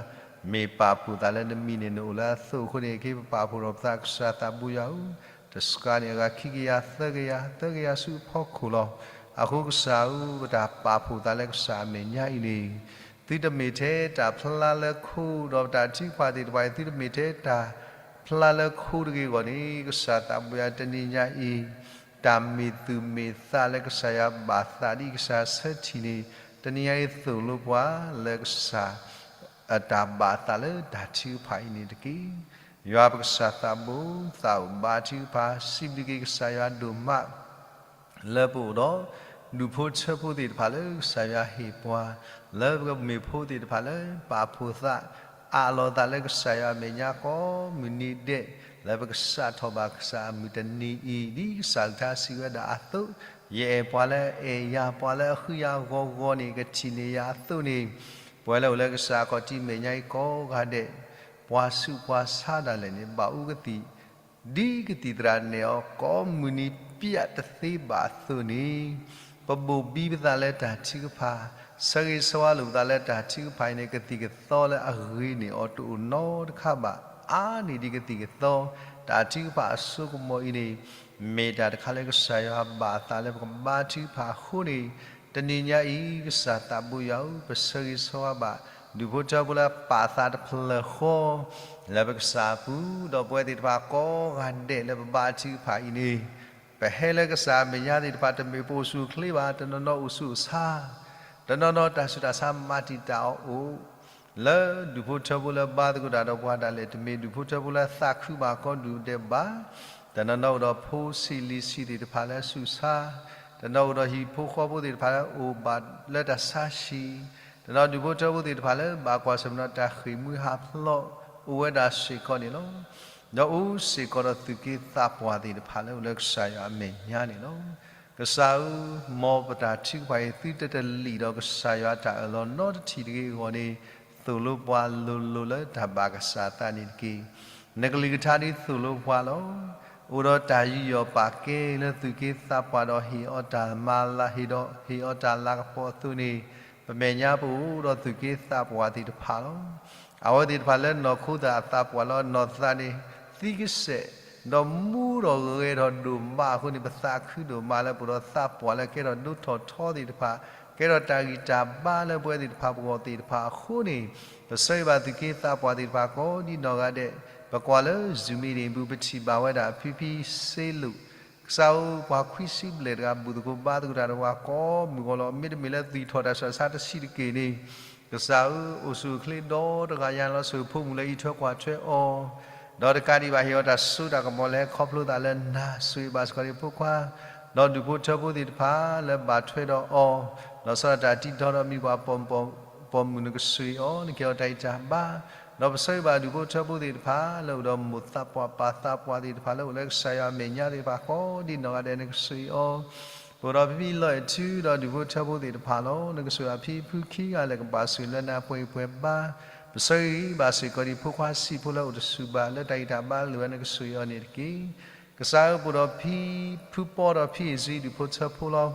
မ့ၢ်ပာ်ဖှိၣ်သးလၢနမံၤန့ၣ် နအိၣ်လၢအသိးအဃိန့ၣ် က့ၤပပာ်ဖှိၣ်ဒီးပသးကစၢ်သးဘိယွၤဧၢ, တစှၤန့ၣ်အဂၤခံကယၤသၢကယၤ သၢကယၤဆူအဖီခိၣ်လီၤ. အဃိကစၢ်ဧၢ, ပတၢ်ပာ်ဖှိၣ်သးလၢကစၢ်အမဲာ်ညါအံၤန့ၣ် သုတမ့ၢ်ထဲတၢ်ဖျါလၢခိဒီးပတၢ်ထုကဖၣ်သ့ၣ်တဖၣ်အံၤ သုတမ့ၢ်ထဲတၢ်ဖျါလၢခိတဂ့ၤအဂီၢ်န့ၣ် ကစၢ်သးဘိယွၤတနံၤညါအံၤ တၢ်မ့ၢ်သူၣ်မ့ၢ်သးလၢကစၢ်ယွၤဘၣ်သးဒ်ကစၢ်ဆၢထံၣ်န့ၣ် တနံၤညါအံၤသိၣ်လိပှၤလၢကစၢ် အတၢ်ဘၣ်သးလၢတၢ်ထုကဖၣ်အံၤန့ၣ်တက့ၢ်. ယွၤပကစၢ်သးဘိ သးအိၣ်ဘါထုကဖၣ် စံးဘျုးက့ၤကစၢ်ယွၤဒိၣ်မး လၢပအိၣ်ဒီး ဒူၣ်ဖိထၢဖိသ့ၣ်တဖၣ်လၢကစၢ်ယွၤဟ့ၣ်ပှၤ လၢပကမ့ၢ်ဖိသ့ၣ်တဖၣ်လၢ ပာ်ဖှိၣ်သး အးလီၤသးလၢကစၢ်ယွၤအမဲာ်ညါကိးမုၢ်နံၤဒဲး လၢပကစးထီၣ်ဘၣ်ကစၢ်အမုၢ်တနံၤအံၤ ဒ်ကစၢ်ကလုၢ်ကထါစံးဝဲဒၣ်အသိး, ယအဲၣ်ပှၤလၢအအဲၣ်ယၤ ပှၤလၢအဃုယၤဂီၤဂီၤန့ၣ် ကထံၣ်န့ၢ်ယၤအသိးန့ၣ်, ပဝဲလၢအိၣ်လၢကစၢ်အခီၣ်ထံးမဲာ်ညါအံၤကိးဂၤဒဲး, ပှၤဆူးပှၤဆါဒၣ်လဲာ်န့ၣ် ဘၣ်အူကသံၣ် ဒ်ကသံၣ်သရၣ်နဲၣ်အီၤ ကိးမုၢ်နံၤပျၢ်တသ့ဘၣ်အသိးန့ၣ်, ပဘိၣ်ဘံပသးလၢတၢ်ထုကဖၣ်, ဆၢဂ့ၤဆၢဝါလိာ်ပသးလၢတၢ်ထုကဖၣ်အံၤန့ၣ် ကသံၣ်ကသီလၢအဂ့ၤန့ၢ်အီၤတအိၣ်နီတခါဘၣ်. အါန့ၢ်ဒံးကသံၣ်ကသီ, တၢ်ထုကဖၣ်အစိကမီၤအံၤန့ၣ် မ့ၢ်တၢ်တခါလၢကစၢ်ယွၤဘၣ်အသးလၢပကဘါထုကဖၣ်အဃိန့ၣ်, တနံၤညါအံၤ ကစၢ်သးဘိယွၤဧၢ, ပဆၢဂ့ၤဆၢဝါဘၣ် ဒူၣ်ဖိထၢဖိလၢပာ်သးတဖျၢၣ်ဃီ လၢပကစၢ်အပူၤ, ဒီးပဝဲသ့ၣ်တဖၣ်ကိးဂၤဒဲးလၢပဘါထုကဖၣ်အံၤန့ၣ်, ပဟဲလၢကစၢ်အမဲာ်ညါသ့ၣ်တဖၣ် တမ့ၢ်ပအိၣ်ဆူၣ်အိၣ်ချ့ဘၣ်, တနီၤနီၤအိၣ်ဆူၣ်အိၣ်ဆါ, တနီၤနီၤတၢ်ဆူးတၢ်ဆါမၤတံာ်တာ်အီၤအိၣ် လၢဒူၣ်ဖိထၢဖိလၢဘါသကိးတၢ်ဒီးပှၤဒၣ်လဲာ် တမ့ၢ်ဒူၣ်ဖိထၢဖိလၢသးခုဘၣ်ကီဒူၣ်ဒဲးဘၣ်, တနီၤနီၤအိၣ်ဒီးဖိဆံးလံၤဆံးသ့ၣ်တဖၣ်လၢဆူးဆါ, တနီၤအိၣ်ဒီးဟံၣ်ဖိဃီဖိသ့ၣ်တဖၣ်လၢအိၣ်ဘၣ်လၢတၢ်ဆါဟံၣ်, တနီၤဒူၣ်ဖိထၢဖိသ့ၣ်တဖၣ်လၢဘၣ်ကွၢ်ဆၢၣ်မဲာ်ဒီးတၢ်ဃ့ၢ်မှံဟးဖျိး အိၣ်ဝဲဒၣ်စ့ၢ်ကီးန့ၣ်လီၤ. ဒီးအိၣ်စ့ၢ်ကီးဒီးသူၣ်က့သးပှၢ်သ့ၣ်တဖၣ်လၢအိၣ်လၢကစၢ်ယွၤအမဲာ်ညါန့ၣ်လီၤ. ကစၢ်ဧၢ, မ်ပတၢ်ထုကဖၣ်အံၤ သုတတလံာ်ဒီးကစၢ်ယွၤအတၢ်အၢၣ်လီၤနီတထံၣ်တဂ့ၤအဂီၢ်န့ၣ်, သိၣ်လိပှၤလိၤလိၤလၢတၢ်ဘၣ်ကစၢ်အသးန့ၣ်တက့ၢ်. နကလုၢ်ကထါဒ်သိၣ်လိပှၤလီၤ. အိၣ်ဒီးတၢ်ယူးယီၣ်ပာ်ကဲလၢသူၣ်က့သးပှၢ်ဒီးဟ့ၣ်အီၤတၢ်မၤလၤဟ့ၣ်ဒီးဟ့ၣ်အီၤတၢ်လၤကပီၤအသိးန့ၣ်, ပမဲာ်ညါပအိၣ်ဒီးသူၣ်က့သးပှၢ်သ့ၣ်တဖၣ်လီၤ. အဝဲသ့ၣ်တဖၣ်လၢနီၢ်ခိသးအသးပှၢ်လၢနီၢ်သးန့ၣ် သံကစဲာ် ဒီးမူဒီးဂဲၤထီၣ်ဒိၣ်မးအဃိန့ၣ် ပသးခုဒိၣ်မးလၢပအိၣ်ဒီးသးပှၢ်လၢကဲထီၣ်ဒိၣ်ထီၣ်ထီသ့ၣ်တဖၣ်, ကဲထီၣ်တၢ်ဂံၢ်တၢ်ဘါလၢပဝဲသ့ၣ်တဖၣ်ပဂီၢ်သ့ၣ်တဖၣ်အဃိန့ၣ်, ပဆၢဂ့ၤဘၣ်သူၣ်က့သးပှၢ်သ့ၣ်တဖၣ်ကိးဒ်နီၢ်ဂၤဒဲး, ပကွၢ်လၢ Zoom meeting ပူၤ ပထံၣ်ဘၣ်ဝဲဒၣ် ဖံဖံစ့လိာ် ကစၢ်ဧၢ, ပှၤခွံဆံဘျဲၣ်တဂၤ ဘူၣ်သကိးဘါသကိးတၢ်ဒီးပှၤကိးမုၢ်ဂီၤလီၤ. မ့တမ့ၢ်လၢသူၣ်ထီၣ်တၢ်ဆူးတၢ်ဆါတဆံးတက့ၢ်န့ၣ်, ကစၢ်ဧၢ, အိၣ်ဆူၣ်အိၣ်ချ့ဒီတဂၤညါလီၤ. ဆိၣ်ဂ့ၤဖိမုၣ်လၢအံးထွဲကွၢ်ထွဲအီၤ, ဒီးတကးဒံးဘၣ်ဟ့ၣ်အီၤတၢ်စိတၢ်ကမီၤလၢဟဲခီဖျိသးလၢနၤ, ဆိၣ်ဂ့ၤဘၣ်စ့ၢ်ကီးဒံးဖိခွါ, ဒီးဒူၣ်ဖိထၢဖိသ့ၣ်တဖၣ်လၢဘၣ်ထွဲဒီးအီၤ, ဒီးဆီၣ်လီၤတၢ်တံၤထီၣ်ဒီးမံၤပှၤ ပိာ်မုၣ်နကဆိၣ်ဂ့ၤအီၤ, နကဟ့ၣ်အီၤတၢ်ဂံၢ်တၢ်ဘါ, ဒီးပဆၢဂ့ၤဘၣ်ဒူၣ်ဖိထၢဖိသ့ၣ်တဖၣ် လၢအိၣ်ဒီးမိၢ်သးပှၢ်ပၢ်သးပှၢ်သ့ၣ်တဖၣ် လၢအိၣ်လၢကစၢ်ယွၤအမဲာ်ညါသ့ၣ်တဖၣ် ကိးဒံနီၢ်ဂၤဒဲး နကဆိၣ်ဂ့ၤအီၤ, ပအိၣ်ဒီးဖံဖံလီၢ်အဲၣ်ထူဒီးဒူၣ်ဖိထၢဖိသ့ၣ်တဖၣ်လီၤ. နကဆိၣ်ဂ့ၤအဖံဖုခံဂၤလၢကဘၣ်ဆိၣ်ဂ့ၤလၢနၤပှဲၤဂံၢ်ပှဲၤဘါ, ပဆၢဂ့ၤဘၣ်စ့ၢ်ကီးဒံးဖိခွါဆံးဖိလၢအိၣ်တဆူၣ်ဘၣ် လၢတၢ်ဂံၢ်တၢ်ဘါလၢအဝဲ နကဆိၣ်ဂ့ၤအီၤန့ၣ်တက့ၢ်. ကစၢ်ဧၢ ပအိၣ်ဒီးဖံဖုပီဒီးဖံအ့ၣ်စံဒူၣ်ဖိထၢဖိလီၤ.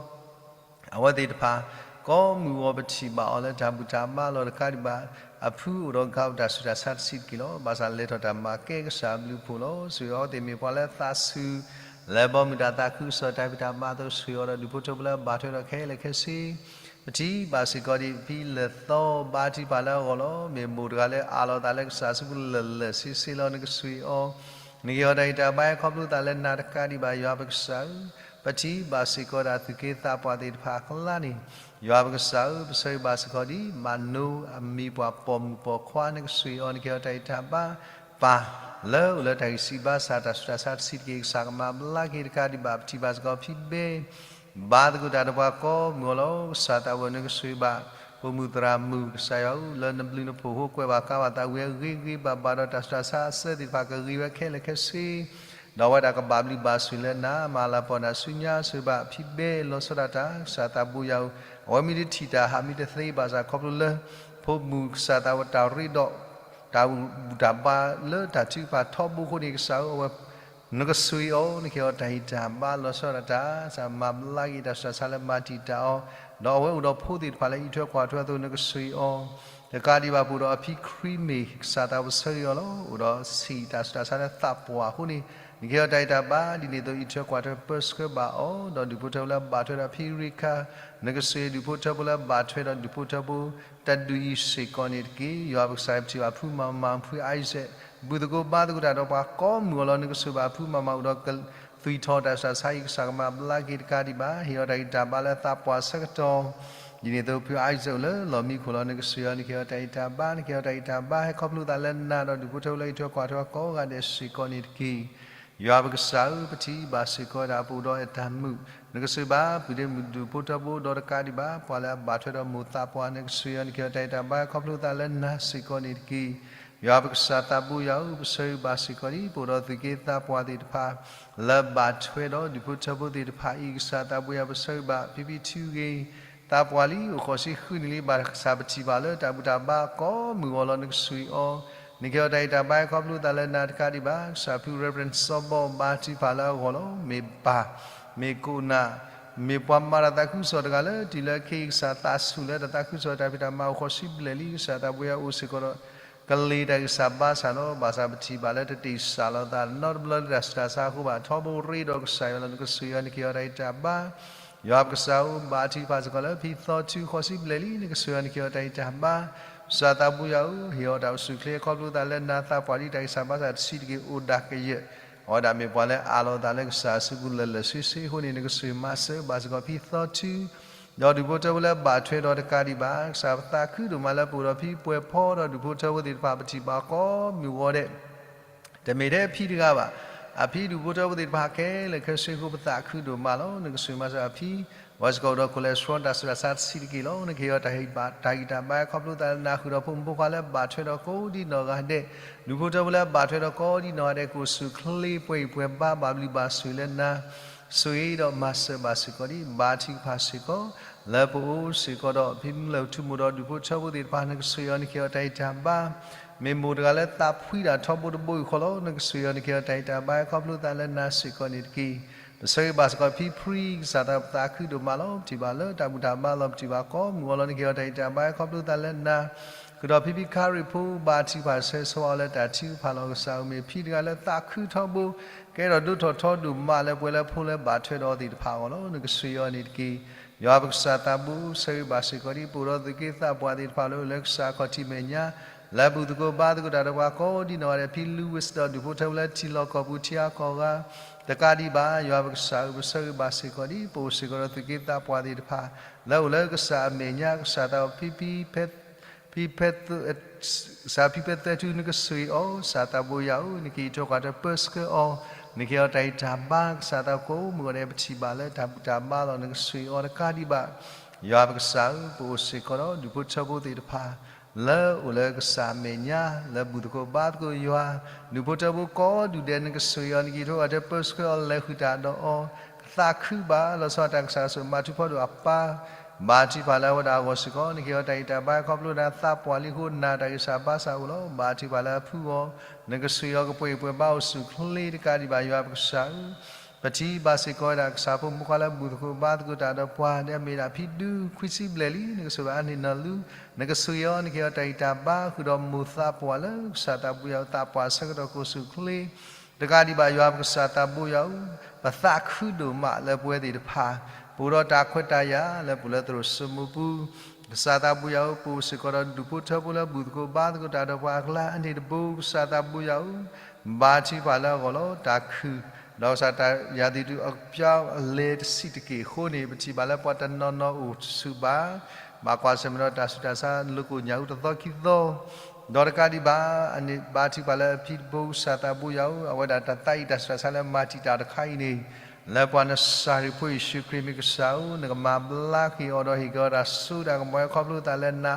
အဝဲသ့ၣ်တဖၣ် ကိးမုၢ်ဂီၤပထံၣ်ဘၣ်အီၤလၢတၢ်ဘူၣ်တၢ်ဘါလီၤတကးဒံးဘၣ်, အဖုအိၣ်ဒီးကါအိၣ်တၢ်ဆူးတၢ်ဆါတဆံးတက့ၢ်လီၤ. ဘၣ်ဆၣ်လဲၤထီၣ်တၢ်မၤကဲကစၢ်အဘျုးအဖှိၣ်လီၤ. ဆိၣ်ဂ့ၤအီၤသ့ၣ်မ့ၢ်ပှၤလၢသးဆူၣ် လၢဘီမုၢ်တၢ်သးခုကစီၣ်တၢ်ဖံးတၢ်မၤအသိး ဆိၣ်ဂ့ၤအီၤဒီးဒူၣ်ဖိထၢဖိလၢအဘၣ်ထွဲဒီးခဲလၢာ်ခဲဆ့ ပထံၣ်ဘၣ်စ့ၢ်ကီးဒံးဖံလၢာ်သီဘါထုကဖၣ်လၢအဂီၢ်လီၤ. မ့ၢ်မိၢ်တဂၤလၢအးလီၤသးလၢကစၢ်အစုပူၤလၢာ်လၢာ်ဆ့ဆ့လီၤ. နကဆိၣ်ဂ့ၤအီၤ, နကဟ့ၣ်အီၤတၢ်ဂံၢ်တၢ်ဘါဟဲခီဖျိသးလၢနၤတကးဒံးဘၣ် ယွၤပကစၢ်ဧၢ, ပထံၣ်ဘၣ်စ့ၢ်ကီးဒၣ်သုးက့သးပှၢ်သ့ၣ်တဖၣ်အကျါန့ၣ် ယွၤပကစၢ်ဧၢ, ပဆၢဂ့ၤဘၣ်စ့ၢ်ကီးဒံး မၤနိအမံၤပှၢ်ပိာ်မုၣ်ပိာ်ခွါ နကဆိၣ်ဂ့ၤအီၤ နကဟ့ၣ်အီၤတၢ်ဂံၢ်တၢ်ဘါ ပၢ်လၢအိၣ်လၢတၢ်ဂံၢ်စၢ်ဘါစၢ်တၢ်ဆူးတၢ်ဆါတဆံးတက့ၢ် ကစၢ်ကမၤဘျါက့ၤတကးဒံးဘၣ် ပထံၣ်ဘၣ်စ့ၢ်ကီးဖံဘဲ ဘါသကိးတၢ်ဒီးပှၤကိးမုၢ်ဂီၤလီၤ. ကစၢ်သးဝဲနကဆိၣ်ဂ့ၤဘၣ် ပိာ်မုၣ်သရၣ်မုၣ် ကစၢ်ယွၤဧၢ လၢနဘျုးနဖှိၣ်အဃိ ကွဲးဘၣ်ကါဘၣ်သးဝံၤအဂ့ၤဂ့ၤဘၣ်ဘၣ်ဒီးတၢ်ဆူးတၢ်ဆါအဆၢသ့ၣ်တဖၣ်ကဂ့ၤဝဲခဲလၢာ်ခဲဆ့ ဒီးအဝဲဒၣ်ကဘၣ်ဘျုးဘၣ်ဆိၣ်လၢနၤ မၤလၤကပီၤနၤဆူညါ ဆိၣ်ဂ့ၤဘၣ်ဖံဘဲလီၤဆီဒၣ်တၢ် ကစၢ်သးဘိယွၤဧၢ, အဝဲမ့ၢ်တထံၣ်တၢ်ဟးမ့ၢ်တသ့ဘၣ်ဆၣ်ခီဖျိလၢ ဖိမုၣ်ကစၢ်သးဝဲတၢ်ရ့ဒီး တၢ်ဘူၣ်တၢ်ဘါလၢတၢ်ထုကဖၣ်ထီဘိအဃိန့ၣ် ကစၢ်ဧၢ အဝဲ နကဆိၣ်ဂ့ၤအီၤ နကဟ့ၣ်အီၤတၢ်ဂံၢ်တၢ်ဘါလီၤဆီဒၣ်တၢ် ကစၢ်မၤဘျါက့ၤတၢ်ဆူးတၢ်ဆါလၢမၤတံာ်တာ်အီၤ, ဒီးအဝဲအိၣ်ဒီးဖိသ့ၣ်တဖၣ်လၢအံးထွဲကွၢ်ထွဲအသိး နကဆိၣ်ဂ့ၤအီၤ တကးဒံးဘၣ် ပအိၣ်ဒီးအဖံခရံာ်မ့ၢ် ကစၢ်သးဝဲပဆၢဂ့ၤအီၤလီၤ. အိၣ်ဒီးဆံးတၢ်ဆူးတၢ်ဆါလၢသးပှၢ်အဃိန့ၣ် နကဟ့ၣ်အီၤတၢ်ဂံၢ်တၢ်ဘါ ဒ်န့ၣ်အသိး အံးထွဲကွၢ်ထွဲပၢဆှၢဘၣ်အီၤ, ဒီးဒူၣ်ဖိထၢဖိလၢအဘၣ်ထွဲဒီးဖံရ့ခါ နကဆိၣ်ဂ့ၤဒူၣ်ဖိထၢဖိလၢအဘၣ်ထွဲဒီးဒူၣ်ဖိထၢဖိ တဒူၣ်အံၤစ့ၢ်ကီးန့ၣ်တက့ၢ်. ယွၤပကစၢ်အံးပထံၣ်ဘၣ်ဖုမၤမၤဖုအံးစဲး ဘူၣ်သကိးဘါသကိးတၢ်ဒီးပှၤကိးမုၢ်ဂီၤလီၤ. နကဆိၣ်ဂ့ၤဘၣ်ဖုမၤမၤအိၣ်ဒီးက သွံၣ်ထီၣ်တၢ်ဆူးတၢ်ဆါအံၤ ကစၢ်ကမၤဘျါက့ၤတကးဒံးဘၣ် ဟ့ၣ်အီၤတၢ်ဂံၢ်တၢ်ဘါလၢသးပှၢ်ဆၢကတီၢ် ဒ်န့ၣ်အသိးဖုအံးစဲးအိၣ်လၢလီၢ်မံခိၣ်လီၤ. နကဆိၣ်ဂ့ၤအီၤ နကဟ့ၣ်အီၤတၢ်ဂံၢ်တၢ်ဘါ နကဟ့ၣ်အီၤတၢ်ဂံၢ်တၢ်ဘါ ဟဲခီဖျိသးလၢနၤဒီးဒူၣ်ဖိထၢဖိလၢအံးထွဲကွၢ်ထွဲကိးဂၤဒဲးစ့ၢ်ကီးန့ၣ်တက့ၢ်. ယွၤပကစၢ်ဧၢ ပထံၣ်ဘၣ်စ့ၢ်ကီးဝဲဒၣ်ပအိၣ်ဒီးအတၢ်မုာ် နကဆိၣ်ဂ့ၤဘၣ် ပုၢ်ဒ့မုၣ်ဒူၣ်ဖိထၢဖိဒီးတကးဒံးဘၣ် ပှၤလၢအဘၣ်ထွဲဒီးမိၢ်သးပှၢ် နကဆိၣ်ဂ့ၤအီၤ နကဟ့ၣ်အီၤတၢ်ဂံၢ်တၢ်ဘါ ခီဖျိသးလၢနၤစ့ၢ်ကီးန့ၣ်တက့ၢ်. ယွၤပကစၢ်သးဘိယွၤဧၢ ပဆၢဂ့ၤဘၣ်စ့ၢ်ကီးဒံး ပအိၣ်ဒီးသုးက့သးပှၢ်သ့ၣ်တဖၣ် လၢဘၣ်ထွဲဒီးဒူၣ်ဖိထၢဖိသ့ၣ်တဖၣ်အံၤ ကစၢ်သးဘိယွၤ ပဆၢဂ့ၤဘၣ် ဖံဖံထူဂ့ၤ သးပှၢ်လံ အိၣ်ဃိးဆံဃုနံၣ်လံ ဘၣ်ဆၣ်ပထံၣ်ဘၣ်လၢတၢ်ဘူၣ်တၢ်ဘါကိးမုၢ်ဂီၤလီၤ. နကဆိၣ်ဂ့ၤအီၤ နကဟ့ၣ်အီၤတၢ်ဂံၢ်တၢ်ဘါ ဟဲခီဖျိသးလၢနၤတကးဒံးဘၣ် ကစၢ်ဖု Reverend စီၤဘီဘါထုကဖၣ်လၢအဂီၢ်လီၤ. မ့ၢ်ပၢ် မ့ၢ်ခိၣ်နၢ် မ့ၢ်ပှၤမၤတၢ်သးခုကစီၣ်တဂၤလၢ တုၤလၢခဲအံၤ ကစၢ်သးဆူၣ်လၢတၢ်သးခုကစီၣ်တၢ်ဖံးတၢ်မၤအိၣ်ဃိးဆံဘျဲၣ်လံ ကစၢ်သးဘိယွၤအိၣ်စ့ၢ်ကီးဒီး ကလ့ၤတၢ်ဂံၢ်စၢ်ဘါစၢ်လီၤ. ဘၣ်ဆၣ်ပထံၣ်ဘၣ်လၢတတ့ၢ်စၢ်လီၤသးနီတဘျီလၢတၢ်ဆူးတၢ်ဆါအဃိဘၣ် ထီဘိရ့ဒီးကစၢ်ယွၤလီၤ. နကဆိၣ်ဂ့ၤအီၤ နကဟ့ၣ်အီၤတၢ်ဂံၢ်တၢ်ဘါ ယွၤပကစၢ်ဧၢ ဘါထုကဖၣ်စ့ၢ်ကီးလၢဖံသီထူဃိးဆံဘျဲၣ်လံ နကဆိၣ်ဂ့ၤအီၤ နကဟ့ၣ်အီၤတၢ်ဂံၢ်တၢ်ဘါ ကစၢ်သးဘိယွၤဧၢ ဟ့ၣ်အီၤတၢ်အိၣ်ဆူၣ်အိၣ်ချ့ ခီဖျိသးလၢနၤ သးပှၢ်လံ တၢ်ဂံၢ်စၢ်ဘါစၢ်တဆံးတက့ၢ် အိၣ်ဒၣ်ကယဲၢ် အဝဲဒၣ်မ့ၢ်ပှၤလၢအးလီၤသးလၢကစၢ်အစုပူၤလၢာ်လၢာ်ဆ့ဆ့အဃိန့ၣ် နကဆိၣ်ဂ့ၤမၤစၢၤဘၣ်စ့ၢ်ကီးဖံသီထူ ဒီးဒူၣ်ဖိထၢဖိလၢအဘၣ်ထွဲဒီးတကးဒံးဘၣ် ကစၢ်ပသးခုဒိၣ်မးလၢပအိၣ်ဒီးဖံပှဲၤဖီဒီးဒူၣ်ဖိထၢဖိသ့ၣ်တဖၣ် ပထံၣ်ဘၣ်ကိးမုၢ်ဂီၤဒဲး တမ့ၢ်ထဲအဖံတဂၤဘၣ်. အဖံဒူၣ်ဖိထၢဖိသ့ၣ်တဖၣ်ခဲလၢာ်ခဲဆ့အဃိ ပသးခုဒိၣ်မးလီၤ. နကဆိၣ်ဂ့ၤမၤစၢၤအဖံ ဘၣ်စ့ၢ်ကီးအိၣ်ဒီး cholesterol တၢ်ဆူးတၢ်ဆါတဆံးတက့ၢ်လီၤ. နကဟ့ၣ်အီၤတၢ်ဂံၢ်တၢ်ဘါ ခီဖျိသးလၢနၤ ဃုာ်ဒီးဖိမုၣ်ဖိခွါလၢဘၣ်ထွဲဒီးကိးဒံနီၢ်ဂၤဒဲး ဒူၣ်ဖိထၢဖိလၢဘၣ်ထွဲဒီးကိးဒံနီၢ်ဂၤဒဲး ကအိၣ်ဆူၣ်အိၣ်ချ့ ပှဲၤဂံၢ်ပှဲၤဘါ ဘၣ်ဘျုးဘၣ်ဆိၣ်ဂ့ၤလၢနၤ ဆိၣ်ဂ့ၤဒီးမၤစၢၤဘၣ်စ့ၢ်ကီးဒံး ဘါထုကဖၣ်စ့ၢ်ကီး လၢပအိၣ်စ့ၢ်ကီးဒီးဖံမုၢ်လၢၢ်ထူမိၢ်ဒီးဒူၣ်ဖိထၢဖိသ့ၣ်တဖၣ် နကဆိၣ်ဂ့ၤအီၤ နကဟ့ၣ်အီၤတၢ်ဂံၢ်တၢ်ဘါ မ့ၢ်မိၢ်တဂၤလၢသးဖှံတၢ်ထီဘိတဘိအံၤဃီလီၤ. နကဆိၣ်ဂ့ၤအီၤ နကဟ့ၣ်အီၤတၢ်ဂံၢ်တၢ်ဘါ ခီဖျိသးလၢနၤစ့ၢ်ကီးန့ၣ်တက့ၢ်. ပဆၢဂ့ၤဘၣ်စ့ၢ်ကီးဖံဖရံ ကစၢ်သးပသးခုဒိၣ်မးလီၤ. ပထံၣ်ဘၣ်လၢတၢ်ဘူၣ်တၢ်ဘါလီၤ ပထံၣ်ဘၣ်ကိးမုၢ်ဂီၤလီၤ. နကဟ့ၣ်အီၤတၢ်ဂံၢ်တၢ်ဘါ ခီဖျိသးလၢနၤ ဃုာ်ဒီးဖံဖံခါရံၣ်ဖိ ဘါထုကဖၣ်ဆၢဂ့ၤဆၢဝါအီၤလၢတၢ်ထုကဖၣ်လီၤ. ကစၢ်ဧၢ မ့ၢ်ဖံတဂၤလၢသးခုထီဘိ ကဲထီၣ်ဒိၣ်ထီၣ်ထီဒိၣ်မးလၢပှဲၤလၢဖိလၢဘၣ်ထွဲဒီးအီၤသ့ၣ်တဖၣ်အဂီၢ်လီၤ. နကဆိၣ်ဂ့ၤအီၤန့ၣ်တက့ၢ်. ယွၤပကစၢ်သးဘိ ဆၢဂ့ၤဘၣ်စ့ၢ်ကီးဒံး ပအိၣ်ဒီးသုးက့သးပှၢ်သ့ၣ်တဖၣ်လၢအိၣ်လၢကစၢ်ခီၣ်ထံးမဲာ်ညါ လၢဘူၣ်သကိးဘါသကိးတၢ်ဒီးပှၤကိးဒံနီၢ်ဂၤဒဲး ဖံ Louis ဒီးဒူၣ်ဖိထၢဖိလၢထံလီၢ်ကီၢ်ပူၤ ထံအါကီၢ်ဂၤ တကးဒံးဘၣ် ယွၤပကစၢ်ဧၢ ပဆၢဂ့ၤဘၣ်စ့ၢ်ကီးဒံး ပအိၣ်စ့ၢ်ကီးဒီးသုးက့သးပှၢ်သ့ၣ်တဖၣ် လၢအိၣ်လၢကစၢ်အမဲာ်ညါ ကစၢ်သးဘိ ဖံ ဖံ ဖံဖဲ ကစၢ်ဖံဖဲသၢထူ နကဆိၣ်ဂ့ၤအီၤ ကစၢ်သးဘိယွၤဧၢ နကအံးထွဲကွၢ်ထွဲပၢဆှၢအီၤ နကဟ့ၣ်အီၤတၢ်ဂံၢ်တၢ်ဘါ ကစၢ်သးဘိကိးမုၢ်ဂီၤဒဲး ပထံၣ်ဘၣ်လၢတၢ်ဘူၣ်တၢ်ဘါလီၤ နကဆိၣ်ဂ့ၤအီၤတကးဒံးဘၣ် ယွၤပကစၢ်ဧၢ ပအိၣ်စ့ၢ်ကီးဒီးဒူၣ်ဖိထၢဖိသ့ၣ်တဖၣ် လၢအိၣ်လၢကစၢ်အမဲာ်ညါ လၢဘူၣ်သကိးဘါသကိးယွၤ, ဒူၣ်ဖိထၢဖိကိးဒူၣ်ဒဲး နကဆိၣ်ဂ့ၤအီၤ နကယံာ်ထူအီၤ တဲပၢဆှၢအီၤ လဲၤဃုာ်တၢ်ဒီးအီၤ, ကသးခုဘၣ် လီၤဆီဒၣ်တၢ်ကစၢ်အစိၣ်မၤထူဖီဒိၣ်အပၢ်, ဘါထုကဖၣ်လၢအဝဲဒၣ်အဂီၢ်စ့ၢ်ကီး နကဟ့ၣ်အီၤတၢ်ဂံၢ်တၢ်ဘါခီဖျိနၤ သးပှၢ်လံအဃိ နာ်တၢ်ဂံၢ်စၢ်ဘါစၢ်အိၣ်လီၤ. ဘါထုကဖၣ်လၢအဖုအဂီၢ် နကဆိၣ်ဂ့ၤအီၤကပှဲၤပှဲၤဘါအိၣ်ဆူၣ်ချ့ တကးဒံးဘၣ်ယွၤပကစၢ်ဧၢ ပထံၣ်ဘၣ်စ့ၢ်ကီးဝဲဒၣ် ကစၢ်ဖိမုၣ်ခွါလၢဘူၣ်သကိးဘါသကိးတၢ်ဒီးပှၤ ဒီးမ့ၢ်ဒၣ်ဖံဒူခွံဆံဘျဲၣ်လံ နကဆိၣ်ဂ့ၤအီၤအါန့ၢ်နီၢ်လူၤ, နကဆိၣ်ဂ့ၤအီၤ နကဟ့ၣ်အီၤတၢ်ဂံၢ်တၢ်ဘါ ဃုာ်ဒီးမိၢ်သးပှၢ်လၢကစၢ်သးဘိယွၤအအိၣ် သးပှၢ်ဆၢကတီၢ်ကအိၣ်ဆူၣ်ချ့ တကးဒံးဘၣ်ယွၤပကစၢ်သးဘိယွၤဧၢ, ပသးခုဒိၣ်မးလၢပဝဲသ့ၣ်တဖၣ် ပအိၣ်ဒီးတၢ်ခွဲးတၢ်ယာ်လၢပူၤလၢသရိာ်စိမိးပူၤ, ကစၢ်သးဘိယွၤဧၢ, ပအိၣ်စ့ၢ်ကီးဒီးဒူၣ်ဖိထၢဖိလၢဘူၣ်သကိးဘါသကိးတၢ်ဒီးပှၤအကျါ အန့ၣ်တဘိ ကစၢ်သးဘိယွၤဧၢ, ဘါထုကဖၣ်လၢအဂီၢ်လီၤ. တၢ်ခုၣ် ဒီးကစၢ်တၢ် ရာသီဥတုအပြောင်းအလဲ တဆံးတက့ၢ်အဃိန့ၣ် ပထံၣ်ဘၣ်လၢပှၤတနီၤနီၤအိၣ်ဆူၣ်ဘၣ် ဘၣ်ကွၢ်ဆၢၣ်မဲာ်ဒီးတၢ်ဆူးတၢ်ဆါလိာ်ကိၣ်ညၣ်အူတသီခံသီ, ဒီးတကးဒံးဘၣ် အန့ၣ်ဘါထုကဖၣ်လၢအဖံတဘိ ကစၢ်သးဘိယွၤဧၢ, အဝဲဒၣ်တၢ်သးအံၤတၢ်ဆူးတၢ်ဆါလၢမၤတံာ်တာ်တခါအံၤန့ၣ် လၢပှၤနစၤရ့းဖိယ့ၣ်ၡူးခရံာ်မ့ၢ်ကစၢ်ဧၢ, နကမၤဘျါက့ၤအီၤဒီးဟ့ၣ်က့ၤအီၤတၢ်စိတၢ်ကမီၤ ခီဖျိသးလၢနၤ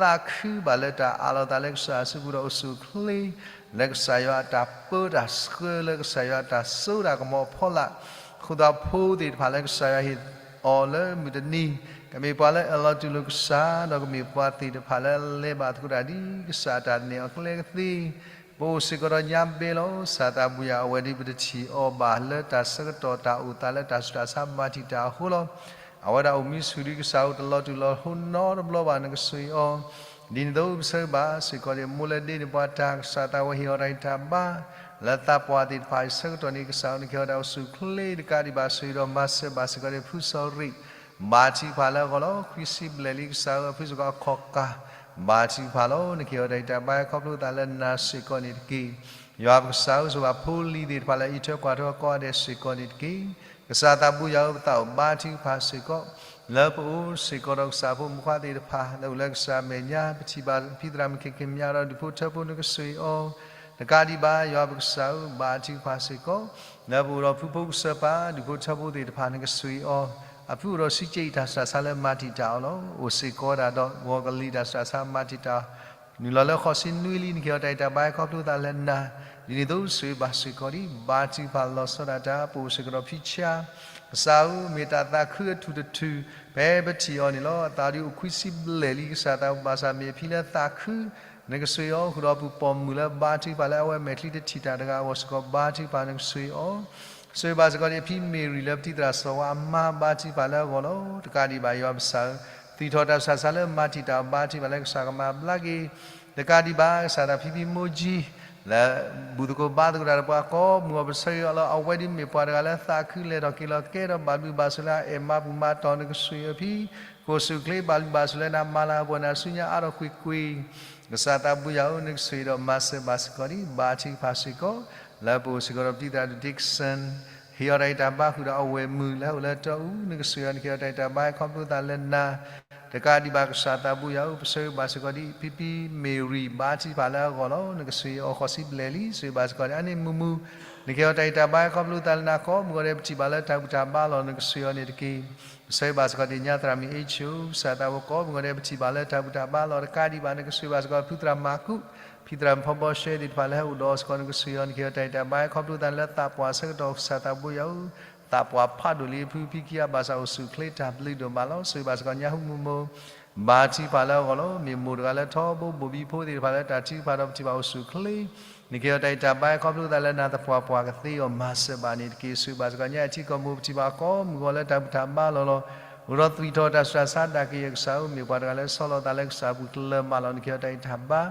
သးခုဘၣ်လၢတၢ်အးလီၤသးလၢကစၢ်အစုပူၤဒီးအိၣ်ဆူၣ်အိၣ်ချ့ လၢကစၢ်ယွၤအတၢ်ပၢတၢ်ဆှၢလၢကစၢ်ယွၤအတၢ်စိတၢ်ကမီၤအဖီလာ်, ဃုာ်ဒီးဖိသ့ၣ်တဖၣ်လၢကစၢ်ယွၤဟ့ၣ်အီၤလၢမုၢ်တနံၤ, ကမ့ၢ်ပှၤလၢအလီၤတူၢ်လိာ်ကစၢ် ဒီးကမ့ၢ်ပှၤသ့ၣ်တဖၣ်လၢအလဲၤဘၣ်သကိးတၢ်ဒ်ကစၢ်အတၢ်နဲၣ်အီၤကျဲကသ့ ပအိၣ်စ့ၢ်ကီးဒီးညါဘဲလီၤ. ကစၢ်သးဘိယွၤဧၢ, အဝဲဒ်ပတထံၣ်အီၤဘၣ်လၢတၢ်ဆၢကတီၢ်တၢ်အိၣ်သးလၢတၢ်ဆူးတၢ်ဆါမၤတံာ်တာ်အဃိလီၤ. အဝဲဒၣ်အိၣ်မံဆူၣ်ဒ်ကစၢ်ဧိၤ တလီၤတူာ်လီၤဟိနီတဘျီဘၣ် နကဆိၣ်ဂ့ၤအီၤ, ဒ်န့ၣ်အသိးပဆၢဂ့ၤဘၣ်စ့ၢ်ကီးန့ၣ် မိၢ်လၢဒ့န့ၢ်ပှၤတၢ် ကစၢ်သးဝဲဟ့ၣ်အီၤတၢ်ဂံၢ်တၢ်ဘါ လၢသးပှၢ်သ့ၣ်တဖၣ်အဆၢကတီၢ်န့ၣ် ကစၢ်ဧိၤ နကဟ့ၣ်အီၤတၢ်အိၣ်ဆူၣ်အိၣ်ချ့ တကးဒံးဘၣ် ဆိၣ်ဂ့ၤဒီးမၤစၢၤဘၣ်စ့ၢ်ကီးန့ၣ် ဖုစီၤရံး ဘါထုကဖၣ်လၢအဂီၢ်လီၤ. ခွံဆံဘျဲၣ်လံကစၢ်ဧိၤ အဖုစ့ၢ်ကီးအခီၣ်ကၢ် ဘါထုကဖၣ်လီၤ. နကဟ့ၣ်အီၤတၢ်ဂံၢ်တၢ်ဘါခီဖျိသးလၢနၤစ့ၢ်ကီးန့ၣ်တက့ၢ်. ယွၤပကစၢ်ဧိၤ, ဆိၣ်ဂ့ၤဖိလံၤသ့ၣ်တဖၣ်လၢအအံးထွဲကွၢ်ထွဲကိးဂၤဒဲးစ့ၢ်ကီးန့ၣ်တက့ၢ်. ကစၢ်သးဘိယွၤဧိၤ, ပသးအိၣ်ဘါထုကဖၣ်စ့ၢ်ကီး လၢပအိၣ်စ့ၢ်ကီးဒီးကစၢ်ဖိမုၣ်ခွါသ့ၣ်တဖၣ် လၢအိၣ်လၢကစၢ်အမဲာ်ညါ ပထံၣ်ဘၣ်ဖံသရၣ်မုၣ်ခံက့ၤမၠးဒီးဒူၣ်ဖိထၢဖိ နကဆိၣ်ဂ့ၤအီၤ တကးဒံးဘၣ် ယွၤပကစၢ်ဧိၤ, ဘါထုကဖၣ်စ့ၢ်ကီး လၢပအိၣ်ဒီးဖုဖိကစၢၢ်ပၢ် ဒူၣ်ဖိထၢဖိသ့ၣ်တဖၣ် နကဆိၣ်ဂ့ၤအီၤ, အဖုအိၣ်ဒီးဆံးက့အံၤတၢ်ဆူးတၢ်ဆါလၢမၤတံာ်တာ်အီၤလီၤ. အိၣ်စ့ၢ်ကီးဝဲဒၣ်ဒီး ဂီၤကလံၤတၢ်ဆူးတၢ်ဆါမၤတံာ်တာ် နုာ်လီၤလၢဃိးဆံနွံလံ နကဟ့ၣ်အီၤတၢ်ဂံၢ်တၢ်ဘါခီဖျိသးလၢနၤ, ဒ်န့ၣ်အသိးဆိၣ်ဂ့ၤဘၣ်စ့ၢ်ကီးဒံး ဘါထုကဖၣ်လီၤဆီဒၣ်တၢ် ပအိၣ်စ့ၢ်ကီးဒီးဖံဆါ ကစၢ်ဧိၤ မ့ၢ်တၢ်သးခုအထူၣ်တထူၣ် ဖဲပထံၣ်အီၤန့ၣ်လီၤ. အသးဒုးအိၣ်ခွံဆံဘျဲၣ်လံ ကစၢ်သးဘိဘၣ်ဆၣ်မ့ၢ်အဖံလၢသးခု နကဆိၣ်ဂ့ၤအီၤ ဃုာ်ဒီးပူၤပိာ်မုၣ်လၢဘါထုကဖၣ်လၢအဝဲမဲာ်ချံတထံၣ်တၢ်တဂၤအဂီၢ်စ့ၢ်ကီး ဘါထုကဖၣ်နကဆိၣ်ဂ့ၤအီၤ ဆိၣ်ဂ့ၤဘၣ်စ့ၢ်ကီးဒံးအဖံမ့ၢ်ရံၣ်လၢပတံၤသရၣ်စီၤဝါအမါ ဘါထုကဖၣ်လၢအဂီၢ်လီၤ. တကးဒံးဘၣ်ယွၤပကစၢ်ဧိၤ, သွံၣ်ထီၣ်တၢ်ဆူးတၢ်ဆါလၢမၤတံာ်တာ်အီၤ ဘါထုကဖၣ်လၢကစၢ်ကမၤဘျါက့ၤ တကးဒံးဘၣ် ကစၢ်သးဖံဖံမိၢ်ကၠံ လၢဘူၣ်သကိးဘါသကိးတၢ်ဒီးပှၤကိးမုၢ်ဂီၤ ပဆၢဂ့ၤအီၤလီၤ. အဝဲဒၣ်မ့ၢ်ပှၤတဂၤလၢသးခုလဲၤထီၣ်က့ၤလီၤကဲဒီး ဘၣ်ဘျုးဘၣ်ဆိၣ်လၢအအဲၣ်မၤဘူၣ်မၤတီၢ် နကဆိၣ်ဂ့ၤအဖံ ကအိၣ်ဆူၣ်အိၣ်ချ့ ဘၣ်ဘျုးဘၣ်ဆိၣ်လၢနၤ မၤလၤကပီၤနၤဆူညါအါထီၣ်ကွ့ၢ်ကွ့ၢ် ကစၢ်သးဘိယွၤဧိၤ နကဆိၣ်ဂ့ၤဒီးမၤစၢၤဘၣ်စ့ၢ်ကီးဒံး ဘါထုကဖၣ်စ့ၢ်ကီး လၢပအိၣ်စ့ၢ်ကီးဒီးပတံၤသရၣ်ဒိၣ် Dickson ဟ့ၣ်အီၤတၢ်ဂံၢ်တၢ်ဘါဃုာ်ဒီးအဝဲၢ်မုၣ်လၢအိၣ်လၢတီအူ နကဆိၣ်ဂ့ၤအီၤ နကဟ့ၣ်အီၤတၢ်ဂံၢ်တၢ်ဘါခီဖျိသးလၢနၤ တကးဒံးဘၣ်ကစၢ်သးဘိယွၤဧိၤ ပဆၢဂ့ၤဘၣ်စ့ၢ်ကီးဒံး ဖံဖံမ့ၢ်ရံၣ် ဘါထုကဖၣ်လၢအဂီၢ်လီၤ. နကဆိၣ်ဂ့ၤအီၤဃိးဆံဘျဲၣ်လံ ဆိၣ်ဂ့ၤဘၣ်စ့ၢ်ကီးဒံး အါန့ၢ်မုာ်မုာ် နကဟ့ၣ်အီၤတၢ်ဂံၢ်တၢ်ဘါခီဖျိသးလၢနၤ ကိးမုၢ်ဂီၤဒဲး ပထံၣ်ဘၣ်လၢတၢ်ဘူၣ်တၢ်ဘါလီၤ နကဆိၣ်ဂ့ၤအီၤန့ၣ်တက့ၢ်. ပဆၢဂ့ၤဘၣ်စ့ၢ်ကီးဒံးညါသရၣ်မုၣ်အ့ၣ်ဆိၣ် ကစၢ်သးဘိကိးမုၢ်ဂီၤဒဲး ပထံၣ်ဘၣ်လၢတၢ်ဘူၣ်တၢ်ဘါလီၤ တကးဒံးဘၣ် နကဆိၣ်ဂ့ၤဘၣ်စ့ၢ်ကီးဖုသရၣ်မၤကူး ဖံသရၣ်ဖီဘီရှဲသ့ၣ်တဖၣ်လၢဟဲအိၣ်ဒီးစ့ၢ်ကီး နကဆိၣ်ဂ့ၤအီၤ နကဟ့ၣ်အီၤတၢ်ဂံၢ်တၢ်ဘါခီဖျိသးလၢသးပှၢ်ဆၢကတီၢ် ကစၢ်သးဘိယွၤဧိၤ သးပှၢ်ဖးဒိၣ်လံအဖုဖံခံဂၤဘၣ်ဆၣ်အိၣ်ဆူၣ်အိၣ်ချ့တၢ်ဘျုးဒိၣ်မးလီၤ. ဆိၣ်ဂ့ၤဘၣ်စ့ၢ်ကီးညါဟူမုၢ်မိၢ် ဘါထုကဖၣ်လၢအဂီၢ်လီၤ. မ့ၢ်မိၢ်တဂၤလၢထီဘိဘိၣ်ဘံဖိသ့ၣ်တဖၣ်လၢတၢ်ထုကဖၣ်ဒီးပထံၣ်ဘၣ်အိၣ်ဆူၣ်အိၣ်ချ့ နကဟ့ၣ်အီၤတၢ်ဂံၢ်တၢ်ဘါခီဖျိသးလၢနၤသပှၢ်ပှၢ်ကသ့အီၤမၤစၢၤဘၣ်န့ၣ်တက့ၢ်. ဆိၣ်ဂ့ၤဘၣ်စ့ၢ်ကီးညါအထံကီၢ်မိၢ် ပထံၣ်ဘၣ်ကိးမုၢ်ဂီၤလၢတၢ်ဘူၣ်တၢ်ဘါလီၤလီၤ. အိၣ်ဒီးသွံၣ်ထီၣ်တၢ်ဆူးတၢ်ဆါဒၣ်ကယဲၢ်ကစၢ်ဧိၤ မ့ၢ်ပှၤတဂၤလၢဆီလီၤသးလၢကစၢ်အပူၤကလၢၤမးလီၤ. နကဟ့ၣ်အီၤတၢ်ဂံၢ်တၢ်ဘါ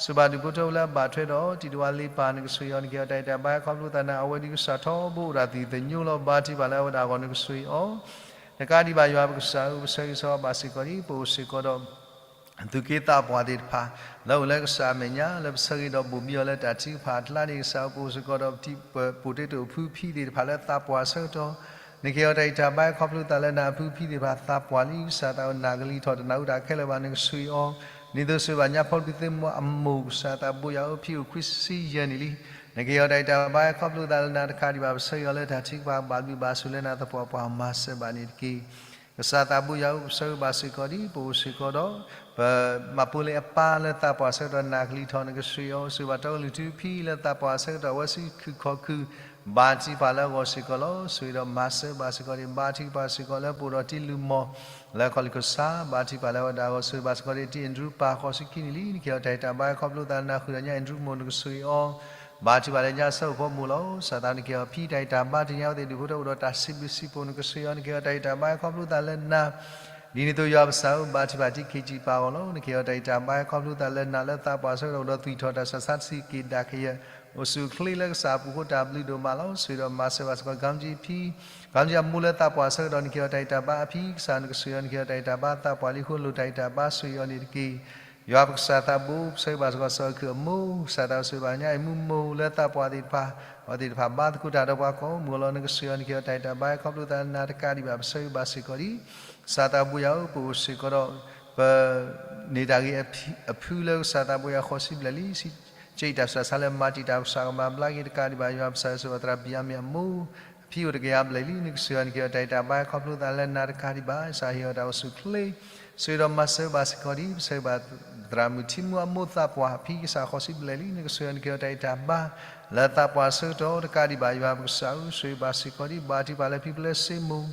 ဆိၣ်ဂ့ၤဘၣ်ဒူၣ်ဖိထၢဖိလၢအဘၣ်ထွဲဒီးတံၤတဝါလ့ပၢ် နကဆိၣ်ဂ့ၤအီၤ နကဟ့ၣ်အီၤတၢ်ဂံၢ်တၢ်ဘါခီဖျိသးလၢနၤ အဝဲဒၣ်ကစၢ်ထီဘိအိၣ်ဒီးသံၣ်သညိလီၤ. ဘါထုကဖၣ်လၢအဝဲဒၣ်အဂီၢ် နကဆိၣ်ဂ့ၤအီၤ တကးဒံးဘၣ်ယွၤပကစၢ်ဧိၤ ပဆၢဂ့ၤဆၢဝါဘၣ်စ့ၢ်ကီးဒံး ပအိၣ်စ့ၢ်ကီးဒီး သူၣ်က့သးပှၢ်သ့ၣ်တဖၣ် လၢအိၣ်လၢကစၢ်အမဲာ်ညါ လၢပဆၢဂ့ၤဒီးဘိၣ်ဘံအီၤလၢတၢ်ထုကဖၣ်အကျါန့ၣ် ကစၢ်ဧိၤ ပအိၣ်စ့ၢ်ကီးဒီးပတံၤဖိသ့ၣ်တဖၣ်လၢသးပှၢ်ဆၢကတီၢ် နကဟ့ၣ်အီၤတၢ်ဂံၢ်တၢ်ဘါခီဖျိသးလၢနၤ အဖုဖံသ့ၣ်တဖၣ်သးပှၢ်လံ ကစၢ်သးဧိၤ နၢ်ကလံၤထီၣ်တနၢ်ဟူတၢ်ခဲလၢာ်ဘၣ် နကဆိၣ်ဂ့ၤအီၤ ဒ်သိးဆိၣ်ဂ့ၤဘၣ်ညါဖီဒုးသ့ၣ်မူအမိၢ် ကစၢ်သးဘိယွၤဧိၤ ဖံအိၣ်ခွံဆံယဲၢ်နံၣ်လံ နကဟ့ၣ်အီၤတၢ်ဂံၢ်တၢ်ဘါခီဖျိသးလၢနၤ တကးဒံးဘၣ် ပဆၢဂ့ၤအီၤလၢတၢ်ထုကဖၣ် ဘၣ်ဘျုးဘၣ်ဆိၣ်လၢနၤသပှၢ်ပှၢ်မၤစၢၤဘၣ်န့ၣ်တက့ၢ်. ကစၢ်သးဘိယွၤဧၢ, ပဆၢဂ့ၤဘၣ်စ့ၢ်ကီးဒံး ပအိၣ်စ့ၢ်ကီးဒီး ပမၤပူၤလၢအပၢ်လၢသးပှၢ်ဆၢကတီၢ် နၢ်ကလံၤထီၣ်နကစၢ်ယွၤအီၤ, ဆိၣ်ဂ့ၤဘၣ်တီကလုာ်ထူဖံလၢသးပှၢ်ဆၢကတီၢ်အဝဲဆူခုၣ်ခီၣ်ခုၣ်, ဘၣ်ထံၣ်ပှၤလၢအဂီၢ်စ့ၢ်ကီးလီၤ. ဆိၣ်ဂ့ၤဒီးမၤစၢၤဘၣ်စ့ၢ်ကီးဒံး ဘါထုကဖၣ်စ့ၢ်ကီးလၢပအိၣ်ဒီးတံၤလုၢ်မီၢ် လၢခီၣ်လံၢ်ခိၣ်ဆါ, ဘါထုကဖၣ်လၢအဝဲဒၣ်အဂီၢ်, ဆိၣ်ဂ့ၤဘၣ်စ့ၢ်ကီးဒံး တံၢ်အ့ၣ်ဒြူပၢ်ဃိးဆံခံနံၣ်လံ, နကဟ့ၣ်အီၤတၢ်ဂံၢ်တၢ်ဘါ ခီဖျိသးလၢနၢ်ဃုာ်ဒီးညါအ့ၣ်ဒြူမိၢ် နကစၢ်ယွၤအီၤ, ဘါထုကဖၣ်လၢညါအဆၢဖိမိၢ်လီၤ. ကစၢ်သးနကဟ့ၣ်အီၤဖံတၢ်ဂံၢ်တၢ်ဘါ, တနံၤအံၤအဝဲသ့ၣ်ဒုးဖိတၢ်အိၣ်ဒီးတၢ်စံးဘျုးစံးဖှိၣ် နကစၢ်ယွၤ နကဟ့ၣ်အီၤတၢ်ဂံၢ်တၢ်ဘါ ခီဖျိသးလၢနၤ ဒ်န့ၣ်အသိးယွၤပကစၢ်ဧၢ, ဘါထုကဖၣ်တံၢ်ခ့ကၠံၣ်ပၢ်အဂီၢ်လီၤ. နကဟ့ၣ်အီၤတၢ်ဂံၢ်တၢ်ဘါ ခီဖျိသးလၢနၤလၢသးပှၢ်ဆၢကတီၢ် အိၣ်ဒီးသွံၣ်ထီၣ်တၢ်ဆူးတၢ်ဆါ တဆံးက့ၤဒၣ်ကယဲၢ်, အိၣ်ဆူၣ်အိၣ်ချ့လၢကစၢ်အပူၤဃိတၢ်ဘျုးဒိၣ်မးလီၤ. ဆိၣ်ဂ့ၤဒီးမၤစၢၤဘၣ်စ့ၢ်ကီး ကမ္မကၠံဖံ, ကမ္မကၠံအမိၢ်လၢသးပှၢ်ဆၢကတီၢ် နကဟ့ၣ်အီၤတၢ်ဂံၢ်တၢ်ဘါ, အဖံကစၢ် နကစၢ်ယွၤ နကဟ့ၣ်အီၤတၢ်ဂံၢ်တၢ်ဘါ သးပှၢ်လံအဃိလိၣ်တၢ်ဂံၢ်တၢ်ဘါ ဆိၣ်ဂ့ၤအီၤန့ၣ်တက့ၢ်. ယွၤပကစၢ်သးဘိ, ပဆၢဂ့ၤဘၣ်စ့ၢ်ကီးစီၤအၢခုၣ်အမိၢ်, ကစၢ်သးဘိဆိၣ်ဂ့ၤဘၣ်ညါအ့ၣ်မူမိၢ်လၢသးပှၢ်သ့ၣ်တဖၣ်, အဝဲသ့ၣ်တဖၣ်ဘါသကိးတၢ်ဒီးပှၤကိးမုၢ်အလီၢ်, နကစၢ်ယွၤ နကဟ့ၣ်အီၤတၢ်ဂံၢ်တၢ်ဘါ ခီဖျိသးလၢနၤတကးဒံးဘၣ် ပဆၢဂ့ၤဘၣ်စ့ၢ်ကီးဒံး ကစၢ်သးဘိယွၤဧၢ, ပအိၣ်စ့ၢ်ကီးဒီး ပ န့ၢ်တၢ်ဂ့ၤအဖုလၢကစၢ်သးဘိယွၤဃိးဆံဘျဲၣ်လံ, စံးကၠံၣ်တၢ်ဆူးတၢ်ဆါလၢမၤတံာ်တာ် ကစၢ်ကမၤဘျါက့ၤတကးဒံးဘၣ် ယွၤပကစၢ်ဧၢ, ဆိၣ်ဂ့ၤဘၣ်သရၣ်ဘံယၤမ့ၣ်အမိၢ်, အဖံအိၣ်တကယၤဘျဲၣ်လံ, နကစၢ်ယွၤ နကဟ့ၣ်အီၤတၢ်ဂံၢ်တၢ်ဘါ ခီဖျိသးလၢနၤတကးဒံးဘၣ် ကစၢ်ဟ့ၣ်အီၤတၢ်အိၣ်ဆူၣ်အိၣ်ချ့, ဆိၣ်ဂ့ၤဒီးမၤစၢၤဘၣ်စ့ၢ်ကီးဒံး ပဆၢဂ့ၤဘၣ်သရၣ်မုၣ်ထံမူအမိၢ်သးပှၢ် အဖံကစၢ်ဃိးဆံဘျဲၣ်လံ, နကစၢ်ယွၤ နကဟ့ၣ်အီၤတၢ်ဂံၢ်တၢ်ဘါ လၢသးပှၢ်ဆၢကတီၢ်တကးဒံးဘၣ် ယွၤပကစၢ်ဧၢ, ဆိၣ်ဂ့ၤဘၣ်စ့ၢ်ကီးဒံး ဘါထုကဖၣ်လၢဖံဖုလၢစ့မိၢ်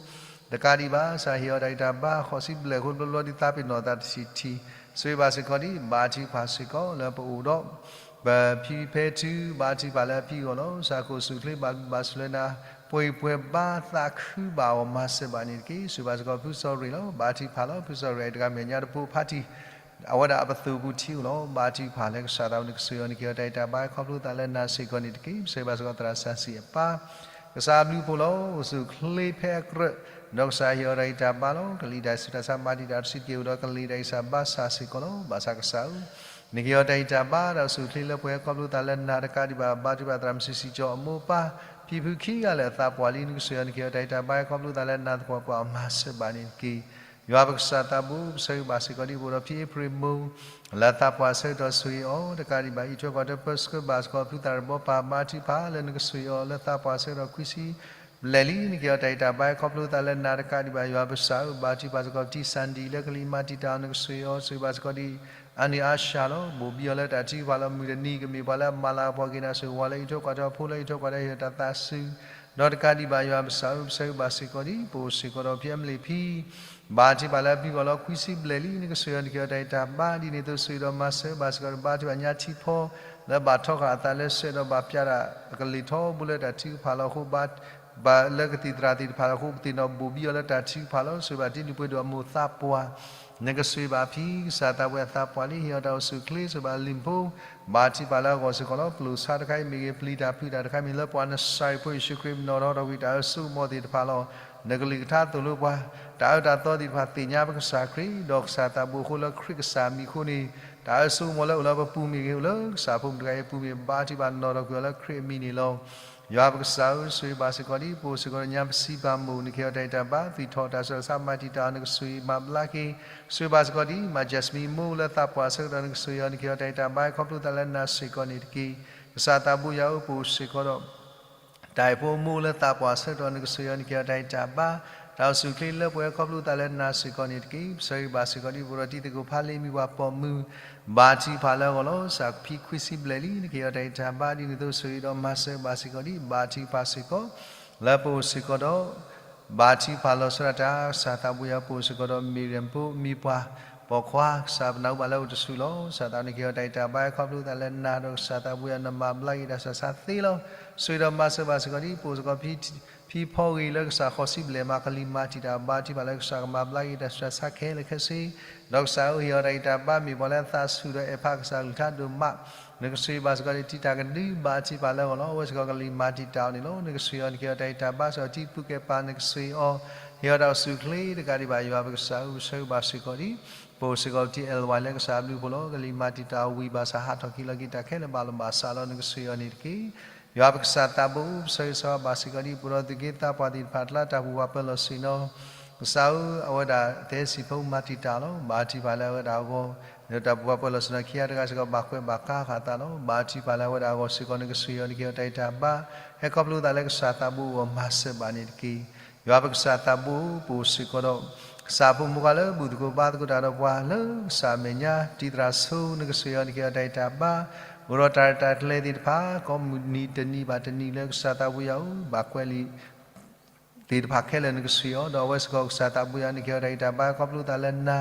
တကးဒံးဘၣ် ကစၢ်ဟ့ၣ်အီၤတၢ်ဂံၢ်တၢ်ဘါ ဃိးဆံဘျဲၣ်အဃိ တဘျီဘျီဒ်သးပ့ၤနီၣ်သးတဆံးထံး, ဆိၣ်ဂ့ၤဘၣ်စ့ၢ်ကီးဒံး ဘါထုကဖၣ်စ့ၢ်ကီးလၢပအိၣ်ဒီး ပဖံဖဲထု ဘါထုကဖၣ်လၢအဖံအဂီၢ်လီၤ. ကစၢ်ကအိၣ်ဆူၣ်အိၣ်ချ့ဘၣ်ဘျုးဘၣ်ဆိၣ်လၢနၤ, ပှဲၤပှဲၤဘါသးခုဘၣ်အဂီၢ် မၤစၢၤဘၣ်န့ၣ်တက့ၢ်. ဆိၣ်ဂ့ၤဘၣ်စ့ၢ်ကီးဖုစီၤရ့ၣ်လီၤ. ဘါထုကဖၣ်လီၤ. ဖုစီၤရ့ၣ်တဂၤမ့ၢ်ညါတပိဖါတံၢ် အဝဲဒၣ်အပသိၣ်ပူၤထံအိၣ်လီၤ. ဘါထုကဖၣ်လၢကစၢ်သးဘိ နကစၢ်ယွၤ နကဟ့ၣ်အီၤတၢ်ဂံၢ်တၢ်ဘါ ခီဖျိသးလၢနၤစ့ၢ်ကီးန့ၣ်တက့ၢ်. ပဆၢဂ့ၤဘၣ်စ့ၢ်ကီးသရၣ်စီဆှံအပၢ် ကစၢ်အဘျုးအဖှိၣ်လီၤ. အိၣ်ဆူၣ်အိၣ်ချ့ဖဲအကြၢး ဒီးကစၢ်ဟ့ၣ်အီၤတၢ်ဂံၢ်တၢ်ဘါလီၤ. ကလံၤတၢ်ဆူးတၢ်ဆါ မၤတံာ်တာ်တဆံးတက့ၢ် အိၣ်ဒီးကလံၤတၢ်ဂံၢ်စၢ်ဘါစၢ်စ့ၢ်ကီးလီၤ. ဘၣ်ဆၣ်ကစၢ်ဧၢ, နကဟ့ၣ်အီၤတၢ်ဂံၢ်တၢ်ဘါ တၢ်အိၣ်ဆူၣ်အိၣ်ချ့လၢပှဲၤ ခီဖျိသးလၢနၤတကးဒံးဘၣ် ဘါထုကဖၣ်သရၣ်မုၣ်ဆံးဆံးကၠီအမိၢ်အပၢ် ဖံဖုခံဂၤလၢာ်အသးပှၢ်လံ နကစၢ်ယွၤ နကဟ့ၣ်အီၤတၢ်ဂံၢ်တၢ်ဘါ ခီဖျိသးလၢနၤသပှၢ်ပှၢ် မၤစၢၤဘၣ်န့ၣ်တက့ၢ်. ယွၤပကစၢ်သးဘိ ပဆၢဂ့ၤဘၣ်စ့ၢ်ကီးဒံး ပအိၣ်ဒီးဖံအ့ဖြ့ၣ်မိၢ် လၢသးပှၢ်ဆၢကတီၢ်ဆိၣ်ဂ့ၤအီၤ တကးဒံးဘၣ် အံးထွဲကွၢ်ထွဲ ပၢဆှၢဘၣ်စ့ၢ်ကီး ဖုသးရဘီပၢ် ဘါထုကဖၣ်လၢနကဆိၣ်ဂ့ၤအီၤ လၢသးပှၢ်ဆၢကတီၢ်ခွံဆံဘျဲၣ်လံ နကဟ့ၣ်အီၤတၢ်ဂံၢ်တၢ်ဘါ ခီဖျိသးလၢနၤတကးဒံးဘၣ် ယွၤပကစၢ်ဧၢ, ဘါထုကဖၣ်စ့ၢ်ကီး တံၢ်စၣ်ဒံၣ် လၢကလံၤမၤတံာ်တာ်အီၤ နကဆိၣ်ဂ့ၤအီၤ ဆိၣ်ဂ့ၤဘၣ်စ့ၢ်ကီးဒံး အါနုၢ်အါၡၤလီၤ. ဘိၣ်ဘံအီၤလၢတၢ်ထုကဖၣ်လီၤ. မုၢ်တနံၤကမ့ၢ်ပှၤလၢအမၤလၤကပီၤက့ၤနၤ ဆိၣ်ဂ့ၤဝဲလၢအံးထွဲကွၢ်ထွဲအဖိ လၢအံးထွဲကွၢ်ထွဲဟ့ၣ်အီၤတၢ်သးစူၤ ဒီးတကးဒံးဘၣ် ယွၤပကစၢ်ဧၢ, ပဆၢဂ့ၤဘၣ်စ့ၢ်ကီးဒံး ပအိၣ်စ့ၢ်ကီးဒီးဖံအမလ့ၣ်ဖံ ဘါထုကဖၣ်လၢအဖံအဂီၢ်လီၤ. ခွံဆံဘျဲၣ်လံ နကစၢ်ယွၤ နကဟ့ၣ်အီၤတၢ်ဂံၢ်တၢ်ဘါ ဒ်န့ၣ်အသိး ဆိၣ်ဂ့ၤဒီးမၤစၢၤဘၣ်စ့ၢ်ကီး ဘါထုကဖၣ်ညါထံဖီ လၢဘၣ်ထီဃာ်အသးလၢစဲးဒီးဘၣ်ပျးတၢ်အကလံၤထီဘိလၢတၢ်ထုကဖၣ်လီၤအဃိ ဘၣ် ဘၣ်လၢကသံၣ်သရၣ်သ့ၣ်တဖၣ်လီၤအဃိ ပသ့ၣ်နီၣ်ဘိၣ်ဘံအီၤလၢတၢ်ထုကဖၣ်လီၤ. ဆိၣ်ဂ့ၤဘၣ်တံၤလုၢ်ပှ့ၤဒိၣ်အမိၢ်သးပှၢ် နကဆိၣ်ဂ့ၤဘၣ်အဖံ ကစၢ်သးပှၢ်အသးပှၢ်လံ ဟ့ၣ်အီၤတၢ်အိၣ်ဆူၣ်အိၣ်ချ့ ဆိၣ်ဂ့ၤဘၣ်လံၤဖိ ဘါထုကဖၣ်လၢအဂီၢ်စ့ၢ်ကီးလီၤ. ပျိာ်ဆါတခါအံၤမ့ၢ်ဂ့ၤ ပျံၤတၢ်ဖုးတၢ်တခါအံၤမ့ၢ် လၢပှၤနစၤရ့းဖိယ့ၣ်ၡူးခရံာ် မ့ၢ်နီၣ်ထီၣ်ထီၣ်ကွံာ်တၢ်အၢစိကမီၤသ့ၣ်တဖၣ်လီၤ. နကလုၢ်ကထါသိၣ်လိပှၤ တၢ်အၢတၢ်သီသ့ၣ်တဖၣ်သ့ၣ်ညါပကစၢ်ခရံာ် ဒီးကစၢ်သးဘိအဃိ လၢခရံာ်ကစၢ်မံၤအဃိန့ၣ် တၢ်အၢစိကမီၤလၢအိၣ်လၢပပူၤမ့ၢ်ဂ့ၤ အိၣ်လၢကစၢ်ဖိမုၣ်တဂၤအံၤအပူၤမ့ၢ် ဘါထုကဖၣ်နီၣ်ထီၣ်ကွံာ်အီၤလၢခရံာ်အမံၤန့ၣ်လီၤ. ယွၤပကစၢ်ဧၢ, ဆိၣ်ဂ့ၤဘၣ်စ့ၢ်ကီးဒံး ပအိၣ်စ့ၢ်ကီးဒီးညါပစံးပာ်မိၣ် နကဟ့ၣ်အီၤတၢ်ဂံၢ်တၢ်ဘါ သွံၣ်ထီၣ်တၢ်ဆူးတၢ်ဆါ မၤတံာ်တာ်အီၤ နကဆိၣ်ဂ့ၤမၤဘျါက့ၤ ဆိၣ်ဂ့ၤဘၣ်စ့ၢ်ကီးဒံး မၤ Jasmine မိၢ်လၢသးပှၢ်ဆၢကတီၢ် နကဆိၣ်ဂ့ၤအီၤ နကဟ့ၣ်အီၤတၢ်ဂံၢ်တၢ်ဘါ ခီဖျိသးလၢနၤစ့ၢ်ကီးန့ၣ်တက့ၢ်. ကစၢ်သးဘိယွၤဧၢ, ပအိၣ်စ့ၢ်ကီးဒီး တၢ်အဲၣ်ဖိမိၢ်လၢသးပှၢ်ဆၢကတီၢ် နကဆိၣ်ဂ့ၤအီၤ နကဟ့ၣ်အီၤတၢ်ဂံၢ်တၢ်ဘါ တၢ်အိၣ်ဆူၣ်အိၣ်ချ့လၢပှဲၤခီဖျိသးလၢနၤစ့ၢ်ကီးန့ၣ်တက့ၢ်. ပဆၢဂ့ၤဘၣ်စ့ၢ်ကီးဒံး ပအိၣ်ဒီးတံၤသကိးဖးလ့ မံၤပှၢ်ပိာ်မုၣ် ဘါထုကဖၣ်လၢအဂီၢ်လီၤ. ကစၢ်ဖံခွံဆံဘျဲၣ်လံ နကဟ့ၣ်အီၤတၢ်ဂံၢ်တၢ်ဘါ ဒ်န့ၣ်အသိး ဆိၣ်ဂ့ၤဒီးမၤစၢၤဘၣ်စ့ၢ်ကီးဒံး ဘါထုကဖၣ်စ့ၢ်ကီး လၢပအိၣ်စ့ၢ်ကီးဒီး ဘါထုကဖၣ်လီၤဆီဒၣ်တၢ် ကစၢ်သးဘိယွၤ ပအိၣ်စ့ၢ်ကီးဒီး မ့ၢ်ရၣ်ဖိ မံၤပှၢ်ပိာ်ခွါ ကစၢ်ပနၢ်ဟူဘၣ်လၢအိၣ်တဆူၣ်လီၤ. ကစၢ်သးဘိ နကဟ့ၣ်အီၤတၢ်ဂံၢ်တၢ်ဘါ ခီဖျိသးလၢနၤဒီး ကစၢ်သးဘိယွၤ နမၤဘျါက့ၤတၢ်ဆူးတၢ်ဆါသ့လီၤ. ဆိၣ်ဂ့ၤဒီးမၤစၢၤဘၣ်စ့ၢ်ကီးဒံး ပအိၣ်စ့ၢ်ကီး ဖံဖီဂ့ၤလၢကစၢ်ဃိးဆံဘျဲၣ်မး ကလံၤမၤတံာ်တာ် ဘါထုကဖၣ်လၢကစၢ်ကမၤဘျါက့ၤတၢ်ဆူးတၢ်ဆါခဲလၢာ်ခဲဆ့ ဒီးကစၢ်ဧၢ ဟ့ၣ်အီၤတၢ်ဂံၢ်တၢ်ဘါမ့ၢ်ပှၤလၢအသးဆူၣ်ဒီးအဲၣ်ဖးကစၢ်ကလုၢ်ကထါဒိၣ်မး နကဆိၣ်ဂ့ၤဘၣ်စ့ၢ်ကီးဒံး တံၤတၢ်ကဒု ဘါထုကဖၣ်လၢအဂီၢ်လီၤ. အဝဲစ့ၢ်ကီးကလံၤမၤတံာ်တာ်အီၤန့ၣ်လီၤ. နကဆိၣ်ဂ့ၤအီၤ နကဟ့ၣ်အီၤတၢ်ဂံၢ်တၢ်ဘါ စ့ၢ်ကီးတံၤပူၤကဲပၤ နကဆိၣ်ဂ့ၤအီၤ ဟ့ၣ်အီၤတၢ်အိၣ်ဆူၣ်အိၣ်ချ့တကးဒံးဘၣ် ယွၤပကစၢ်ဧၢ ပဆၢဂ့ၤဘၣ်စ့ၢ်ကီးဒံး ပအိၣ်စ့ၢ်ကီးတံၤအဲၣ်ဝါလၢကစၢ်အဘျုးအဖှိၣ်လီၤ. ကလံၤမၤတံာ်တာ်အီၤဝံၤဘၣ်ဆၣ် ဟးထီၣ်က့ၤလီၤက့ၤတၢ်ခဲလၢာ်ဘၣ်လီၤဘၣ်စးလီၤ နကဆိၣ်ဂ့ၤအီၤန့ၣ်တက့ၢ်. ယွၤပကစၢ်သးဘိ ပဆၢဂ့ၤဆၢဝါဘၣ်စ့ၢ်ကီးဒံး ပအိၣ်ဒီးသူၣ်က့သးပှၢ်သ့ၣ်တဖၣ်အကျါ တၢ်ဘူၣ်ဘၣ်ပၢၢ်လီၤဆ့ၣ်နီၤ ကစၢ်ဧၢ အဝဲဒၣ်သ့စံးဖိမၤတံာ်တာ်လီၤ. ဘါထုကဖၣ်လၢအဝဲဒၣ်အဂီၢ် ဒီးတၢ်ဘူၣ်ဘၣ်ပၢၢ်လီၤဆ့ၣ်နီၤ ခံဂၤတဂၤစ့ၢ်ကီး ဘၣ်ကွဲးဘၣ်ကါဃာ်သးလီၤ. ဘါထုကဖၣ်လၢအဝဲဒၣ်အဂီၢ်စ့ၢ်ကီး နကဆိၣ်ဂ့ၤအီၤ နကဟ့ၣ်အီၤတၢ်ဂံၢ်တၢ်ဘါ ဟဲခီဖျိသးလၢကစၢ်သးဘိအဂီၢ် မၤစၢၤဘၣ်န့ၣ်တက့ၢ်. ယွၤပကစၢ်သးဘိ ပအိၣ်စ့ၢ်ကီးဒီး ကစၢ်ဖိမုၣ်ဖိခွါလၢဘူၣ်သကိးဘါသကိးတၢ်ဒီးပှၤလၢကစၢ်အမဲာ်ညါ တံၤသရၣ်ဆိ နကဆိၣ်ဂ့ၤအီၤ နကဟ့ၣ်အီၤတၢ်အံးတၢ်ဘါ အိၣ်ဒီးတၢ်ရဲၣ်တၢ်ကျဲၤသ့ၣ်တဖၣ် ကိးမုၢ်နံၤတနံၤဘၣ်တနံၤလၢကစၢ်သးဘိယွၤဧၢ ဘၣ်ကွဲးလံာ် သ့ၣ်တဖၣ်ခဲလၢာ်နကဆိၣ်ဂ့ၤအီၤ ဒီးအဝဲစ့ၢ်ကီးကစၢ်သးဘိယွၤ နကဟ့ၣ်အီၤတၢ်အံးတၢ်ဘါ ခီဖျိသးလၢနၤ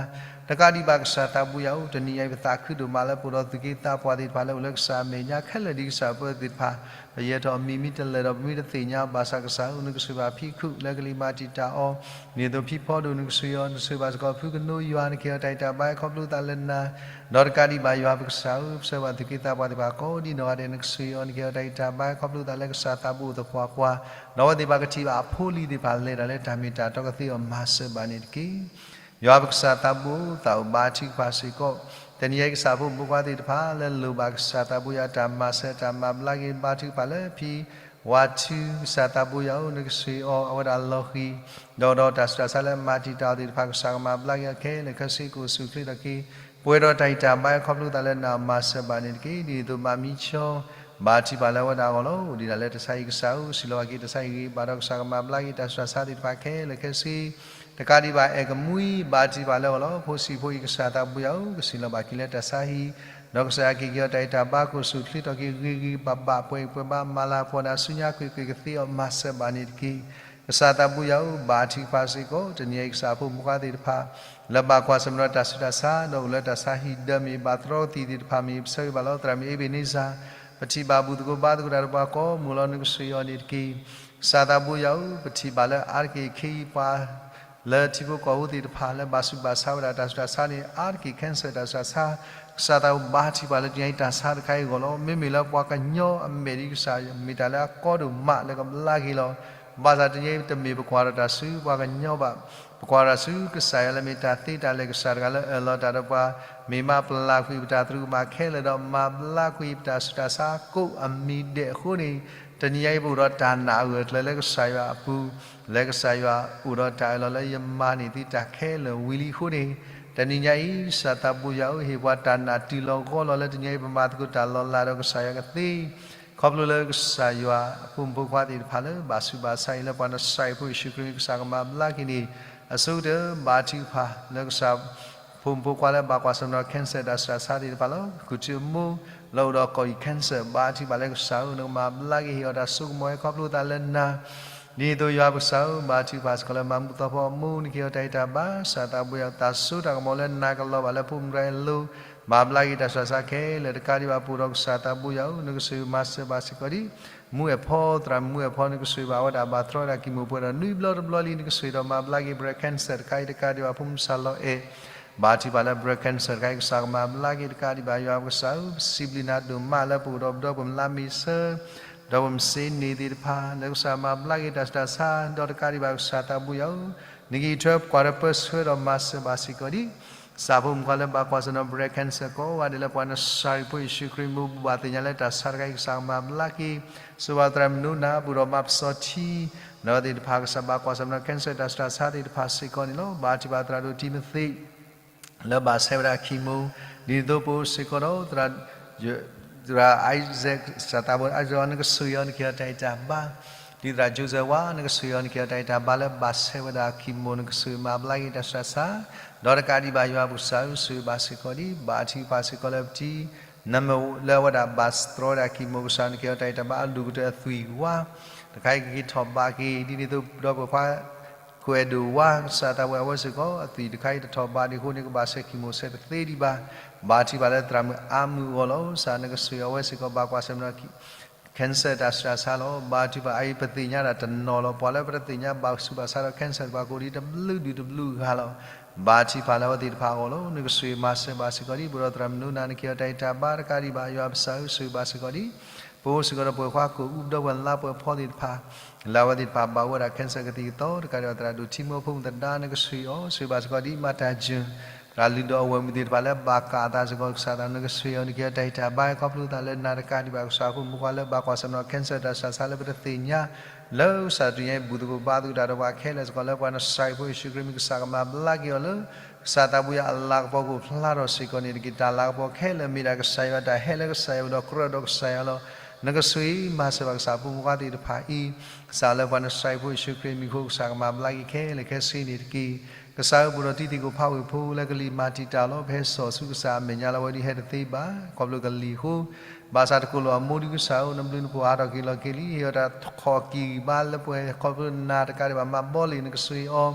တကးဒံးဘၣ်ကစၢ်သးဘိယွၤဧၢ တနံၤအံၤ ပသးခုဒိၣ်မးလၢပအိၣ်ဒီးသူၣ်က့သးပှၢ်သ့ၣ်တဖၣ်လၢအိၣ်လၢကစၢ်အမဲာ်ညါခဲလၢာ် ဒ်ကစၢ်ပၢသ့ၣ်တဖၣ် ပယဲၢ်ထီၣ်အမံၤမ့ၢ်တလဲၤဒီး ပမ့ၢ်တသ့ၣ်ညါဘၣ်ဆၣ်ကစၢ်ဧၢ နကဆိၣ်ဂ့ၤဘၣ်ဖံးခိၣ်လၢကလံၤမၤတံာ်တာ်အီၤ ဒ်သိးဖံးဖီဒိၣ် နကဆိၣ်ဂ့ၤအီၤ နဆိၣ်ဂ့ၤဘၣ်စ့ၢ်ကီးဖုကနိယွၤ နကဟ့ၣ်အီၤတၢ်အံးတၢ်ဘါ ခီဖျိသးလၢနၤ ဒီးတကးဒံးဘၣ်ယွၤပကစၢ်ဧၢ ပဆၢဂ့ၤဘၣ်သူၣ်က့သးပှၢ်သ့ၣ်တဖၣ်ကိးဒံနီၢ်ဂၤဒဲး နကဆိၣ်ဂ့ၤအီၤ နကဟ့ၣ်အီၤတၢ်အံးတၢ်ဘါ ခီဖျိသးလၢကစၢ်သးဘိအိၣ်သပှၢ်ပှၢ် ဒီးအဝဲသ့ၣ်တဖၣ်ကထံၣ်ဘၣ်အဖိအလံၤသ့ၣ်တဖၣ်လဲၤတၢ်လၢတၢ်မ့ၢ်တၢ်တီကသ့အီၤ မၤစၢၤဘၣ်န့ၣ်တက့ၢ်. ယွၤပကစၢ်သးဘိသးအိၣ်ဘါထုကဖၣ်စ့ၢ်ကီး တနံၤအံၤကစၢ်ဖိမုၣ်ဖိခွါသ့ၣ်တဖၣ်လၢလိၣ်ဘၣ်ကစၢ်သးဘိယွၤအတၢ်မၤစၢၤတၢ်မၤဘျါက့ၤ ဘါထုကဖၣ်လၢဖံဝါထု ကစၢ်သးဘိယွၤဧၢ နကဆိၣ်ဂ့ၤအီၤ အဝဲဒၣ်လီၤဃံၤဒီးဒီးတၢ်ဆူးတၢ်ဆါလၢမၤတံာ်တာ်အီၤသ့ၣ်တဖၣ် ကစၢ်ကမၤဘျါက့ၤအီၤခဲလၢာ်ခဲဆ့ ကအိၣ်ဆူၣ်အိၣ်ချ့ထီၣ်က့ၤ ပှဲၤဒီးတၢ်အံးတၢ်ဘါ ခီဖျိသးလၢနၤ မၤစၢၤဘၣ်န့ၣ်တက့ၢ်. ဒ်န့ၣ်အသိးမၤမံဆီ ဘါထုကဖၣ်လၢအဝဲဒၣ်အဂီၢ်လီၤ. အိၣ်ဒံးဒၣ်လၢတၢ်ဆါဟံၣ်ကစၢ်ဧၢ စံးလီၤဘၣ်က့ၤတၢ်ဆါဟံၣ်ဂ့ၤ ဘၣ်ဒီးကစၢ်ကမၤဘျါက့ၤတၢ်ဆူးတၢ်ဆါသ့ၣ်တဖၣ်ခဲလၢာ်ခဲဆ့ တကးဒံးဘၣ်အဲၣ်ကမှံ ဘါထုကဖၣ်လၢအဂီၢ်လီၤ. ဖိဆံးဖိအံၤကစၢ်သးဘိယွၤဧၢ ကစံးလီၤဘၣ်က့ၤလၢတၢ်ဆါဟံၣ် ဒီးကစၢ်က့ၤက့ၤအီၤတၢ်အံးတၢ်ဘါ ကအိၣ်ဆူၣ်အိၣ်ချ့ထီၣ်က့ၤဂ့ၤဂ့ၤဘၣ်ဘၣ် ပှဲၤဂ့ၤပှဲၤဘၣ် မၤလၤကပီၤနၤဆူညါ ကွ့ၢ်ကွ့ၢ်ကသ့အီၤ မၤစၢၤဘၣ်န့ၣ်တက့ၢ်. ကစၢ်သးဘိယွၤဧၢ ဘါထုကဖၣ်စ့ၢ်ကီး တနံၤအံၤကစၢ်ဖိမုၣ်ဖိခွါသ့ၣ်တဖၣ် လၢဘၣ်ကွၢ်ဆၢၣ်မဲာ်ဒီးတၢ်ဆူးတၢ်ဆါ ဒီးအိၣ်လၢတၢ်ဆါဟံၣ်ဒၢးမ့ၢ် ဘၣ်သရီကသံၣ်သ့ၣ်တဖၣ်မ့ၢ် ပဆၢဂ့ၤဘၣ်လီၤ. သရၣ်မုၣ်အ့ဘ့းန့စၢ် ပထံၣ်ဘၣ်ဘူၣ်သကိးဘါသကိးတၢ်ဒီးပှၤကိးမုၢ်လီၤ နကဆိၣ်ဂ့ၤအီၤန့ၣ်တက့ၢ်. ကစၢ်သးဘိယွၤဧၢ ပထံၣ်ဘၣ်လၢအါတက့ၢ်ခဲအံၤပှၤ လၢထံဖိကီၢ်ဖိသ့ၣ်တဖၣ် လၢဘၣ်ဆူးဘၣ်ဆါဝဲဒၣ်တၢ်ဆူးတၢ်ဆါန့ၣ် အါတက့ၢ် cancer တၢ်ဆူးတၢ်ဆါ ကစၢ်သးဘိဘါထုကဖၣ်လၢတနံၤအံၤတၢ်ဆါတခါအံၤအဂီၢ်လီၤ. မ့မ့ၢ်လၢပှၤကညီအမဲာ်ဒ်ကစၢ် မ့ၢ်တၢ်လၢအကီဒိၣ်မးလၢကဘျါက့ၤလီၤ. ဘၣ်ဆၣ်တနံၤအံၤတမ့ၢ်ပကွၢ်ဒီးတၢ်ဆူပှၤကညီဘၣ် ပကွၢ်တၢ်ဆူကစၢ်ယွၤလၢမ့ၢ်တၢ်သ့တၢ်လဲၤ ကစၢ်တဂၤလၢအၢၣ်လီၤတၢ်ဒီးပှၤ မ့ၢ်မၤပလၢ်ကွံာ်ပတၢ်သရူးကမၣ်ခဲလၢာ်ဒီး မၤဘျါကွံာ်ပတၢ်ဆူးတၢ်ဆါကိးအမံၤဒဲးအဃိန့ၣ် တနံၤညါအံၤပအိၣ်ဒီးတၢ်နာ်အဂၢၢ်အကျၢၤလၢကစၢ်ယွၤအပူၤ လၢကစၢ်ယွၤအိၣ်ဒီးတၢ်အၢၣ်လီၤလၢယမၤန့ၢ်သုတၢ်ခဲလၢာ်ဝံၤလံအဃိန့ၣ် တနံၤညါအံၤ ကစၢ်သးဘိယွၤဧၢ ဟ့ၣ်ပှၤတၢ်နာ်တုၤလီၤဂီၢ်လီၤလၢတနံၤအံၤ ပမၤသကိးတၢ်လီၤလးဒီးကစၢ်ယွၤကသ့ ခီဖျိလၢကစၢ်ယွၤအဖိမုၣ်ဖိခွါသ့ၣ်တဖၣ်လၢ ဘၣ်ဆူးဘၣ်ဆါအံၤလၢပှၤနစၤရ့းဖိယ့ၣ်ၡူးခရံာ်မံၤ ကစၢ်ကမၤဘျါက့ၤန့ၣ် အဆိကတၢၢ် ဘါထုကဖၣ်လၢကစၢ်ဖိမုၣ်ဖိခွါလၢဘၣ်ကွၢ်ဆၢၣ်မဲာ်ဒီး cancer တၢ်ဆူးတၢ်ဆါသ့ၣ်တဖၣ်လီၤ. ကကုၢ်ထူအမိၢ်လၢအိၣ်ဒီးကီၢ်အံၤ cancer ဘါထုကဖၣ်လၢကစၢ်ဧၢ နကမၤဘျါက့ၤ ဟ့ၣ်အီၤတၢ်စိကမီၤဝဲခီဖျိသးလၢနၤ ဒ်သိးယွၤပကစၢ်ဧၢ ဘါထုကဖၣ်စ့ၢ်ကီးလၢမၤမုာ်သီဖီအမိၢ် နကဟ့ၣ်အီၤတၢ်အံးတၢ်ဘါ ကစၢ်သးဘိယွၤ တၢ်စိတၢ်ကမီၤလၢနၤကလီၤဘၣ်လၢဖိမုၣ်တဂၤအလိၤ မၤဘျါက့ၤတၢ်ဆူးတၢ်ဆါခဲလၢာ် တကးဒံးဘၣ်ပအိၣ်ဒီးကစၢ်သးဘိယွၤဧၢ နကဆိၣ်ဂ့ၤမၤစၢၤဘၣ်စ့ၢ်ကီးဒ် မူအဲၣ်ဖီ သရၣ်မုၣ်မူအဲၣ်ဖီ နကဆိၣ်ဂ့ၤဘၣ်ဝဲဒၣ် ဘၣ်သရီဒၣ်ကံၢ်မိၣ်ပှဲၤဒီးနွံဘျီတဘျီလံ နကဆိၣ်ဂ့ၤဒီးမၤဘျါက့ၤ breast cancer တခါအံၤ တကးဒံးဘၣ်ဖိမုၣ်စၢ်လီၤအဲၣ် ဘါထုကဖၣ်လၢ breast cancer တခါအံၤ ကစၢ်ကမၤဘျါက့ၤ တကးဒံးဘၣ်ယွၤပကစၢ်ဧၢ ပစံးဘျုးနၤဒိၣ်မးလၢပအိၣ်ဒီးပဒီပုၢ်ဝဲၢ်မုၢ်လါမ့ၤဆၢ ဒီးပမ့ၢ်စ့န့ၢ်သ့ၣ်တဖၣ် လၢကစၢ်မၤဘျါက့ၤတၢ်ဆူးတၢ်ဆါ ဒီးတကးဒံးဘၣ်ကစၢ်သးဘိယွၤဧၢ နကအံးထွဲကွၢ်ထွဲပၢဆှၢဒီးမၤစၢၤဘၣ်စ့ၢ်ကီးဒ် ကစၢ်ဖိမုၣ်ဖိခွါလၢဘၣ်ကွၢ်ဆၢၣ်မဲာ်ဒီး breast cancer ကိးဂၤဒဲးလၢပှၤနစၤရ့းဖိယ့ၣ်ၡူးခရံာ်မံၤ ဘၣ်သ့ၣ်ညါလၢတၢ်ဆါတခါအံၤ ကစၢ်ကမၤဘျါက့ၤ ဆိၣ်ဂ့ၤဘၣ်သရၣ်မုၣ်နိနၤ ပအိၣ်ဒီးမၤပစီၤထံ ဒီးသ့ၣ်တဖၣ် ကစၢ်ဘၣ်ကွၢ်ဆၢၣ်မဲာ်ဒီး cancer တၢ်ဆူးတၢ်ဆါသ့ၣ်တဖၣ်စ့ၢ်ကီးန့ၣ်လီၤ. ဘါထုကဖၣ်သရၣ်ဒိၣ်တံၤမသ့း လၢဘၣ်ဆဲးဝဲဒၣ် chemo ဒ်သိးပအိၣ်စ့ၢ်ကီးဒီး သရၣ် Isaac ကစၢ်သးဘိ Isaac နကဆိၣ်ဂ့ၤအီၤ နကဟ့ၣ်အီၤတၢ်အံးတၢ်ဘါ ဒ်သရၣ် Joseph ဝါ နကဆိၣ်ဂ့ၤအီၤ နကဟ့ၣ်အီၤတၢ်အံးတၢ်ဘါလၢဘၣ်ဆဲးဝဲဒၣ် chemo နကဆိၣ်ဂ့ၤမၤဘျါက့ၤတၢ်ဆူးတၢ်ဆါ ဒီးတကးဒံးဘၣ်ယွၤပကစၢ်ဧၢ ဆိၣ်ဂ့ၤဘၣ်စ့ၢ်ကီးဒ် ဘါထုကဖၣ်စ့ၢ်ကီးလၢပထံ နမ့ၢ်လၢအဝဲဒၣ်ဘၣ်သရီဝဲဒၣ် chemo ကစၢ် နကဟ့ၣ်အီၤတၢ်အံးတၢ်ဘါအဒိၣ်ကတၢၢ်အသွံၣ်ဝါ တခါအံၤကက့ၤထီၣ်ဘးက့ၤ ဒ်န့ၣ်အသိးဒီးပိာ်ခွါ ခိၣ်အဲၣ်ဒိၣ်ဝါ ကစၢ်သးဘိယွၤအဝဲစ့ၢ်ကီး အသွံၣ်တခါအံၤတထီၣ်ဘးဒံးအဃိန့ၣ် ကဘၣ်ဆဲး chemo ဆဲးတသ့ဒံးဘၣ် ဘါထုကဖၣ်လၢသရၣ်မုၣ်အါမုၢ်အဂီၢ်လီၤ. ကစၢ်နကဆိၣ်ဂ့ၤအဝဲစ့ၢ်ကီး ဘၣ်ကွၢ်ဆၢၣ်မဲာ်ဒီး cancer တၢ်ဆူးတၢ်ဆါလီၤ. ဘါထုကဖၣ်အအံၤ ပသ့ၣ်ညါဒၣ်တနီၤလီၤ. ပှၤလၢပတသ့ၣ်ညါဘၣ်ဆူးဘၣ်ဆါဒီး cancer တဖၣ် ကအိၣ်ဒံးတဘျုးဒုၣ်တဘျုးဂၤလီၤ. ဘါထုကဖၣ်လၢအဝဲသ့ၣ်တဖၣ်အဂီၢ်လီၤ. နကဆိၣ်ဂ့ၤမၤစၢၤဘၣ်စ့ၢ်ကီးဒ် ပအိၣ်ဒီးသရၣ်မုၣ်နိနၤ နကဟ့ၣ်အီၤတၢ်အံးတၢ်ဘါ တကးဒံးဘၣ်ယွၤပကစၢ်ဧၢ ဆိၣ်ဂ့ၤဘၣ်စ့ၢ်ကီးဒ် ပအိၣ်စ့ၢ်ကီးဒီးပိာ်ခွါခိၣ်အူ ပဒီပုၢ်ဝဲၢ်လါပှဲၤဖီသ့ၣ်တဖၣ် လၢအဝဲသ့ၣ်တဖၣ်ဘၣ်အိၣ်ဝဲဒၣ် cancer ကသံၣ်ကသီ တကးဒံးဘၣ်သရၣ်ဒိၣ်ထံမိၢ်ဖိမုၣ်သဒါ နကဆိၣ်ဂ့ၤအီၤ ဆိၣ်ဂ့ၤဘၣ်စ့ၢ်ကီးဒ် မၤတၢ်ယုၢ် သရၣ်လုၢ်ဒီးအဝဲၢ်မုၣ်သ့ၣ်တဖၣ်လၢဘၣ်ကးအသးစ့ၢ်ကီး ကစၢ်သး နကဆိၣ်ဂ့ၤအီၤ နကဟ့ၣ်အီၤတၢ်အံးတၢ်ဘါ ခီဖျိသးလၢနၤ တကးဒံးဘၣ်ကစၢ်ဖိမုၣ်ဖိခွါလၢဘၣ်ကွၢ်ဆၢၣ်မဲာ်ဒီး cancer တၢ်ဆူးတၢ်ဆါလၢပတသ့ၣ်ညါ လၢကစၢ်တနံၤအံၤ ဘူၣ်သကိးဘါသကိးတၢ်ဒီးပှၤခဲလၢာ်စ့ၢ်ကီး လၢပှၤနစၤရ့းဖိယ့ၣ်ၡူးခရံာ်မံၤ ကစၢ်ကမၤဘျါက့ၤအီၤလၢ ကစၢ်သးဘိယွၤအလၤကပီၤကအိၣ်ဖျါထီၣ်စ့ၢ်ကီးန့ၣ်တက့ၢ်. တၢ်လၤကပီၤခဲလၢာ်မ့ၢ်ဒၣ်ကစၢ်ယွၤ တၢ်ဟဲလၢကစၢ်ယွၤ ဒီးကြၢးဒီးကစၢ်ယွၤလီၤ. နကဆိၣ်ဂ့ၤမၤစၢၤဘၣ်ကစၢ်အဖိမုၣ်ခွါသ့ၣ်တဖၣ်အံၤ, ကစၢ်လၢပှၤနစၢ်ဖိယ့ၣ်ၡူးခရံာ်မံၤအဃိ ကစၢ်ကမၤဘျါက့ၤခဲလၢာ်ခဲဆ့န့ၣ်တက့ၢ်. ကစၢ်ဧၢ ပူၤဒီးတံၤသကိးဖးဝ့ၢ်ဖိလၢကလံၤမၤတံာ်တာ်လီၤ ပဟဲစိာ်ဆူကစၢ်အမဲာ်ညါလၢအဝဲဒၣ်ဟဲတသ့ဘၣ် ခီဖျိကလံၤအဃိ, ဘၣ်ဆၣ်တကိးလိာ်အမိၢ်ဒုကစၢ်ဧၢ နဘျုးနဖှိၣ်ဟးထီၣ်က့ၤလီၤက့ၤလံ ဟ့ၣ်အီၤတၢ်ခီၣ်ကံၢ်ဘါလၢပှဲၤ ခီဖျိနၤတကးဒံးဘၣ်မၤဘီလံ နကဆိၣ်ဂ့ၤ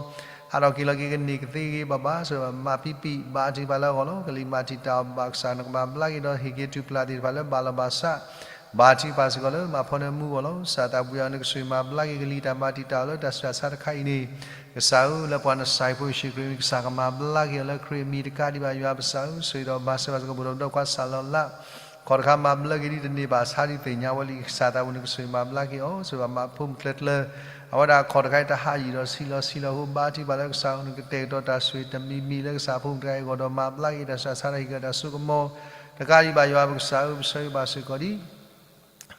အီၤ ဟးထီၣ်က့ၤလီၤက့ၤကန့ၢ်ကသ့ဂ့ၤဘၣ်ဘၣ် ဆိၣ်ဂ့ၤဘၣ်မၤဖံးပံး ဘါထုကဖၣ်လၢအဂီၢ်လီၤ. ကလံၤမၤတံာ်တာ်အီၤဘၣ်ကစၢ် နကမၤဘျါက့ၤဒီးဟ့ၣ်က့ၤတူၢ်ပျၢ်သ့ၣ်တဖၣ်လၢဘၣ်လီၤဘၣ်စး ဘါထုကဖၣ်စ့ၢ်ကီးလၢမၤဖီနၢမူအဂီၢ်လီၤ. ကစၢ်သးဘိယွၤဧၢ နကဆိၣ်ဂ့ၤမၤဘျါက့ၤကလံၤတၢ်မၤတံာ်တာ်အီၤလၢတၢ်ဆူးတၢ်ဆါတခါအံၤန့ၣ်, ကစၢ်ဧၢ လၢပှၤနစၢ်ဖိယ့ၣ်ၡူးခရံာ်မံၤ ကစၢ်ကမၤဘျါက့ၤအီၤလၢခရံာ်အမံၤတကးဒံးဘၣ် ယွၤပကစၢ်ဧၢ ဆိၣ်ဂ့ၤဒီးမၤစၢၤဘၣ်စ့ၢ်ကီး ပူၤဒီးပဒီကွၢ်စၢ်လီၤလး ခီၣ်တခါမၤဘျါက့ၤဒ်တန့ၢ်ဘၣ်ဆါဒ်သ့ၣ်ညါဝဲလံ ကစၢ်သးဘိယွၤ နကဆိၣ်ဂ့ၤမၤဘျါက့ၤအီၤ ဆိၣ်ဂ့ၤဘၣ်မၤဖိမုၣ်ကျၢၤကျၢၤ အဝဲဒၣ်အခီၣ်တခါအံၤတဟးယံာ်ဒီးဆံးလီၤဆံးလီၤအဃိ ဘါထုကဖၣ်လၢကစၢ်ဧၢ နကတဲာ်ကတီၤတၢ်ဆိၣ်ဂ့ၤတမံၤမံၤလၢကစၢ်ဖိမုၣ်တဂၤအံၤအဂီၢ်ဒီး မၤဘျါက့ၤတၢ်ဆူးတၢ်ဆါဒီးဟ့ၣ်က့ၤတၢ်ဆိကမိၣ် တကးဒံးဘၣ် ယွၤပကစၢ်ဧၢ ပဆၢဂ့ၤဘၣ်စ့ၢ်ကီးဒ်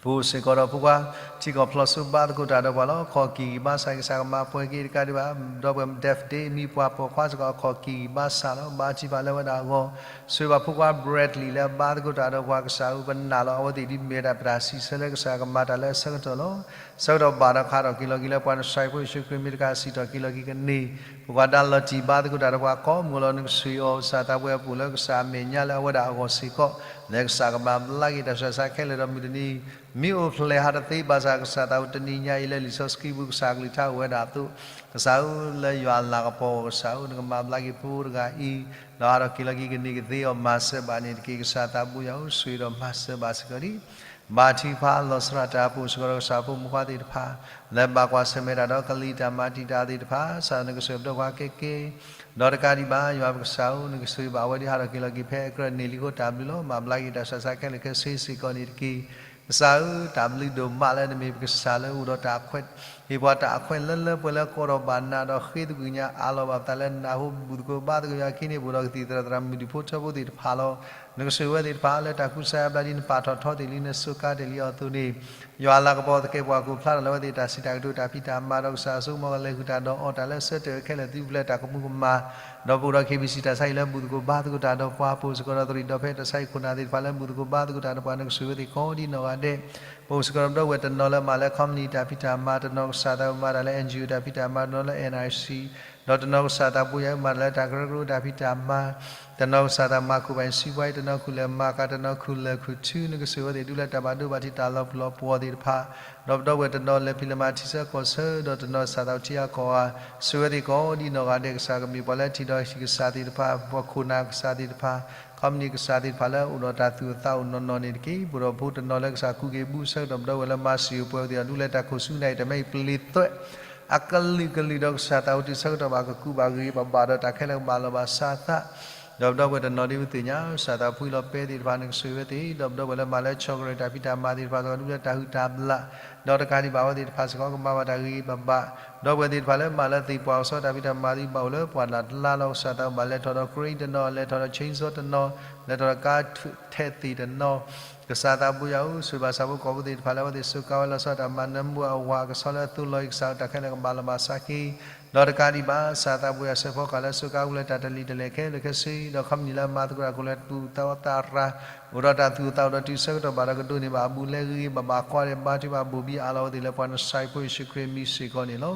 ပအိၣ်စ့ၢ်ကီးဒီးဖိခွါ ထံကီၢ်ဖျိးစိဘါသကိးတၢ်ဒီးပှၤလီၤ. အခီၣ်ကံၢ်ဂံၢ်ဘါစၢ် ကစၢ်ကမၤပှဲၤက့ၤတကးဒံးဘၣ် ဒီပုၢ်ဝဲၢ် David မံၤပှၢ်ပိာ်ခွါစ့ၢ်ကီး အခီၣ်ကံၢ်ဂံၢ်ဘါစၢ်လီၤ. ဘါထုကဖၣ်လၢအဝဲဒၣ်အဂီၢ် ဆိၣ်ဂ့ၤဘၣ်ဖိခွါ Bradley လၢအဘါသကိးတၢ်ဒီးပှၤ ကစၢ်ဧၢ ပနာ်လီၤအဝဲသ့ၣ်ဒ်မ့ၢ်ဝဲဒၣ်ပတၢ်စံးဆၢလၢကစၢ်ကမၤတၢ်လၢအဆၢကတီၢ်လီၤ. ဆၢကတီၢ်ဘၣ်ဒီးခးထီၣ်က့ၤလီၤက့ၤလၢ ပှၤနစၢ်ဖိယ့ၣ်ၡူးခရံာ်မံၤတကးစံးထီၣ်က့ၤလီၤက့ၤကန့ၢ် ပကွၢ်ဒါလီၤတံၢ်ဘါသကိးတၢ်ဒီးပှၤကိးမုၢ်လီၤ နကဆိၣ်ဂ့ၤအီၤ ကစၢ်သးဘိယွၤ ပအိၣ်လၢကစၢ်အမဲာ်ညါလၢအဝဲဒၣ်အဂီၢ်စ့ၢ်ကီး လၢကစၢ်ကမၤဘျါက့ၤတၢ်ဆူးတၢ်ဆါခဲလၢာ်ဒီး မုၢ်တနံၤ မ့ၢ်အိၣ်ဖျဲၣ်ဟးတသ့ဘၣ်ဆၣ် ကစၢ်သးဘိယွၤ တနံၤညါအံၤလၢလံာ်စီဆှံပူၤ ကစၢ်အကလုၢ်ကထါအိၣ်ဝဲဒၣ်အသိး ကစၢ်ဧၢ လၢယွၤအလၤကပီၤအဂီၢ် ကစၢ်ဧၢ နကမၤဘျါက့ၤဖိတဂၤအံၤ ဒီးဟးထီၣ်က့ၤလီၤက့ၤကန့ၢ်ကသ့အီၤ မၤစၢၤဘၣ်န့ၣ်တက့ၢ်. ကစၢ်သးဘိယွၤဧၢ ဆိၣ်ဂ့ၤဒီးမၤစၢၤဘၣ်စ့ၢ်ကီးဒ် ဘါထုကဖၣ်လီၤစှၤတၢ်အပူၤစ့ၢ်ကီးဒီး ကစၢ်ဖိမုၣ်ဖိခွါသ့ၣ်တဖၣ် လၢဘၣ်ကွၢ်ဆၢၣ်မဲာ်တၢ်ဒီးကလံၤတၢ်မၤတံာ်တာ်သ့ၣ်တဖၣ် ကစၢ်ဧၢ နကဆိၣ်ဂ့ၤပဒီပုၢ်ဝဲၢ်ခဲက့ ဒီးတကးဒံးဘၣ် ယွၤပကစၢ်ဧၢ နကဆိၣ်ဂ့ၤဘၣ်အဝဲဒ်ဟးထီၣ်က့ၤလီၤက့ၤဖဲအကြၢးန့ၣ်လံအဃိ တၢ်ဘျုးလီၤ. မၤဘျါက့ၤတၢ်ဆူးတၢ်ဆါခဲလၢာ်ခဲဆ့စ့ၢ်ကီးန့ၣ်တက့ၢ်. ကစၢ်ဧၢ တၢ်ဘျုးဒိၣ်မးလၢနမ့ၢ်ပကစၢ်လၢအိၣ်ဒီးတၢ်ခွဲး ဟ့ၣ်ပှၤတၢ်အခွဲးလၢလၢပှဲၤပှဲၤလၢကိးထီၣ်ဘၣ်နၤဒီးဃ့သကွံာ်ညါအးလီၤဘၣ်ပသးလၢနဟူ ဘူၣ်သကိးဘါသကိးယွၤခံန့ၣ် ပအိၣ်ဒီးကသံၣ်သရၣ်သရၣ်မုၣ်ဒူၣ်ဖိထၢဖိသ့ၣ်တဖၣ်လီၤ. နကဆိၣ်ဂ့ၤဝဲသ့ၣ်တဖၣ်လၢတၢ်ကူစါယါဘျါဒ်နပာ်ထီၣ်ထီတ့ၢ်လံ နစူးကါတ့ၢ်လံအီၤအသိးန့ၣ် ယွၤအလၤကပီၤသကဲးပဝး ကအိၣ်ဖျါထီၣ်လၢအဝဲသ့ၣ်တၢ်စံးတၢ်ကတိၤတၢ်ဖံးတၢ်မၤဒီး ကစၢ်အစိကမီၤကလဲၤဃုာ်တၢ်ဒီးအီၣ်တၢ်လၢအဆၢတဲာ်ဝဲခဲလၢာ် သုပူၤဖျဲးတၢ်ကမူၤကမၣ် ဒီးပအိၣ်ဒီး KBC တၢ်ဆါဟံၣ်လၢဘူၣ်သကိးဘါသကိးတၢ်ဒီးပှၤ ပအိၣ်စ့ၢ်ကီးဒီးသရံးဒီးဖဲတၢ်ဆါဟံၣ်ခိၣ်နၢ်သ့ၣ်တဖၣ်လၢဘူၣ်သကိးဘါသကိးတၢ်ဒီးပှၤ နကဆိၣ်ဂ့ၤဝဲသ့ၣ်ကိးဒ်နီၢ်ဂၤဒဲး ပအိၣ်စ့ၢ်ကီးဒီးပဒီပုၢ်ဝဲၢ်တနီၤလၢမၤလၢ company တၢ်ဖံးတၢ်မၤ, တနီၤကစၢ်သးဘိယွၤမၤတၢ်လၢ NGO တၢ်ဖံးတၢ်မၤ, တနီၤလၢ NIC, ဒီးတနီၤကစၢ်သးဘိယွၤမၤတၢ်လၢတၢ်ကရၢကရိတၢ်ဖံးတၢ်မၤ, တနီၤကစၢ်သးမၤခိၣ်ဘၣ်စံးပှၤအံၤ, တနီၤခူၣ်လဲၤမၤကၤ, တနီၤခူၣ်လဲၤခူၣ်ထု, နကဆိၣ်ဂ့ၤဝဲသ့ၣ်ဒ်လၢတၢ်ဘၣ်ဒိဘၣ်ထံးတၢ်လီၤပျီပှီၤသ့ၣ်တဖၣ်, ဒီးပဒီပုၢ်ဝဲၢ်တနီၤလဲၤဖံးလဲၤမၤထံဆၢကီၢ်ဆၢ, ဒီးတနီၤကစၢ်သးဘိထံအကီၢ်ဧါ, ဆိၣ်ဂ့ၤဝဲသ့ၣ်ကိးဒ်နီၢ်ဂၤဒဲး ကစၢ်ကမ့ၢ်ပှၤလၢထံၣ်ဒီးဟံၣ်ကစၢ်သ့ၣ်တဖၣ်, ပှၤခိၣ်နၢ်ကစၢ်သ့ၣ်တဖၣ် company ကစၢ်သ့ၣ်တဖၣ်လၢအိၣ်ဒီးတၢ်သူၣ်အိၣ်သးအိၣ်နီၢ်နီၢ်န့ၣ်တက့ၢ်. ပဒီပုၢ်ဝဲၢ်တနီၤလၢကစၢ်ကူက့ၤဘုဆၢကတီၢ် ပဒီပုၢ်ဝဲၢ်လၢမၤစၢၤပှဲၤဝဲသ့ၣ်ဒီး ဒ်လဲၣ်တၢ်ခိၣ်ဆူနၢ်အံၤ တမ့ၢ်ပျ့ၤသွဲး အကလုာ်ကလုာ်ဒီးကစၢ်သးအိၣ်တုၤဆၢကတီၢ်ဘၣ်ကကူးဘၣ်ဂ့ၤဘၣ်ဘၣ်ဒီးတၢ်ခဲလၢာ်ကဘၣ်လီၤဘၣ်စးအသး, ဒီးပဒီပုၢ်ဝဲၢ်တနီၤဒ်ပသ့ၣ်ညါ ကစၢ်သးဖှံလီၤပဲသ့ၣ်တဖၣ် နကဆိၣ်ဂ့ၤဝဲသ့ၣ်, ဒီးပဒီပုၢ်ဝဲၢ်လၢမၤလၢ chocolate တၢ်ဖံးတၢ်မၤသ့ၣ်တဖၣ်စ့ၢ်ကီး ဒ်လဲၣ်တၢ်ဟုၣ်တၢ်ဘျၣ် ဒီးတကးဒံးဘၣ်အဝဲသ့ၣ်တဖၣ်စ့ၢ်ကီး ကမၤဘၣ်တၢ်ဂ့ၤဂ့ၤဘၣ်ဘၣ်, ဒီပုၢ်ဝဲၢ်သ့ၣ်တဖၣ်လၢမၤလၢသ့ၣ်ပှၢ်ကဆီတၢ်ဖံးတၢ်မၤသ့ၣ်တဖၣ် အိၣ်လၢပှၢ်လၢ်တလါလီၤ. ကစၢ်သးဘိယွၤ လဲၤထီၣ်ဒီး crane တနီၤ, လဲၤထီၣ်ဒီး chainsaw တနီၤ, လဲၤထီၣ်ဒီးကါထဲးသ့ၣ်တနီၤ, ကစၢ်သးဘိယွၤဧၢ ဆိၣ်ဂ့ၤဘၣ်ဆၣ်ဖိကီၢ်ဖိသ့ၣ်တဖၣ်လၢအဝဲသ့ၣ်စူးကါဝဲလီၤဆီတၢ်မၤနၢမူအဝၤ ကဆီလၢအသိးလီၤအံၤ ကစၢ်ဧၢ တၢ်ခဲလၢာ်ကဘၣ်လီၤဘၣ်စးက့ၤ, ဒီးတကးဒံးဘၣ် ကစၢ်သးဘိယွၤ စဲးဖီကၣ်လၢစူးကါဝဲလၢတၢ်တလံၤတလဲၣ်ခဲလၢာ်ခဲဆ့ ဒီး company လၢမၤသကိးတၢ်ခိၣ်လဲၤသူၣ်အိၣ်သးအိၣ်သရၣ် အိၣ်ဒီးတၢ်သူၣ်အိၣ်သးအိၣ်ဒီးတုၤဆၢကတီၢ်ဘၣ်ဒီးကဒိးန့ၢ်ဘၣ်အဘူးအလဲဂ့ၤဂ့ၤဘၣ်ဘၣ် ကွၢ်ဒီးဘါထုကဖၣ်ဘိၣ်ဘံအးလီၤအဝဲသ့ၣ်လၢပှၤနစၢ်ဖိယ့ၣ်ၡူးခရံာ်မံၤစ့ၢ်ကီးန့ၣ်လီၤ.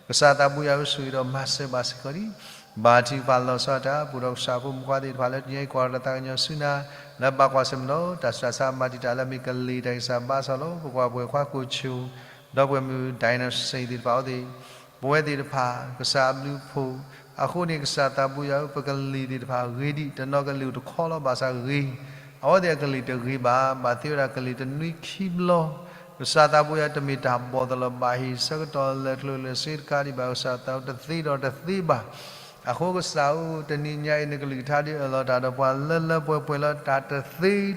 ကစၢ်သးဘိယွၤဧၢ ဆိၣ်ဂ့ၤဒီးမၤစၢၤဘၣ်စ့ၢ်ကီးဒ် ဘါထုကဖၣ်လီၤဆီတၢ်အပူၤဒီး ကစၢ်ဖိမုၣ်ဖိခွါသ့ၣ်တဖၣ်လၢတနံၤအံၤ ကွၢ်တၢ်သးကညီၤဆူနၤ လၢဘၣ်ကွၢ်ဆၢၣ်မဲာ်ဒီး တၢ်ဆူးတၢ်ဆါမၤတံာ်တာ်လၢ မ့ၢ်ကလံၤတၢ်ဂံၢ်စၢ်ဘါစၢ်လီၤ. ပကွၢ်ပှဲၤခွါကိၣ်ဆိၣ် ဒီပုၢ်ဝဲၢ်မုၣ် ဒိၣ်နၣ်စ့ၣ်သ့ၣ်တဖၣ်အဝဲသ့ၣ် ပဝဲသ့ၣ်တဖၣ် ကစၢ်အဘျုးအဖှိၣ် အဃိန့ၣ် ကစၢ်သးဘိယွၤဧၢ ပကလံၤသ့ၣ်တဖၣ်ဂ့ၤဒံး တနီၤကလံၤအိၣ်တခီလီၤ ဘၣ်ဆၣ်ဂ့ၤ, အဝဲသ့ၣ်အကလံၤတဂ့ၤဘၣ် ဘၣ်သ့ဝဲဒၣ်ကလံၤတနွံခံဘျီ ကစၢ်သးဘိယွၤ တမ့ၢ်တၢ်ဘီၣ်သလီၤဘၣ်ဟ့ၣ် ဆၢကတီၢ်လဲၤကျိၤလဲၤစ့တကးဒံးဘၣ် ကစၢ်သးအိၣ်တသ့ဒီးတသ့ဘၣ်. အဃိကစၢ်ဧၢ တနံၤညါအံၤ နကလုၢ်ကထါဒုးအၢၣ်လီၤတၢ်ဒီးပှၤလၢလၢပှဲၤပှဲၤလၢ တၢ်တသ့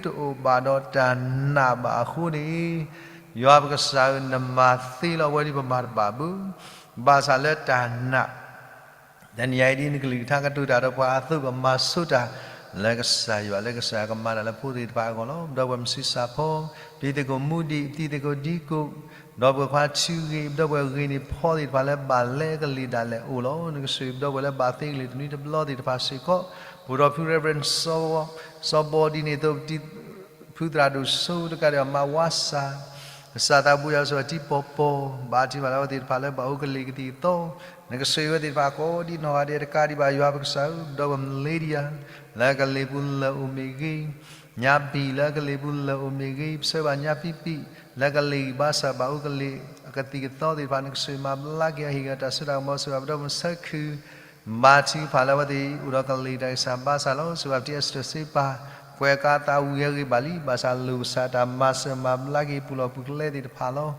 တအိၣ်ဘၣ်ဒီးတၢ်နာ်ဘၣ်အဃိန့ၣ် ယွၤပကစၢ်ဧၢ နမၤသ့လီၤဝဲဒ်ပမၤတဘၣ်ဘၣ် ဘၣ်ဆၣ်လၢတၢ်နာ် တနံၤညါအံၤဒ်နကလုၢ်ကထါကတိၤတၢ်ဒီးပှၤအသိး ကမၤဆိတၢ် လၢကစၢ်ယွၤ လၢကစၢ်ယွၤကမၤတၢ်လၢဖိသ့ၣ်တဖၣ်အဂီၢ်လီၤ. ပဒီပုၢ်ဝဲၢ်မုၢ်ဆံးစၢ်ဖီ, တံၤသကိးမူဒံး, တံၤသကိးဒံကိး, ဒီပုၢ်ဝဲၢ်ခွါထူဂ့ၤ, ပဒီပုၢ်ဝဲၢ်ဂ့ၤန့ၢ်ဖီသ့ၣ်တဖၣ်လၢ ဘၣ်လဲကလံၤဒၣ်လဲာ်အိၣ်လီၤ. နကဆိၣ်ဂ့ၤပဒီပုၢ်ဝဲၢ်လၢဘၣ်သ့ကလံၤတနွံတဘျီသ့ၣ်တဖၣ်စ့ၢ်ကီး, ပအိၣ်ဒီးဖု Reverend စီၤဘီဒ်န့ၣ်အသိး တံၤ ဖုသရၣ်ဒိၣ်စိတကးဒံးဘၣ် မၤဝါစၢ်, ကစၢ်သးဘိယွၤအိၣ်ဆိးဝဲထံပီၤပီၤ, ဘါထုကဖၣ်လၢအဝဲသ့ၣ်တဖၣ်လၢဘၣ်အိၣ်ကလံၤကသံၣ်ကသီ, နကဆိၣ်ဂ့ၤဝဲသ့ၣ်တဖၣ်ကိးဒံနီၢ်ဂၤဒဲးတကးဒံးဘၣ်ယွၤပကစၢ်ဧၢ, ဒီးပမလ့ဒံယၤ လၢကလံၤပူၤလၢအိၣ်မ့ၢ်ဂ့ၤ, ညါပံၤလၢကလံၤပူၤလၢအိၣ်မ့ၢ်ဂ့ၤ, ပဆၢဘၣ်ညါပံပံ, လၢကလံၤဘၣ်စၢ်ဘၣ်အိၣ်ကလံၤအကသံၣ်ကသီသ့ၣ်တဖၣ် နကဆိၣ်ဂ့ၤမၤဘျါက့ၤအီၤ ဟ့ၣ်က့ၤတၢ်စိတၢ်ကမီၤ ဆိၣ်ဂ့ၤပဒီပုၢ်ဝဲၢ်မုၣ်ဆၢခု ဘါထုကဖၣ်လၢအဝဲသ့ၣ်အိၣ်ဒီးကလံၤတၢ်ဂံၢ်စၢ်ဘါစၢ်လီၤ. ဆိၣ်ဂ့ၤပတံၤအ့စတၢၢ်စ့ပၤ, ကွဲးကါသးဝံၤအဂ့ၢ်ဘၣ်လံ, ဘၣ်ဆၣ်လိၣ်ကစၢ်တၢ်မၤစၢၤမၤဘျါက့ၤပူၤလီၢ်ပူၤကျဲသ့ၣ်တဖၣ်လီၤ.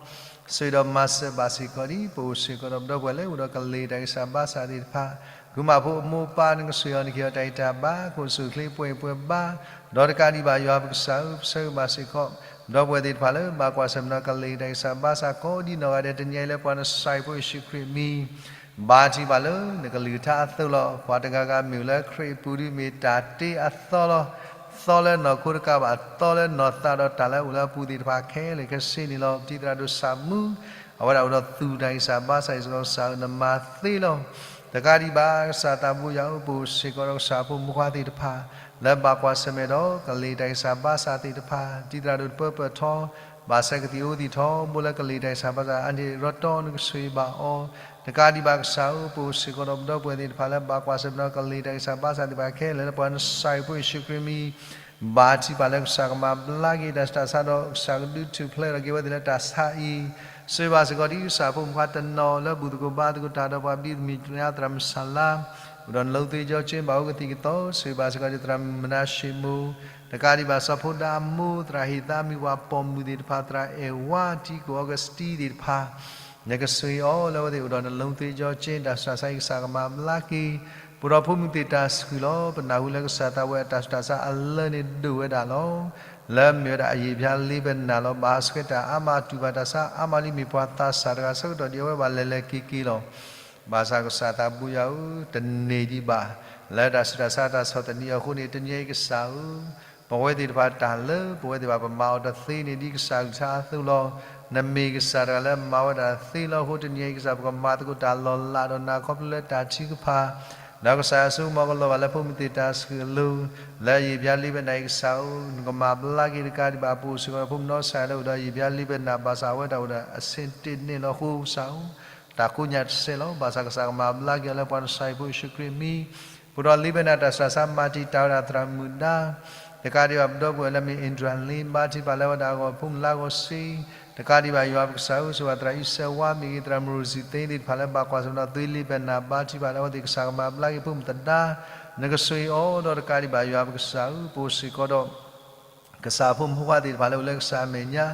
ဆိၣ်ဂ့ၤဒီးမၤစၢၤဘၣ်စ့ၢ်ကီးဒ် ပအိၣ်စ့ၢ်ကီးဒီးပဒီပုၢ်ဝဲၢ်လၢအိၣ်ဒီးကလံၤတၢ်ဂံၢ်စၢ်ဘါစၢ်သ့ၣ်တဖၣ်, ကုၢ်မးဖိအမိၢ်ပၢ်နကဆိၣ်ဂ့ၤအီၤ နကဟ့ၣ်အီၤတၢ်ဂံၢ်တၢ်ဘါ ကအိၣ်ဆူၣ်အိၣ်ချ့ပှဲၤအံၤပှဲၤဘါ, ဒီးတကးဒံးဘၣ်ယွၤပကစၢ်ဧၢ, ပဆၢဂ့ၤဘၣ်စ့ၢ်ကီး ပဒီပုၢ်ဝဲၢ်သ့ၣ်တဖၣ်လၢ ဘၣ်ကွၢ်ဆၢၣ်မဲာ်ဒီးကလံၤတၢ်ဂံၢ်စၢ်ဘါစၢ် ကိးဒံနီၢ်ဂၤဒဲး တနံၤအံၤလၢပှၤနစၢ်အံၤဖိယ့ၣ်ၡူးခရံာ်အမံၤ, ဘါထုကဖၣ်လၢနကလုၢ်ကထါအသိးလီၤ. ပှၤတဂၤဂၤမ့ၢ်အိၣ်လၢခရံာ်အပူၤဒီး မ့ၢ်တၢ်တ့အသီလီၤ. သီလၢနီၢ်ခိတကးဘၣ် သီလၢနီၢ်သးဒီးတၢ်လၢအအိၣ်လၢအပူၤသ့ၣ်တဖၣ်ခဲလၢာ်ခဲဆ့န့ၣ်လီၤ. ပတံၤသရၣ်ဒိၣ်စၢ်မူ အဝဲဒၣ်အိၣ်ဒီးသူၣ်တၢ်ဂံၢ်စၢ်ဘါစၢ်အံၤစ့ၢ်ကီး ကစၢ်ဧၢ နမၤသ့လီၤ. တကးဒံးဘၣ် ကစၢ်သးဘိယွၤဧၢ, ပအိၣ်စ့ၢ်ကီးဒီးကစၢ်ဖိမုၣ်ဖိခွါသ့ၣ်တဖၣ် လၢဘၣ်ကွၢ်ဆၢၣ်မဲာ်ဒီးကလံၤတၢ်ဂံၢ်စၢ်ဘါစၢ်သ့ၣ်တဖၣ်, တံၤသရၣ်ဒိၣ်တပၢပၢၢ်ထီ, ဘၣ်ဆၣ်ကသံၣ်အိၣ်သံၣ်ထီ ဘိလၢကလံၤတၢ်ဂံၢ်စၢ်ဘါစၢ် အါန့ၢ်ရီတီ နကဆိၣ်ဂ့ၤဘၣ်အီၤ, တကးဒံးဘၣ်ကစၢ်ဧၢ, ပအိၣ်စ့ၢ်ကီးဒီးပဒီပုၢ်ဝဲၢ်သ့ၣ်တဖၣ်လၢဘၣ်ကွၢ်ဆၢၣ်မဲာ်ဒီးကလံၤတၢ်ဂံၢ်စၢ်ဘါစၢ်သ့ၣ်တဖၣ်ခဲလၢာ်လၢပှၤနစၢ်အံၤဖိယ့ၣ်ၡူးခရံာ်အမံၤ, ဘါထုကဖၣ်လၢကစၢ်ကမၤဘျါက့ၤတၢ်ဆူးတၢ်ဆါဒီး ကစၢ်ကဒုးထူၣ်ဖျဲးထီၣ်က့ၤဝဲသ့ၣ်လၢတၢ်ဆါအံၤ, ဆိၣ်ဂ့ၤဘၣ်စ့ၢ်ကီးဒ်ကစၢ်ဖိမုၣ်ဖိခွါတနီၤလၢဘူၣ်သကိးဘါသကိးတၢ်ဒီးပှၤဘံၣ်မုၢ်နံၤသရၣ်မုၢ်ဆါလါ, အိၣ်ဒီးနလိသ့ကၠီကၠ့ ဘၣ်အိၣ်ကသံၣ်ကသီ, ဆိၣ်ဂ့ၤဘၣ်စ့ၢ်ကီးဒ်သရၣ်မုၣ်မနၤၡ့မိၢ်, တကးဒံးဘၣ်စီၤဖိဒါအမိၢ် သရၣ်ဟ့ၣ်သးမံၤ ပှၤပိာ်မုၣ်သ့ၣ်တဖၣ် သရၣ်အဲၣ်ဝါ တံၤကိၣ်အီကစတံသ့ၣ်တဖၣ် နကဆိၣ်ဂ့ၤအီၤလၢအဝဲသ့ၣ်အိၣ်ဒီးနလိသ့ကၠီကၠ့ တၢ်ဆူးတၢ်ဆါအံၤကစၢ်ကမၤဘျါက့ၤ, ပအိၣ်ဒီးဖိမုၣ်သ့ၣ်တၢ်ဆှုၣ်လီၤ. ပနၢ်ဟူလၢကစၢ်သးဝဲအတၢ်ဆူးတၢ်ဆါအလၢန့ၣ်ဒိၣ်ဝဲဒၣ်လီၤ. လၢအမ့ၢ်ဝဲဒၣ်အယံာ်ဘျါလ့ပနၢ်လီၤ. ဘၣ်ဆှဲတၢ်အါမးတူၢ်ဘၣ်တၢ်ဆါအါမးလံ မ့ၢ်ပှၤသးစၢ်တဂၤဆၢကတီၢ်ဒ်အဝဲဘၣ်လဲၤလဲၤက့ၤက့ၤလီၤ. ဘၣ်ဆၣ်ကစၢ်သးဘိယွၤဧၢ, တန့ၢ်ဒံးဘၣ် လၢတၢ်ဆူးတၢ်ဆါတၢ်ဆီၣ်သနံးအဃိန့ၣ် တနံၤအံၤကစၢ်ဧၢ ပဝဲသ့ၣ်တဖၣ်တၢ်လၢပဝဲသ့ၣ်တဖၣ်ပမၤအီၤတသ့န့ၣ် ဒ်ကစၢ်အကလုၢ်ကထါအသိးလီၤ. နမ့ၢ်ကစၢ်တဂၤလၢမၤဝဲဒၣ်သ့လီၤအဃိ တနံၤအံၤကစၢ် ပကမၤသကိးတၢ်လီၤလးဒီးနၤခီဖျိလၢတၢ်ထုကဖၣ် ဒီးကစၢ်ယွၤဆိကမိၣ်ကလီၤဘၣ်လၢဖိမုၣ်သ့ၣ်တၢ်ဆှုၣ်အလိၤ လၢအယံာ်ဘျါလ့ပနၢ်အံၤကစၢ်ဧၢ, နကမၤဘျါက့ၤတကးဒံးဘၣ် ပအိၣ်စ့ၢ်ကီးဖိမုၣ်နီၢ်ဆါလၢအိၣ်ဒီးယံာ်ဘျါလ့ပနၢ် ဘၣ်ဆၣ်အဝဲဒၣ်အိၣ်ဒီးအဆ့တ့ၢ်န့ၣ်လီၤအဃိကစၢ်ဧၢ, တၢ်ကိးညါတစဲးလီၤ. ဘၣ်ဆၣ်ကစၢ်ကမၤဘျါက့ၤအီၤလၢပှၤနစၢ်အံၤဖိယ့ၣ်ၡူးခရံာ်အမံၤ ပအိၣ်ဒီးလ့ပနၢ်တၢ်ဆူးတၢ်ဆါမၤတံာ်တာ်ဝဲဒၣ်သရၣ်မုၣ်ဒါ တကးဒံးဘၣ်ပဒီပုၢ်ဝဲၢ်လၢမ့ၢ် Andrew Lane ဘါထုကဖၣ်လၢဝဲဒၣ်အဂီၢ် ဖိမုၣ်လါဂီၢ်စ့, တကးဒံးဘၣ်ယွၤပကစၢ်ဧၢ ဆိၣ်ဂ့ၤသရၣ်အံၤစဲးဝါ မ့ၢ်ဂ့ၤ သရၣ်မုၣ်ရိၣ်စံသ့သ့ၣ်တဖၣ်လၢဘၣ်ကွၢ်ဆၢၣ်မဲာ်ဒီးသွံလ့ပနၢ် ဘါထုကဖၣ်လၢအဝဲသ့ၣ်ကစၢ်ကမၤဘျါက့ၤဖိမုၣ်သဒါ နကဆိၣ်ဂ့ၤအီၤဒီးတကးဒံးဘၣ်ယွၤပကစၢ်ဧၢ ပအိၣ်စ့ၢ်ကီးဒီး ကစၢ်ဖိမုၣ်ဖိခွါသ့ၣ်တဖၣ်လၢအိၣ်လၢကစၢ်အမဲာ်ညါ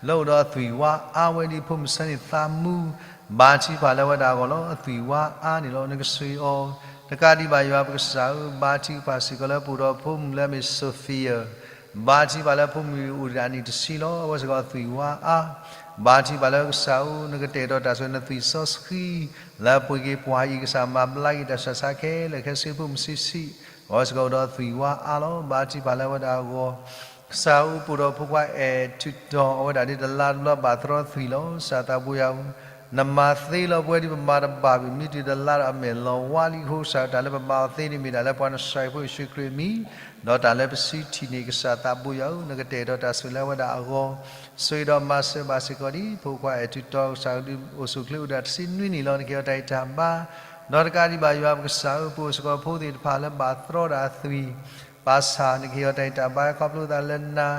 လၢအိၣ်ဒီးအသွံၣ်ဝါအါဝဲဒ်ဖိမုၣ်ဆၢန့ၣ်သးမူ ဘါထုကဖၣ်လၢဝဲဒၣ်အဂီၢ်လီၤ. အသွံၣ်ဝါအါန့ၣ်လီၤ နကဆိၣ်ဂ့ၤအီၤ တကးဒံးဘၣ်ယွၤပကစၢ်ဧၢ ဘါထုကဖၣ်စ့ၢ်ကီးလၢပအိၣ်ဒီးဖိမုၣ်လၢအမ့ၢ် Sophia ဘါထုကဖၣ်လၢဖိမုၣ်အံၤအိၣ်ဒံးအနံၣ်တဆံလီၤ အဝဲစ့ၢ်ကီးအသွံၣ်ဝါအါ ဘါထုကဖၣ်လၢကစၢ်ဧၢ နကတဲာ်ကတီၤတၢ်ဆိၣ်ဂ့ၤနသွံၣ်စီဆှံ လၢပှ့ၤက့ၤပှၤအံၤကစၢ်မၤဘျါက့ၤတၢ်ဆူးတၢ်ဆါခဲလၢာ်ခဲဆ့ဖိမုၣ်ဆံးဆံး အဝဲစ့ၢ်ကီးအိၣ်ဒီးအသွံၣ်ဝါအါလီၤ ဘါထုကဖၣ်လၢဝဲဒၣ်အဂီၢ် ကစၢ်ဧၢ ပအိၣ်ဒီးဖိခွါအဲၣ်ထုးတီၤ အဝဲဒၣ်ဒ်တလါတဘျီဘၣ်သရီသွံၣ်လီၤ ကစၢ်သးဘိယွၤဧၢ နမၤသ့လီၤ ပဝဲဒ်ပမၤတဘၣ်ဘၣ် မ့ၢ်တုၤတလါဒီးအမဲာ်လီၤဝါလံအဃိ ကစၢ်တၢ်လၢပမၤအီၤသ့န့ၣ်မ့ၢ်ဒၣ်လၢပှၤနစၢ်အံၤဖိယ့ၣ်ၡူးခရံာ်အမံၤ ဒီးတၢ်လၢပစုထံၣ်န့ၣ် ကစၢ်သးဘိယွၤဧၢ နကတဲာ်ကတီၤတၢ်ဆိၣ်ဂ့ၤလၢဝဲဒၣ်အဂီၢ် ဆိၣ်ဂ့ၤဒီးမၤစၢၤဘၣ်စ့ၢ်ကီးဒ် ဖိခွါအဲၣ်ထုးတီၤ ကစၢ်ကဒုးအိၣ်ဆူၣ်အိၣ်ချ့အိၣ်ဒီးတဆံနွံနံၣ်လီၤ နကဟ့ၣ်အီၤတၢ်ဂံၢ်တၢ်ဘါ ဒီးတကးဒံးဘၣ်ယွၤပကစၢ်ဧၢ ပအိၣ်စ့ၢ်ကီးဖိသ့ၣ်တဖၣ်လၢဘၣ်သရီဒၣ်အသွံၣ် ဘၣ်ဆၣ်နကဟ့ၣ်အီၤတၢ်ဂံၢ်တၢ်ဘါခီဖျိသးလၢနၤ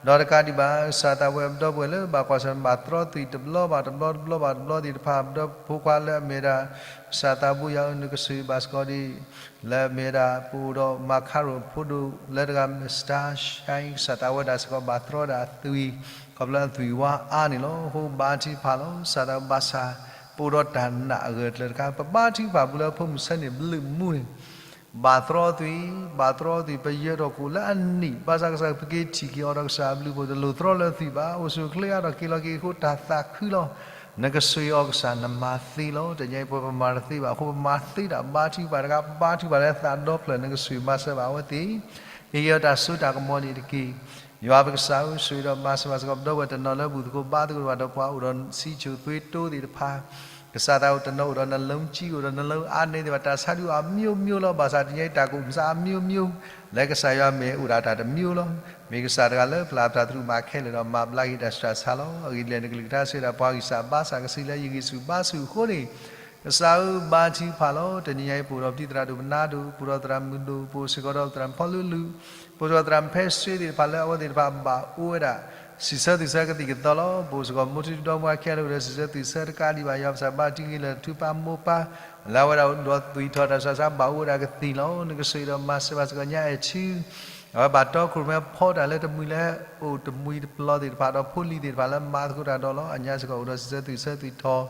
ဒီးတကးဒံးဘၣ် ကစၢ်သးဝဲပဒီပုၢ်ဝဲၢ်လၢဘၣ်ကွၢ်ဆၢၣ်ဘၣ်သရီသွံၣ်တဘျီဘၣ်တဘျီတဘျီဘၣ်တဘျီသ့ၣ်တဖၣ် ပဒီဖိခွါလၢအမ့ၢ်ဝဲဒၣ် ကစၢ်သးဘိယွၤဧၢ နကဆိၣ်ဂ့ၤဘၣ်စ့ၢ်ကီးဒ် လၢအမ့ၢ်ဝဲဒၣ် ပအိၣ်ဒီးမၤခါရိၣ်ဖိဒိၣ်လၢတဂၤ Mister Shine ကစၢ်သးဝဲဒၣ်စ့ၢ်ကီးဘၣ်သရီဒၣ်အသွံၣ် ခီဖျိအသွံၣ်ဝါအါန့ၣ်လီၤ အဃိဘါထုကဖၣ်လီၤ ကစၢ်သးဘၣ်ဆၣ် ပအိၣ်ဒီးတၢ်နာ်အဂၢၢ်အကျၢၤတခါ ပဘါထုကဖၣ်ဘူးလၢဖိမုၣ်ဆၢန့ၣ်ဘျုးမူန့ၣ် ဘၣ်သရီသွံၣ် ဘၣ်သရီသွံၣ် ပယၢၤထီၣ်ကိၣ်လၢအနံၣ် ဘၣ်ဆၣ်ကစၢ်ပက့ၤထံၣ်က့ၤအီၤဒီးကစၢ်အဘျုးအဖှိၣ်တလိၣ်သရီလၢသွံၣ်ဘၣ် အိၣ်ဆူၣ်အိၣ်ချ့အါထီၣ်က့ၤလီၤက့ၤအဃိတၢ်သးခုလီၤ နကဆိၣ်ဂ့ၤအီၤကစၢ် နမၤသ့လီၤ တနံၤအံၤပဝဲပမၤတသ့ဘၣ်အဃိ ပမၤသ့တၢ်ဘါထုကဖၣ်တခါ ဘါထုကဖၣ်လၢသးဒီဖျၢၣ် နကဆိၣ်ဂ့ၤမၤစၢၤဘၣ်အဝဲသ့ၣ် ဟ့ၣ်က့ၤအီၤတၢ်စိတၢ်ကမီၤန့ၣ်တက့ၢ် ယွၤပကစၢ်ဧၢ ဆိၣ်ဂ့ၤဒီးမၤစၢၤဘၣ်စ့ၢ်ကီး ပဒီပုၢ်ဝဲၢ်တနီၤလၢဘူၣ်သကိးဘါသကိးတဖၣ်ဒီး ပှၤအိၣ်ဒီးစံးစိၤသွ့တိသ့ၣ်တဖၣ် ကစၢ်သးအိၣ်တနီၤအိၣ်ဒီး နှလုံးကြီး အိၣ်ဒီး နှလုံးအားနည်း သ့ၣ်တဖၣ် တၢ်ဆါဒုးအီၤ မျိုးမျိုး လီၤ. ဘၣ်ဆၣ်တနံၤအံၤ တၢ်ကအိၣ်မုၢ်ဆါ အမျိုးမျိုး လၢကစၢ်ယွၤမဲာ်အိၣ်ဒၣ်တၢ်တမျိုးလီၤ. မ့ၢ်ကစၢ်တဂၤလၢပျၢ်ပတၢ်သရူးမၤခဲလၢာ်ဒီး မၤဘျါက့ၤတၢ်ဆူးတၢ်ဆါလီၤ. အဂ့ၢ်ဒ်လဲၣ် နကလုၢ်ကထါစံးဝဲဒၣ် ပှၤဂံၢ်စၢ်ဘါစၢ်ကစံးလၢယဂံၢ်ဆူၣ်ဘါဆူၣ်အဃိန့ၣ်, ကစၢ်ဧၢ ဘါထုကဖၣ်လီၤ. တနံၤအံၤ ပအိၣ်ဒီးပတံၤသရၣ်ဒိၣ် ပနါဒိၣ် ပအိၣ်ဒီးသရၣ်မုၣ်ဒိၣ် ပအိၣ်စ့ၢ်ကီးဒီးသရၣ်ဖီလူလူ, ပအိၣ်ဒီးသရၣ်ဖဲဆှ့သ့ၣ်တဖၣ်လၢအဝဲသ့ၣ်တဖၣ်ဘၣ်အိၣ်ဝဲဒၣ် စံးဆၢသုးဆၢကသံၣ်ကသီလီၤ. ပအိၣ်စ့ၢ်ကီး မိၢ်ထံဒူဒီမါ ခဲလၢာ်အိၣ်ဒီးစံးဆၢသုးဆၢတကးဒံးဘၣ် ယွၤပစၢ်ဘါထုကဖၣ်လၢထူပၢ်မိၢ်ပၢ် လၢအဝဲဒၣ်အိၣ်ဒီးသွံၣ်ထီၣ်တၢ်ဆူးတၢ်ဆါ ဘၣ်အိၣ်ဝဲဒၣ်ကသံၣ်လီၤ. နကဆိၣ်ဂ့ၤဒီးမၤစၢၤဘၣ်စ့ၢ်ကီးညါအဲၣ်ထူ အဝဲဘၣ်တီခိၣ်ရိၣ်မဲဖီတၢ်လၢတမှံၤလၢအိၣ်တမှံၤတပျီသ့ၣ်တဖၣ် ဒီးဖိလံၤသ့ၣ်တဖၣ်လၢမၤသကိးတၢ်ဒီးလီၤ. အညါစ့ၢ်ကီးအိၣ်ဒီးစံးဆၢသုးဆၢသုးထီၣ်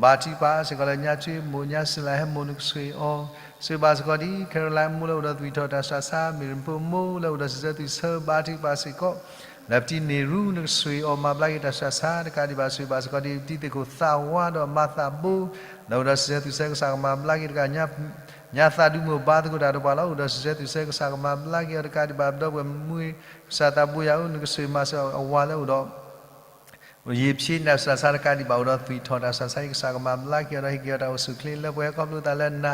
ဘါထုကဖၣ်စ့ၢ်ကီးလၢညါထွ့မိၢ် ညါစူၤလးဟဲမိၢ် နကဆိၣ်ဂ့ၤအီၤ, ဆိၣ်ဂ့ၤဘၣ်စ့ၢ်ကီးဒ်ခဲရလါမိၢ်လၢအိၣ်ဒီးသွံၣ်ထီၣ်တၢ်ဆူးတၢ်ဆါ မ့ၢ်ရမဖိမိၢ်လၢအိၣ်ဒီးစံးဆၢသုးဆၢ ဘါထုကဖၣ်စ့ၢ်ကီး လၢပတံၤန့ၢ်ရူ နကဆိၣ်ဂ့ၤအီၤ မၤဘျါက့ၤတၢ်ဆူးတၢ်ဆါတကးဒံးဘၣ် ဆိၣ်ဂ့ၤဘၣ်စ့ၢ်ကီးဒ်ပတံၤသကိးသးဝါဒီးမၤသးဘိ လၢအိၣ်ဒီးစံးဆၢသုးဆၢ ကစၢ်ကမၤဘျါက့ၤတကးညါ ညါသးဒုးမိၢ်ဘါသကိးတၢ်ဒီးပှၤလီၤ. အိၣ်ဒီးစံးဆၢသုးဆၢ ကစၢ်ကမၤဘျါက့ၤအီၤတကးဒံးဘၣ် ဒီပုၢ်ဝဲၢ်မုၢ် ကစၢ်သးဘိယွၤဧၢ နကဆိၣ်ဂ့ၤမၤစၢၤအဝၤလၢအိၣ်ဒီး ယံာ်ဖျ့နၢ်ဆူးတၢ်ဆါတကးဒံးဘၣ် အိၣ်ဒီးသွံၣ်ထီၣ်တၢ်ဆူးတၢ်ဆါအံၤ ကစၢ်ကမၤဘျါက့ၤအီၤဒီးဟ့ၣ်က့ၤအီၤတၢ်အိၣ်ဆူၣ်အိၣ်ချ့လၢပှဲၤ ခီဖျိသးလၢနၤ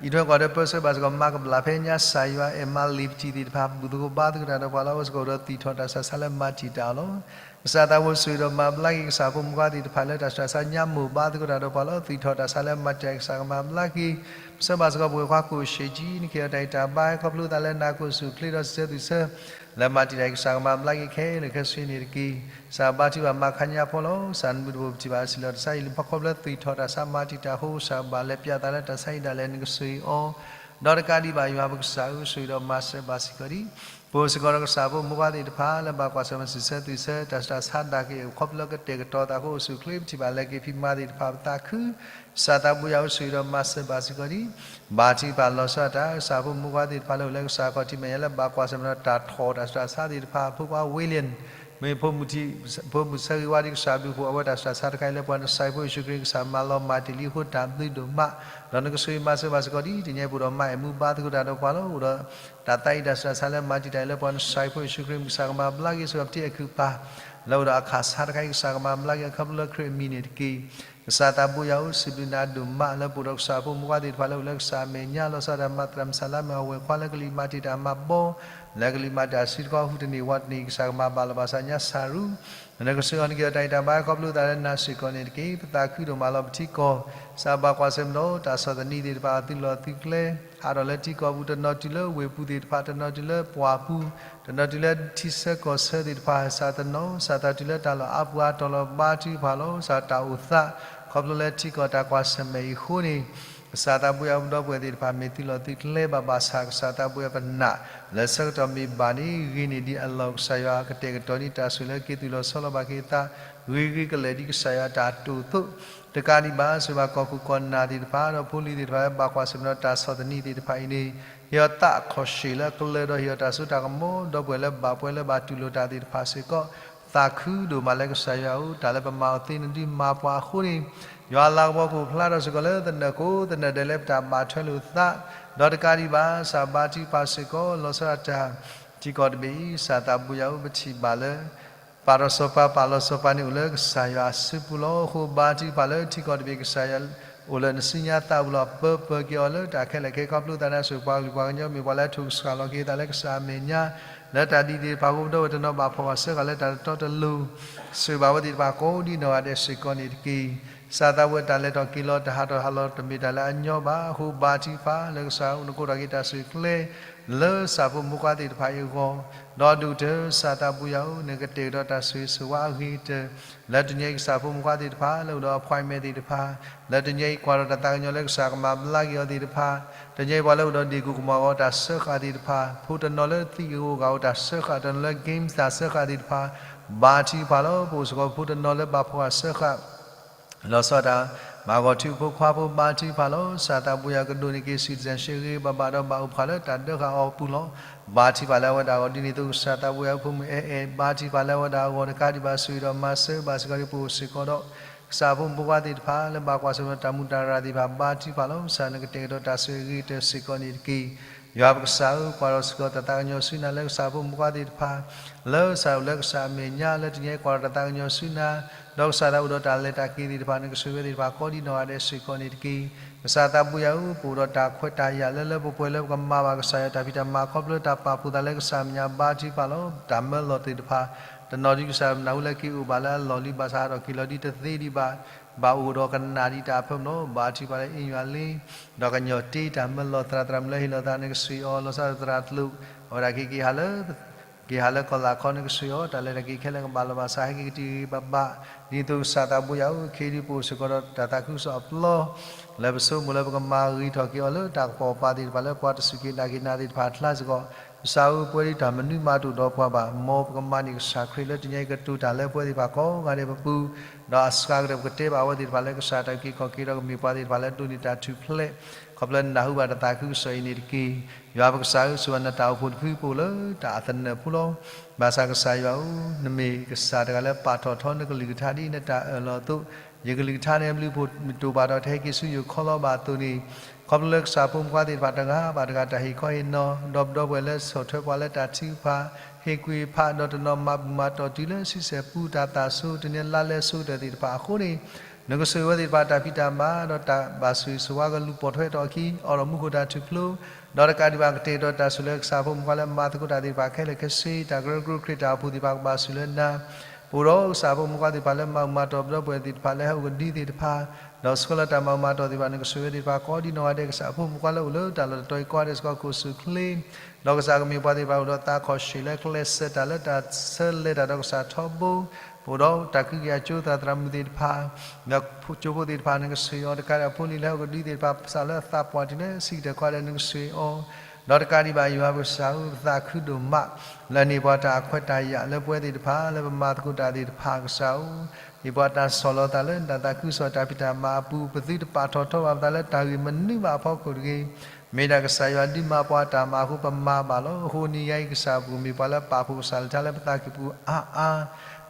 အံးထွဲကွၢ်ထွဲပၢဆှၢဘၣ်စ့ၢ်ကီး မၤကဘျၣ်ဖဲညါ ကစၢ်ယွၤအဲၣ်မၤလ့ၤပတံၤသ့ၣ်တဖၣ် ဘူၣ်သကိးဘါသကိးတၢ်ဒီးပှၤလီၤ. အိၣ်စ့ၢ်ကီးအိၣ်ဒီးသွံၣ်ထီၣ်တၢ်ဆူးတၢ်ဆါလၢမၤတံာ်တာ်အီၤလီၤ. ကစၢ်သးဘိဆိၣ်ဂ့ၤဒီးမၤဘျါက့ၤ ကစၢ်ဖိမုၣ်ခွါသ့ၣ်တဖၣ်လၢတၢ်ဆူးတၢ်ဆါ ညါမိၢ်ဘါသကိးတၢ်ဒီးပှၤလီၤ. သွံၣ်ထီၣ်တၢ်ဆူးတၢ်ဆါလၢမၤတံာ်တာ်အံၤ ကစၢ်ကမၤဘျါက့ၤ ပၢဆှၢဘၣ်စ့ၢ်ကီး ပဝဲၢ်ခွါကိၣ်ရှ့းကံ နကဟ့ၣ်အီၤတၢ်ဂံၢ်တၢ်ဘါ ခီဖျိသးလၢနၤ ကအိၣ်ဆူၣ်အိၣ်ချ့ဒီးစံးဆၢသုးဆၢ လၢမၤတံာ်တာ်အံၤ ကစၢ်ကမၤဘျါက့ၤခဲလၢာ် ခဲဆ့န့ၣ်တက့ၢ်. ကစၢ်ဘါထုကဖၣ်မၤခါညါဖီလီၤ. ကစၢ်နဘျုးတဘိၣ်ပထံၣ်ဘၣ်အဆံးလီၤ တၢ်ဆါဟံၣ်လၢဖီခိၣ်ဖျၢၣ် သွံၣ်ထီၣ်တၢ်ဆူးတၢ်ဆါမၤတံာ်တာ်အဃိ ကစၢ်ဘၣ်လဲၤပျဲသးလၢတၢ်ဆါဟံၣ်ဒၣ်လဲာ် နကဆိၣ်ဂ့ၤအီၤ ဒီးတကးဒံးဘၣ် ယွၤပကစၢ်ဧၢ ဆိၣ်ဂ့ၤဒီးမၤစၢၤဘၣ်စ့ၢ်ကီးဒံး ပအိၣ်စ့ၢ်ကီးဒီးကစၢ်ဖိမုၣ်ခွါသ့ၣ်တဖၣ် လၢဘၣ်ကွၢ်ဆၢၣ်မဲာ်စံးဆၢသုးဆၢ တၢ်ဆူးတၢ်ဆါဒၣ်က့ၤ ခီဖျိလၢကတဲာ်ကတီၤသးအဃိ အိၣ်ဆူၣ်အိၣ်ချ့ ပထံၣ်ဘၣ်လဲၤက့ၤဖံးမၤသ့ၣ်တဖၣ် ပသးခု ကစၢ်သးဘိယွၤဧၢ ဆိၣ်ဂ့ၤဒီးမၤစၢၤဘၣ်စ့ၢ်ကီးဒံး ဘါထုကဖၣ်လီၤဆီဒၣ်တၢ် ကစၢ်ဖိမုၣ်ခွါသ့ၣ်တဖၣ်လၢအိၣ်လၢကစၢ်ခီၣ်ထံးမဲာ်ညါ လၢဘၣ်ကွၢ်ဆၢၣ်မဲာ်ဒီးတၢ်ထီၣ်တၢ်ဆူးတၢ်ဆါသ့ၣ်တဖၣ် ဖိခွါဝ့လၢၣ် မ့ၢ်ဖိမုၣ်ဆၢဂ့ၤဝါဒံး ကစၢ်ဘျုးဖှိၣ်အဝဲတၢ်ဆူးတၢ်ဆါတခါအံၤ လၢပှၤနစၢ်ဖိယ့ၣ်ၡူးခရံာ် ကစၢ်မၤလီၤမၢ်တ့ၢ်လံအဃိ တၢ်ဘျုးဒိၣ်မး ဒီးနကဆိၣ်ဂ့ၤမၤစၢၤဘၣ်စ့ၢ်ကီးဒံး တနံၤအံၤပအိၣ်ဒီးမါအဲၣ်မူဘါသကိးတၢ်ဒီးပှၤလီၤ အိၣ်ဒီးတၢ်သးအံၤတၢ်ဆူးတၢ်ဆါလၢမၤတံာ်တာ်အံၤ လၢပှၤနစၢ်ဖိယ့ၣ်ၡူးခရံာ် ကစၢ်ကမၤဘျါက့ၤစ့ၢ်ကီး ပထံၣ်အခုၣ်ပၢ် လၢအိၣ်ဒီးအခးဆါတခါအံၤ ကစၢ်ကမၤဘျါက့ၤအခီဖျိလၢခရံာ်အမံၤန့ၣ်တက့ၢ်. ကစၢ်သးဘိယွၤဧၢ စံးဘျုးနၤဒိၣ်မး လၢပအိၣ်ဒီးကစၢ်ဖိမုၣ်ခွါသ့ၣ်တဖၣ်လၢအိၣ်လၢကစၢ်အမဲာ်ညါ လီၤဆီဒၣ်တၢ်မၤသရၣ်မုၣ်ဆါလါမ့ၢ်အဝဲၢ်ခွါလၢကလံၤမၤတံာ်တာ်မၤဘီ လၢကလံၤမၤတံာ်တာ်စုတခီ ဟူးတန့ၢ်ဝးတန့ၢ် ကစၢ်ကမၤဘၣ်လီၤဘၣ်စၢ်ညါစၢ်ရူ နကဆိၣ်ဂ့ၤအီၤ နကဟ့ၣ်အီၤတၢ်ဂံၢ်တၢ်ဘါ ခီဖျိသးလၢနၤစ့ၢ်ကီးန့ၣ်တက့ၢ်. ပသးခုဒိၣ်မးလီၤ ပထံကီၢ် ကစၢ်ဘၣ်ကွၢ်ဆၢၣ်မဲာ်ဒီးတၢ်ဆီၣ်သနံးသ့ၣ်တဖၣ် အသုးလီၢ်သုးကျဲ ဟးထီၣ်လၢထံကီၢ်ပူၤ တနီၤတုၤလၢဝ့ၢ်ပူၤသ့ၣ်တဖၣ် တနီၤတုၤလၢပှၢ်ပူၤ တနီၤတုၤလၢထံဆၢကီၢ်ဆၢသ့ၣ်တဖၣ် ကစၢ်တနီၤ ကစၢ်သးတုၤလၢတၢ်လီၢ်အါပူၤအါတီၤလီၤ ဘါထုကဖၣ်လီၤ ကစၢ်တၢ်အိၣ်သး ခီဖျိလၢထံကီၢ်တၢ်ကွၢ်ဆၢၣ်မဲာ်အံၤအဃိန့ၣ် ကစၢ်သးဘိယွၤ ပဒီပုၢ်ဝဲၢ်သ့ၣ်တဖၣ် မ့ၢ်သုးလီၢ်သုးကျဲဘၣ်ဘၣ်ဆၣ် ကစၢ်သးဘိယွၤပနာ် လၢဆၢကတီၢ်မ့ၢ်ဘၣ်န့ၣ် ဂ့ၤန့ၢ်ဒံးအလီၢ် ကစၢ်ယွၤကတဲာ်ကတီၤန့ၢ် တၢ်ဆိၣ်လၢက့ၤသူၣ်လီၤဆီလီၤဘၣ်က့ၤသး ဂ့ၤဂ့ၤကလဲာ်ဒ်ကစၢ်ယွၤအတၢ်တိာ်သိး တကးဒံးဘၣ် ဆိၣ်ဂ့ၤဘၣ်ကီၢ်ခိၣ်ကီၢ်နၢ်သ့ၣ်တဖၣ် ဒီးဖိလံၤသ့ၣ်တဖၣ်လၢဘၣ်ကွၢ်ဆၢၣ်မဲာ်ဒီးတၢ်ဆီၣ်သနံးသ့ၣ်တဖၣ်အံၤန့ၣ် ဟ့ၣ်အီၤသးအခီၣ်ဆ့ၣ်လၢအကျၢၤဒီး ဟ့ၣ်အီၤတၢ်စိတၢ်ကမီၤ ဒီပုၢ်ဝဲၢ်လၢဘၣ်ပှဲၤလၢဘၣ်တူၢ်လိာ်တၢ်သ့ၣ်တဖၣ်စ့ၢ်ကီး သးခုဒိၣ်မးလၢကစၢ်ယွၤဧၢ တၢ်လၢပမၤအီၤသ့နဒုးမၤပှၤအဃိန့ၣ် ယွၤလၤကပီၤကအိၣ်ဖျါထီၣ်စ့ၢ်ကီးလၢသနၢၣ်ခိၣ်သနၢၣ်ဒဲးလၢပတၢ်ဘၣ်ထွဲလိာ်သး ဒီးတကးဒံးဘၣ် ကစၢ်ဘါထုကဖၣ်စ့ၢ်ကီး လီၤဆီဒၣ်တၢ် ထံကီၢ်တဘ့ၣ်အံၤ ကစၢ်သးဘိယွၤဧၢ ပထံၣ်ဘၣ်လၢ ပၢ်ဒီးစီၤပၤ ပၢ်လီၤစီၤပၤန့ၣ်အိၣ်လၢကစၢ်ယွၤအစုပူၤလီၤ. အဃိဘါထုကဖၣ်လၢထံကီၢ်တဘ့ၣ် ကစၢ်ယွၤအိၣ်လၢနစုညါသးပူၤလီၤ. ပၢပၢၤက့ၤအီၤလၢတၢ်ခဲလၢာ်ခဲဆ့ ခီဖျိသးန့ၣ်ဆိၣ်ပှၤကလုာ်ပှၤကညီမ့ၢ်ပှၤလၢအထုးကဆှၣ်လီၤက့ၤသးလၢကစၢ်အမဲာ်ညါ လၢတၢ်ဒ်သ့ၣ်တဖၣ်အဃိ ပဒီပုၢ်ဝဲၢ်တနီၤဘၣ်ဖီၣ်ဃာ်စၢဃာ်လၢတၢ်တတီတလိၤ ဆိၣ်ဂ့ၤဘၣ်ဝဲသ့ၣ်တဖၣ်ကိးဒ်နီၢ်ဂၤဒဲးစ့ၢ်ကီးန့ၣ်တက့ၢ်. ကစၢ်သးဘိယွၤတၢ်လဲၤထီၣ်က့ၤလီၤတၢ်ဟးထီၣ်ဟးလီၤတမ့ၢ်တၢ်လၢအညီဘၣ်. အဃိဘါထုကဖၣ်လၢကစၢ်ဧၢ နကအိၣ်ထီၣ်က့ၤတၢ်ဆိၣ်ကျဲ လၢကစၢ်ဖိမုၣ်ခွါသ့ၣ်တဖၣ်အံၤအဂီၢ် ဒီးဒိၣ်ကတၢၢ် ကစၢ်သးဘိယွၤဧၢ နကတဲာ်ကတီၤတၢ်ဆိၣ်ဂ့ၤဆိၣ်ဝါအဂ့ၤကတၢၢ် လၢတနံၤအံၤကစၢ်ဖိမုၣ်ခွါသ့ၣ်တဖၣ် လၢအိၣ်ဒီး appointment သ့ၣ်တဖၣ် လၢတနံၤအံၤကွၢ်ထီၣ်တၢ်သးကညီၤလၢကစၢ်ကမၤဘျါက့ၤအီၤသ့ၣ်တဖၣ် တနံၤအံၤပှၤလၢအိၣ်ဒီးဒ့ၣ်ကိၢ်ကမီၤအဂီၢ်တၢ်စၢဃာ်သ့ၣ်တဖၣ် ဖိတနီၤလၢသံၣ်ဂ့ၤဂီၤဂာ်အဂီၢ်တၢ်စၢဃာ် တနီၤလၢ game တၢ်စၢဃာ်သ့ၣ်တဖၣ် ဘါထုကဖၣ်လီၤ. ပအိၣ်စ့ၢ်ကီးဖိတနီၤလၢဘၣ်ဖီၣ်ဃာ်စၢဃာ် လီၤဆီဒၣ်တၢ် မၤဂီၤထူဖိခွါဖိဘါထုကဖၣ်လီၤ. ကစၢ်သးဘိယွၤကဒိးန့ၢ်က့ၤ citizenship ဂ့ၤဂ့ၤဘၣ်ဘၣ်ဒီးဘၣ်အိၣ်ဖှၣ်လၢတၢ်ဒၢဃာ်အီၤအပူၤလီၤ. ဘါထုကဖၣ်လၢအဝဲဒၣ်အဂီၢ် ဒ်န့ၣ်အသိး ကစၢ်သးဘိယွၤဖိမုၣ်အဲၣ်အဲၣ် ဘါထုကဖၣ်လၢအဝဲဒၣ်အဂီၢ် တကးဒံးဘၣ် ဆိၣ်ဂ့ၤဒီးမၤစၢၤဘၣ်စ့ၢ်ကီးဒ်ပအိၣ်စ့ၢ်ကီးဒီး ကစၢ်ဖိမုၣ်ဖိခွါသ့ၣ်တဖၣ် လၢဘၣ်ကွၢ်ဆၢၣ်မဲာ်ဒီးတၢ်မူးတၢ်ရၢ်သ့ၣ်တဖၣ် ဘါထုကဖၣ်လီၤ. ကစၢ်နကတဲာ်ကတီၤတၢ်ဆိၣ်ဂ့ၤအဂ့ၤကတၢၢ်စ့ၢ်ကီးန့ၣ်တက့ၢ်. ယွၤပကစၢ်ဧၢ, ပှၤဒီးစ့ၢ်ကီးတၢ်သးကညီၤဆူနၤလၢကစၢ်ဖိမုၣ်ဖိခွါသ့ၣ်တဖၣ်, လၢကစၢ်အိၣ်လၢကစၢ်အမဲာ်ညါလၢတနံၤအံၤ ကွၢ်ဒီးတၢ်သးကညီၤဆူနၤ, ဒီးကစၢ်တၢ်အိၣ်ဒီးတၢ်လဲၤတၢ်က့ၤသ့ၣ်တဖၣ် နကဆိၣ်ဂ့ၤဝဲသ့ၣ်တဖၣ်ကိးဒ်နီၢ်ဂၤဒဲးစ့ၢ်ကီးန့ၣ်တက့ၢ်. ကစၢ်သးဘိယွၤဧၢ, ပအိၣ်ဒီးတၢ်ခွဲးတၢ်ယာ်လၢလၢပှဲၤပှဲၤလၢပကမၤဘၣ်ကစၢ်ယွၤတၢ်ဖံးတၢ်မၤခီဖျိတၢ်ပာ်ဖှိၣ်သးလၢကစၢ်အမဲာ်ညါဘါထုကဖၣ်လီၤ. တၢ်မၢလီၤသ့ၣ်တဖၣ် တနီၤဒုးကစၢ်နၢ်ဟူလၢက့ၤအိၣ်ဘၣ်လၢအလီၢ်လံ ဘၣ်ဆၣ်ဟးထီၣ်က့ၤလီၤဒ်တသ့ဒံးဘၣ် ဘၣ်အိၣ်ဒီးကနၣ်ဒံးတၢ်အဖၢမုၢ်လီၤ. ဘါထုကဖၣ်လၢအ့ၣ်ယွၤလ့ ဒီးကညီၤတ့တၢ်မၢလီၤသရၣ် သရၣ်မုၢ်လၢဟ့ၣ်လီၤသး နကဆိၣ်ဂ့ၤအီၤ လီၤဆီဒၣ်သရၣ်တလိၣ် အဝဲဒၣ်က့ၤက့ၤဟးလၢ က့ၤဟးလၢကီၢ်လၤခီ နကဆိၣ်ဂ့ၤအီၤ တၢ်လဲၤတၢ်က့ၤခဲလၢာ်ကဘၣ်လီၤဘၣ်ဆၣ် ဟဲက့ၤကတံၢ်ဂ့ၤဂ့ၤဘၣ်ဘၣ် ဒ်သိးကစၢ်သးဘိယွၤဧၢ, ခဲအံၤဒုးပအိၣ်စ့ၢ်ကီးဒီးတၢ်သးခုကစီၣ်အပျီ လၢပဆိကမိၣ်လၢပကမၤဂ့ၤထီၣ်က့ၤအီၤလၢတၢ်ကပီၤပၤသ့ၣ်တဖၣ် လၢပှၤတစူၢ်က့ၤနာ်က့ၤနၤသ့ၣ်တဖၣ်အကျါစ့ၢ်ကီး, ကစၢ်ဧၢ, ပဝဲဒၣ်တၢ်မနုၤမးတအိၣ်ဒီးပှၤဘၣ်, မ်ပကမၤန့ၢ်ကစၢ်ခရံာ်လၢတနံၤအံၤကတိၤတၢ်လၢပဝဲသ့ၣ်တဖၣ်ကိးဂၤဒဲးပပူၤ, ဒီးအစှၤကတၢၢ်ပကတဲဘၣ်အဝဲသ့ၣ်တဖၣ်လၢကစၢ်တၢ်အုၣ်က့ၤခီၣ်က့ၤဒီးကမ့ၢ်ပှၤသ့ၣ်တဖၣ်လၢဒိးန့ၢ်တၢ်ထူၣ်ဖျဲး ခီဖျိနၢ်ဟူဘၣ်တၢ်သးခုကစီၣ်အံၤန့ၣ်တက့ၢ်. ယွၤပကစၢ်ဧၢ, ဆိၣ်ဂ့ၤနတၢ်အိၣ်ဖှိၣ်တဖုပအိၣ်လၢတၢ်အသနၢၣ်ဖိလီၤ. ဘၣ်ဆၣ်ကစၢ်ယွၤဧၢ, နမ့ၢ်ကစၢ်တဂၤလၢပာ်ထီၣ်ထီနကလုၢ်ကထါဒ်နတၢ်အၢၣ်လီၤအသိး, ယကလုၢ်ကထါန့ၣ်အဘျုးအဖှိၣ်မ့ၢ်တအိၣ်ဘၣ်ဒီး တဟဲက့ၤဆူယိၣ်ခီလီၤဘၣ်အသိးန့ၣ်, ခီဖျိလၢကစၢ်ဖိမုၣ်ဖိခွါသ့ၣ်တဖၣ်တဂၤဘၣ်တဂၤ တၢ်ဟ့ၣ်ခီဟ့ၣ်နီၤ ဒီးပဒီပုၢ်ဝဲၢ်လၢဆီၣ်ထွဲပှၤလၢတၢ်ထုကဖၣ် ဟ့ၣ်ကူၣ်ဟ့ၣ်ဖး ဒီးတနီၤမၤဘူၣ်မၤတီၢ်တုၤလၢဆံဆဲၣ်ပူ တၢ်သၣ်ဆိ တနံၤလါလဲဆိကတၢၢ်သ့ၣ်တဖၣ်အဃိန့ၣ်, နကဆိၣ်ဂ့ၤဝဲသ့ၣ်တဖၣ်တၢ်ဖံးတၢ်မၤ ဒီးတၢ်ဘၣ်ဆိၣ်ဂ့ၤဆိၣ်ဝါကလူၤပိာ်ထွဲထီၣ်အခံ အိးထီၣ်မူခိၣ်တၢ်ထူၣ်ဖျိ ဒီးတကးဒံးဘၣ်ကတဲာ်ကတီၤတၢ်ဆိၣ်လၢကစၢ်ဖိမုၣ်ဖိခွါလၢမၤသကိးတၢ်သ့ၣ်တဖၣ်ခဲလၢာ်ခဲဆ့ တၢ်ကရၢကရိခရံာ်တၢ်အိၣ်ဖှိၣ်သ့ၣ်တဖၣ်ကဘၣ်ဆိၣ်လၢနၤ, ပအိၣ်ဒီးကစၢ်ဖိမုၣ်ဖိခွါသ့ၣ်တဖၣ်လၢမၤဘူၣ်မၤတီၢ်ပဒီပုၢ်ဝဲၢ်သ့ၣ်တဖၣ်လၢဟဲအိၣ်ကဒုသ့ၣ်တဖၣ်, ဒီးဆှၢလီၤတၢ်မၤဘူၣ်မၤတီၢ်သ့ၣ်တဖၣ် နကဆိၣ်ဂ့ၤဝဲသ့ၣ်တဖၣ်ကိးဒ်နီၢ်ဂၤဒဲး ကစၢ်ဖိမုၣ်ဖိခွါလၢအိၣ်လၢတၢ်လီၢ်တတီၤအံၤကိးဂၤဒဲးစ့ၢ်ကီး ကိးဆူၣ်ချ့ ဒီးကစၢ်ကမ့ၢ်ပှၤသ့ၣ်တဖၣ်အိၣ်ဒီးသးခီၣ်ဆံးလၢကျဲးစၢးတၢ်လၢတၢ်ဆၢလဲၤတၢ်ဒီးကစၢ်ထီဘိ, ပအိၣ်ဒီးတၢ်ကဟုကယာ်ကၠိသရၣ်သရၣ်မုၣ်သ့ၣ်တဖၣ်, ဒီးကၠိဖိသ့ၣ်တဖၣ် နကဆိၣ်ဂ့ၤအီၤတကးဒံး အဖိအလံၤလၢဟဲအိၣ်ကဒုသ့ၣ်တဖၣ် ပစးလၢအသးပှၢ်တုၤလၢဆံးကတၢၢ်ကိးဂၤဒဲး နကဆိၣ်ဂ့ၤအီၤ, ဒီးတကးဒံးဘၣ်ယွၤပကစၢ်ဧၢ ပသးခုဒိၣ်မး လၢအန့ၢ်ပှၤတၢ်ခွဲးတၢ်ယာ်လၢပဝဲသ့ၣ်တဖၣ် လၢပမၤသကိးတၢ်သ့ၣ်တဖၣ် ကစၢ်ဧၢ, ဟ့ၣ်ပှၤတၢ်ဆီၣ်လီၤသးလၢနတၢ်သးခုကစီၣ်တၢ်ဖံးတၢ်မၤအပူၤ ပသုတပာ်ထီၣ်ထီဘၣ်ပသးလၢတၢ်ဂ့ၢ်မနုၤမးအဖီခိၣ်တဂ့ၤ မ့ၢ်ဒၣ်ကစၢ်ယွၤဒုးမၤပှၤတၢ်မၤအဃိ ပမၤဘၣ်လီၤ. အဃိနံၤယၤအံၤကစၢ် ပကမ့ၢ်ပှၤလၢပာ်ဖှိၣ်ကစၢ်လၢတၢ်လၢပသးကံၢ်ပူၤအါအါ,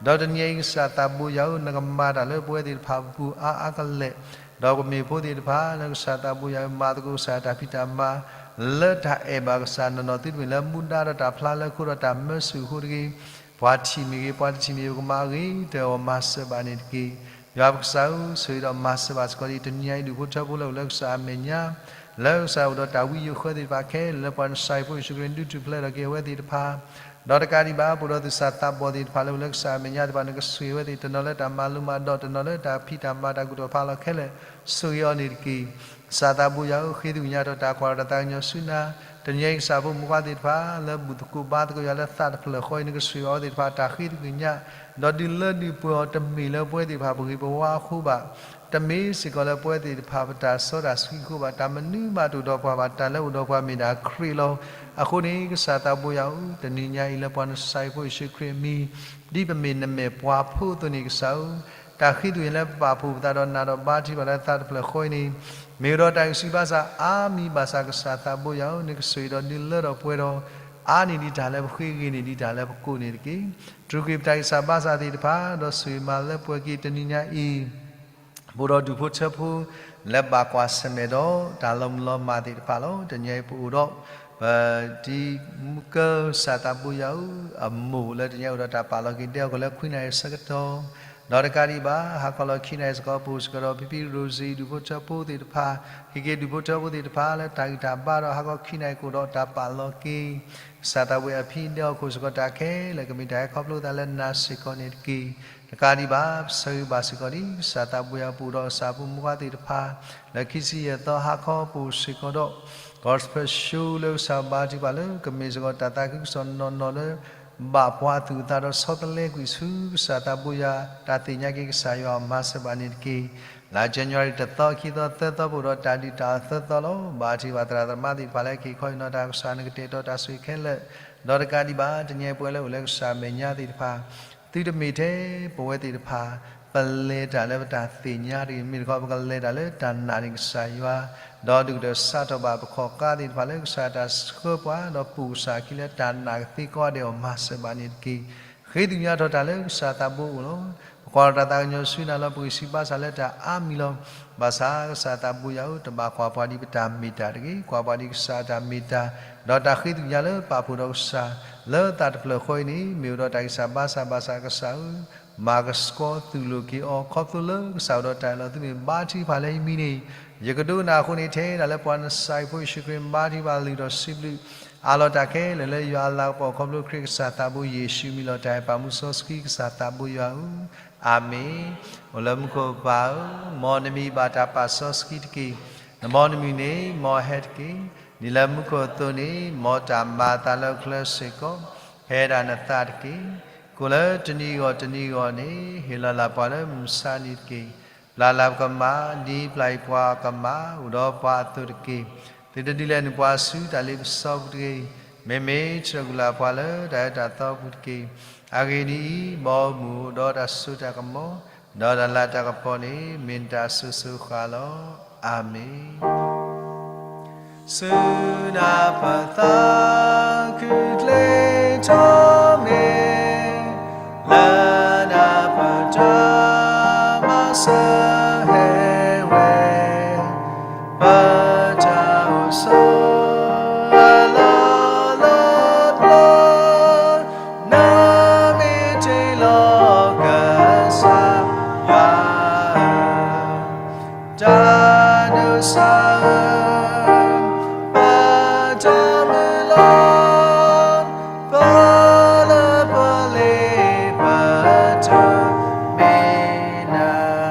ဒီးတနံၤအံၤကစၢ်သးဘိယွၤဧၢ, နကမၤတၢ်လၢပဝဲသ့ၣ်တဖၣ်ပပူၤအါအါကလဲာ်, ဒီးပမ့ၢ်ဖိသ့ၣ်တဖၣ်လၢကစၢ်သးဘိယွၤဧၢ မၤသကိးကစၢ်တၢ်ဖံးတၢ်မၤ လၢတၢ်အဲၣ်ဘၣ်ကစၢ်နီၢ်နီၢ်သုတမ့ၢ်လၢမူဒါဒီးတၢ်ဖျါလၢခိဒီးတၢ်မၢဆူၣ်အဃိတဂ့ၤ, ပှၤထံၣ်မ့ၢ်ဂ့ၤ ပှၤတထံၣ်မ့ၢ်ဂ့ၤ ပကမၤအဂ့ၤတၢ်အီၤမၤစၢၤဘၣ်န့ၣ်တက့ၢ်. ယွၤပကစၢ်ဧၢ, ဆိၣ်ဂ့ၤဒီးမၤစၢၤဘၣ်စ့ၢ်ကီးဒ်တနံၤညါအံၤ ဒူၣ်ဖိထၢဖိလၢအိၣ်လၢကစၢ်အမဲာ်ညါ လၢကစၢ်အိၣ်ဒီးတၢ်ဝံယိၤဃၢသ့ၣ်တဖၣ်ခဲလၢာ် လၢပှၤနစၢ်ယ့ၣ်ဖိယ့ၣ်ၡူးခရံာ်ဒုးထူၣ်ဖျဲးထီၣ်က့ၤအဝဲသ့ၣ်တဖၣ်, ဒီးတကးဒံးဘၣ် ပအိၣ်ဒီးသူၣ်စၢ်သးဘီၣ်သ့ၣ်တဖၣ်လၢအိၣ်လၢကစၢ်အမဲာ်ညါသ့ၣ်တဖၣ် နကဆိၣ်ဂ့ၤဝဲသ့ၣ် တနီၤလၢတၢ်မၤလိမၤဒိး တနီၤလၢတၢ်ဖံးတၢ်မၤတၢ်ကူၣ်ထီၣ်ဖးလီၤခဲလၢာ် ဆိၣ်ဂ့ၤအီၤန့ၣ်တက့ၢ်. ကစၢ်သးဘိယွၤဧၢ, ဃ့သကွံာ်ညါထီၣ်တၢ်ကွၢ်ဒီးတၢ်သးကညီၤဆူနၤ, တနံၤညါအံၤကစၢ်ဖိမုၣ်ဖိခွါသ့ၣ်တဖၣ် လၢဘူၣ်သကိးဘါသကိးယွၤလၢသးတဖျၢၣ်ဃီအံၤ နကဆိၣ်ဂ့ၤအဝဲသ့ၣ်တဖၣ် တၢ်ဃ့သကွံာ်ညါ, ဒီးဒုးလၢဒုးပှဲၤအီၤတမ့ၢ်လၢပဝဲသ့ၣ်တဖၣ်ပဂ့ၤပဝါအဃိဘၣ် တမ့ၢ်စ့ၢ်ကီးလၢပဝဲသ့ၣ်တဖၣ်ပတၢ်စီတၢ်ဆှံအဃိဘၣ်, တၢ်မနုၤမးတအိၣ်ဒီးပှၤဘၣ်, တၢ်လၢအိၣ်ဒီးပှၤမ့ၢ်ဒၣ်ခရံာ်လီၤ. အဃိန့ၣ် ကစၢ်သးဘိယွၤဧၢ, တနံၤညါအံၤလၢပှၤနစၢ်ယ့ၣ်ဖိယ့ၣ်ၡူးခရံာ်အမံၤ ဒ်ပမ့ၢ်နမဲာ်ပှၤဖိအသိးန့ၣ် ကစၢ်ဧၢ, တၢ်ဃ့သွံၣ်ညါလၢပပာ်ဖှိၣ်ပသးဒီးနာ်ဒီးဘါထုကဖၣ်လၢသးတဖျၢၣ်ဃီအံၤန့ၣ် မ့ၢ်ကဒီးတၢ်ဂံၢ်ဆူၣ်ဘါစၢ်အါမံၤဘၣ်ဆၣ် ကစၢ်သးဘိယွၤဧၢ, နကဆိၣ်ဂ့ၤဒီးဒုးလၢထီၣ်ပှဲၤထီၣ် အါန့ၢ်ဒံးတၢ်လၢပဃ့ ဂ့ၤန့ၢ်ဒံးတၢ်လၢပကိးန့ၣ်တက့ၢ်. တြူာ်ကွံာ်ပတၢ်ဂံၢ်စၢ်ဘါစၢ်သ့ၣ်တဖၣ် ဒီးဆိၣ်ဂ့ၤမၤလၢပှဲၤက့ၤတနံၤညါအံၤ ပအိၣ်ဒီးဒူၣ်ဖိထၢဖိ လၢဘၣ်ကွၢ်ဆၢၣ်မဲာ်ဒီးတၢ်လီၤမုၢ်လီၤမၢ်သ့ၣ်တဖၣ်လီၤ. တနံၤညါအံၤပအိၣ်ဒီး ပတံၤမုၢ်ကၢ ကစၢ်သးဘိယွၤဧၢ အမိၢ်လၢတနံၤညါအိၣ်ဒီးတၢ်ပာ်လီၤက့ၤဒဲးအီၣ်ကီၢ်လၢခွံနၣ်ရံၣ်အဆၢကတီၢ် ဒီးတကးဒံးဘၣ် ဟါခီလီၤခံနၣ်ရံၣ်စ့ၢ်ကီး ပအိၣ်စ့ၢ်ကီးဒီးဖံဖံရိၤစံ ဒူၣ်ဖိထၢဖိသ့ၣ်တဖၣ် ဟ့ၣ်က့ၤဒူၣ်ဖိထၢဖိသ့ၣ်တဖၣ် လၢတၢ်ဂံၢ်တၢ်ဘါဒီးဟါခီခံနၣ်ရံၣ်ကအိၣ်ဒီးတၢ်ပာ်လီၤက့ၤ ကစၢ်သးဘိယွၤအဖံဒဲးအီၣ်ခိၣ်စ့ၢ်ကီး တၢ်ခဲလၢာ်ကမ့ၢ်တၢ်ဟဲခီဖျိသးလၢနၤစ့ၢ်ကီးန့ၣ်တက့ၢ်. တကးဒံးဘၣ် ပဆၢဂ့ၤဘၣ်စ့ၢ်ကီးဒ် ကစၢ်သးဘိယွၤ ပအိၣ်ဒီးကစၢ်ဖိမုၣ်ဖိခွါသ့ၣ်တဖၣ် လၢခံဆံယဲၢ်သီဟါခီပအိၣ်စ့ၢ်ကီးဒီး Gospel Show လၢကစၢ်ဘါထုကဖၣ်လၢကမ့ၢ်စ့ၢ်ကီးတၢ်သးခုကစီၣ်နီၢ်နီၢ်လၢ ဘၣ်ပှၤအသူၣ်အသးဒီးဆီတလဲကွံာ်ဆူ ကစၢ်သးဘိယွၤ တၢ်သ့ၣ်ညါက့ၤကစၢ်ယွၤအမၤစၢၤဘၣ်န့ၣ်တက့ၢ်. လါ January တသီ ခံသီ သၢသီ ပအိၣ်ဒီးတၢ်ဒုးတၢ်အီၣ်သၢသီလီၤ. ဘၣ်ထံၣ်ဘၣ်သရၣ်သမါသ့ၣ်တဖၣ်လၢ က့ၤခီအံၤနီၢ်တၢ်ကစၢ် နကတဲာ်ကတီၤတၢ်ဆိၣ်ဂ့ၤခဲလၢာ် ဒီးတကးဒံးဘၣ် တနံၤအံၤပဝဲလၢအိၣ်လၢကစၢ်အမဲာ်ညါသ့ၣ်တဖၣ် သုတမ့ၢ်ထဲပဝဲသ့ၣ်တဖၣ် ပလဲၤတၢ်လၢပတၢ်သ့ၣ်ညါတဂ့ၤ, မ့မ့ၢ်တခီ ပကလဲၤတၢ်လၢတၢ်နာ်န့ၢ်ကစၢ်ယွၤ, ဒီးဒုၣ်ကတၢၢ်စးထီၣ်ဘၣ်ပခီၣ်ဃါသ့ၣ်တဖၣ်လၢကစၢ်တၢ်ဆှၢပှၤ ဒီးပူၢ်ကစၢ်အခံလၢတၢ်နာ်ကသ့ကိးဂၤဒဲးအီၤမၤစၢၤဘၣ်န့ၣ်တက့ၢ်. ဃ့သကွံာ်ညါထီၣ်တၢ်လၢကစၢ်သးဘိအအိၣ်လီၤ. ပ ကွၢ်ထီၣ်တၢ်သးကညီၤဆူနၤလီၤ. ပဂံၢ်စၢ်ဘါစၢ်လၢတၢ်အါမံၤလီၤ. ဘၣ်ဆၣ်ကစၢ်သးဘိယွၤဧၢ, တဘၣ်ကွၢ်ပှၤဒ်ပတၢ်မ့ၢ်တၢ်တဂ့ၤ, ကွၢ်ပှၤဒ်ကစၢ်အတၢ်မ့ၢ်တၢ်, ဒီးတၢ်ဃ့သကွံၢ်ယၤလၢပာ်ဖှိၣ်ဒီးကစၢ်, လၢသးတဖျၢၣ်ဃီအံၤန့ၣ် မ့ၢ်အိၣ်ဒီးတၢ်ဂံၢ်စၢ်ဘါစၢ်, ဘၣ်ဆၣ်ကစၢ်ဧၢ, မၤကဆှီသူၣ်လိာ်က့ၤအီၤ, ခီဖျိလၢကစၢ်အိၣ်ဒီးတၢ်အၢၣ်လီၤ, သုမ့ၢ်ဘါထုကဖၣ်လၢယမံၤန့ၣ်, ယကဒိကနၣ်အဃိန့ၣ်, ထဲဒၣ်လၢပှၤနစၤရ့းဖိယ့ၣ်ၡူးခရံာ်ဘါထုကဖၣ်လုၢ်ထီၣ်စံးဘျုး အးလီၤတၢ်ခဲလၢာ်လၢယွၤအလၤကပီၤ, ခီဖျိခရံာ်ကစၢ်သးဘိယ့ၣ်ၡူးအမံၤလီၤ. တၢ်အဲၣ်ပာ်မူစီဆှံကစၢ်သးဘိယွၤဧၢ, အၤမ့ၣ်. အိၣ်လၢမူခိၣ်ပၢ်ဧၢ, မ်နမံၤဘၣ်တၢ်ပာ်စီဆှံတက့ၢ်. နဘီနမုၢ်နံၤန့ၣ်မ်ဟဲတက့ၢ်. ဒ်လၢမူခိၣ်အသိးန့ၣ်, မ်တၢ်မၤအသးလၢဟီၣ်ခိၣ်ချၢစ့ၢ်ကီး, ဖဲဒၣ်နသးတက့ၢ်. ကိၣ်လၢတနံၤဂီၢ်တနံၤဂီၢ်န့ၣ်, ဟ့ၣ်လီၤလၢ်ပှၤလၢမုၢ်မဆါနံၤတက့ၢ်. ပျၢ်လၢ်ပကမၢ်, ဒ်ပျၢ်အံၤပှၤကမၢ်, အိၣ်ဒီးပှၤအသိးတက့ၢ်. သုတဒုးလဲၤနုာ်ပှၤဆူတၢ်လ့ပစီပူၤတဂ့ၤ. မ့မ့ၢ်ဆှၢကွံာ်လၢ်ပှၤလၢတၢ်အၢတၢ်သီပူၤတက့ၢ်. အဂ့ၢ်ဒ်အံၤ, မ်မုၢ်အိၣ်ဒီးတၢ်စိတၢ်ကမီၤ, ဒီးတၢ်လၤတၢ်ကပီၤန့ၣ်, မ့ၢ်နတၢ်အစိၤစိၤဃၣ်လီၤ. အၤမ့ၣ်. ဆူနၢ်ပၢၢ်သးခုကျဲထီၣ်မ့ၢ်, လၢနၢ်ပၢၢ်တၢ်မၤစၢၤဟဲဝဲ, ပတၢ်အိၣ်ဆိးအလီၢ်လၢပျၢၤ, နမ့ၢ်တ့လီၤကစၢ်ယွၤဧၢ, တၢ်ဒိးစၢ်ဧၢ, ပတၢ်မုၢ်လၢ်, ပလၢပလ့ပတၢ်မ့ၢ်နၤ.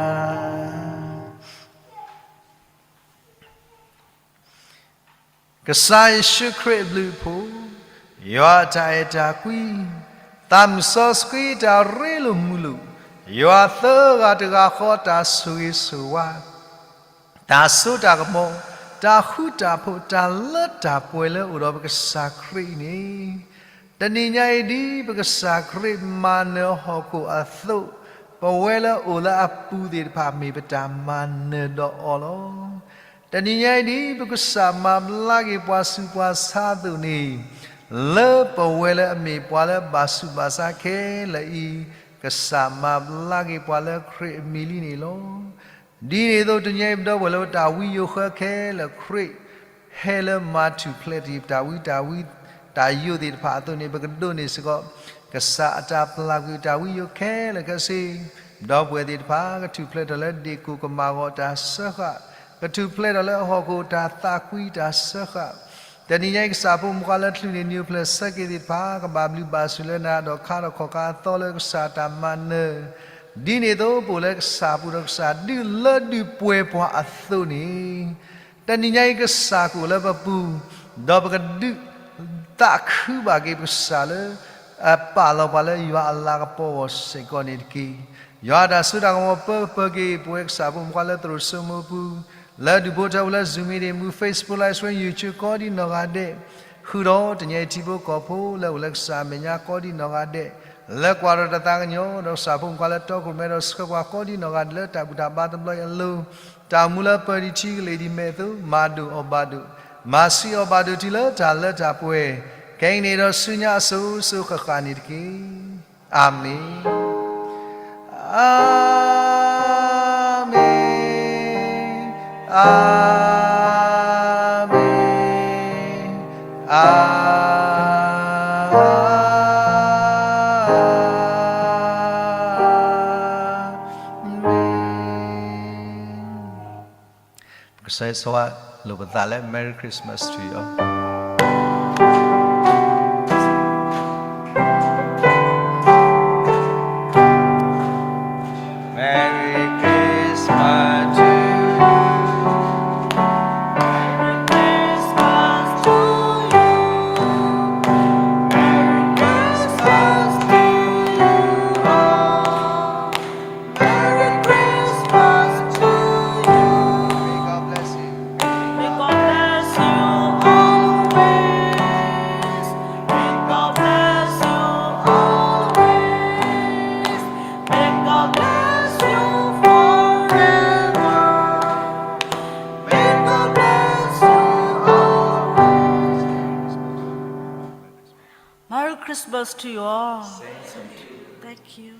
ကစၢ်ယ့ၣ်ၡူးခရံာ်အဘျုးအဖှိၣ်, ယွၤအတၢ်အဲၣ်တၢ်ကွံ, သးမုၢ်စီဆှံတၢ်ရ့လိာ်မုာ်လိာ်, ယွၤသၢဂၤတဂၤဃီတၢ်ဆိၣ်ဂ့ၤဆိၣ်ဝါ, တၢ်စိတၢ်ကမီၤ, တၢ်ဃူတၢ်ဖိး, တၢ်လၢတၢ်ပှဲၤလၢအိၣ်ဒီးပကစၢ်ခရံာ်အံၤန့ၣ်, တနံၤညါအံၤဒ်ပကစၢ်ခရံာ်မၤနၢၤဟီၣ်ခိၣ်အသိး, ပဝဲလၢအိၣ်လၢအပူၤသ့ၣ်တဖၣ်မ့ၢ်ပတၢ်မၤနၢၤဒီးအီၤလီၤ. တနံၤညါအံၤဒ်ပကစၢ်မၤဘျါက့ၤပှၤဆူးပှၤဆါအသိးန့ၣ်, လၢပဝဲလၢအမ့ၢ်ပှၤလၢဘၣ်ဆူးဘၣ်ဆါခဲလၢာ်အံၤ, ကစၢ်မၤဘျါက့ၤပှၤလၢခရံာ်အမံၤလံန့ၣ်လီၤ. ဒ်န့ၣ်အသိး တနံၤညါအံၤပဒီပုၢ်ဝဲၢ်လၢပတၢ်ဝံယိၤဃၢခဲလၢာ် ခရံာ်ဟဲလၢမၤထူၣ်ဖျဲးတ့ၢ်ပတၢ်ဝံတၢ်ဝံ တၢ်ယိာ်သ့ၣ်တဖၣ်အသိးန့ၣ် ပကဒိးန့ၢ်စ့ၢ်ကီး ကစၢ်အတၢ်ပျၢ်ကွံာ်တၢ်ဝံယိၤခဲလၢာ်ခဲဆ့, ပဒီပုၢ်ဝဲၢ်သ့ၣ်တဖၣ် ကထူၣ်ဖျဲးထီၣ်လၢဒ့ၣ်ကိၣ်ကမၣ်ဂီၤတၢ်စၢဃာ်, ကထူၣ်ဖျဲးထီၣ်လၢဟီၣ်ခိၣ်တၢ်သးကွံတၢ်စၢဃာ်, တနံၤညါအံၤ ကစၢ်ဖိမုၣ်ခွါလၢချုးန့ၢ်နံၤအိၣ်ဖျဲၣ်ဆၢက့ၤသ့ၣ်တဖၣ် ကဘၣ်ဘျုးဘၣ်ဆိၣ်လၢနၤ ဒီးခါထီၣ်ခီၣ်ခါအသီလၢကစၢ်တၢ်မၤနၢၤ, ဒ်န့ၣ်အသိး ပအိၣ်လၢကစၢ်အပူၤဒီးကစၢ်ဒုးလၢဒုးပှဲၤပှၤအသိးန့ၣ်, တနံၤညါအံၤ ကစၢ်ကအိၣ်လၢပပူၤ, ဒီးပကဒုးသးခုဘၣ်က့ၤပကစၢ်လၢ အပာ်လီၤပှၤလၢယွၤအလၤကပီၤအဂီၢ်စ့ၢ်ကီးန့ၣ်တက့ၢ်. ယွၤအတၢ်စိတၢ်ကမီၤပၢပၢက့ၤ ပဝဲကစၢ်ဖိမုၣ်ခွါလၢသရိာ်စိမိၤအပူၤ, လၢဒုးဖိထၢဖိလၢ Zoom meeting မူ Facebook Live Stream YouTube ကိးဒံနီၢ်ဂၤဒဲး, ဃုာ်ဒီးတနံၤညါအံၤထံဖိကီၢ်ဖိလၢအိၣ်လၢကစၢ်အမဲာ်ညါကိးဒံနီၢ်ဂၤဒဲး, လၢကွၢ်ထီၣ်တၢ်သးကညီၤ ဒီးကစၢ်ဖိမုၣ်ခွါလၢတီခိၣ်ရိၣ်မဲဒီးဆှၢပှၤကိးဒံနီၢ်ဂၤဒဲးလၢတၢ်ဘူၣ်တၢ်ဘါတဘျီအံၤအလိၤ, တၢ်အိၣ်မူလၢပၢၤဒံးထံကလ့ၢ်ဒံးမဲာ်အသိး မၤဒိၣ်အီၣ်ဘၣ်ဒိၣ်, မၤဆံးအီၣ်ဘၣ်ဒိၣ်တုၤလၢတၢ်လၢတၢ်ပှဲၤ, ခဲအံၤန့ၣ်ဒီးဆူညါအစိၤစိၤဃၣ်ဃၣ်န့ၣ်တက့ၢ်. အၤမ့ၣ်, အၤမ့ၣ်, အၤမ့ၣ်, အၤမ့ၣ်. ကစၢ်ယွၤဆိၣ်ဂ့ၤလိာ်ပသးလၢ Merry Christmas to you all. Merry Christmas to you. Merry Christmas to you. Merry Christmas to you all. Merry Christmas to you. May God bless you. May God bless you always. May God bless you always. May God bless you forever. May God bless you always. Merry Christmas to you all. Thank you.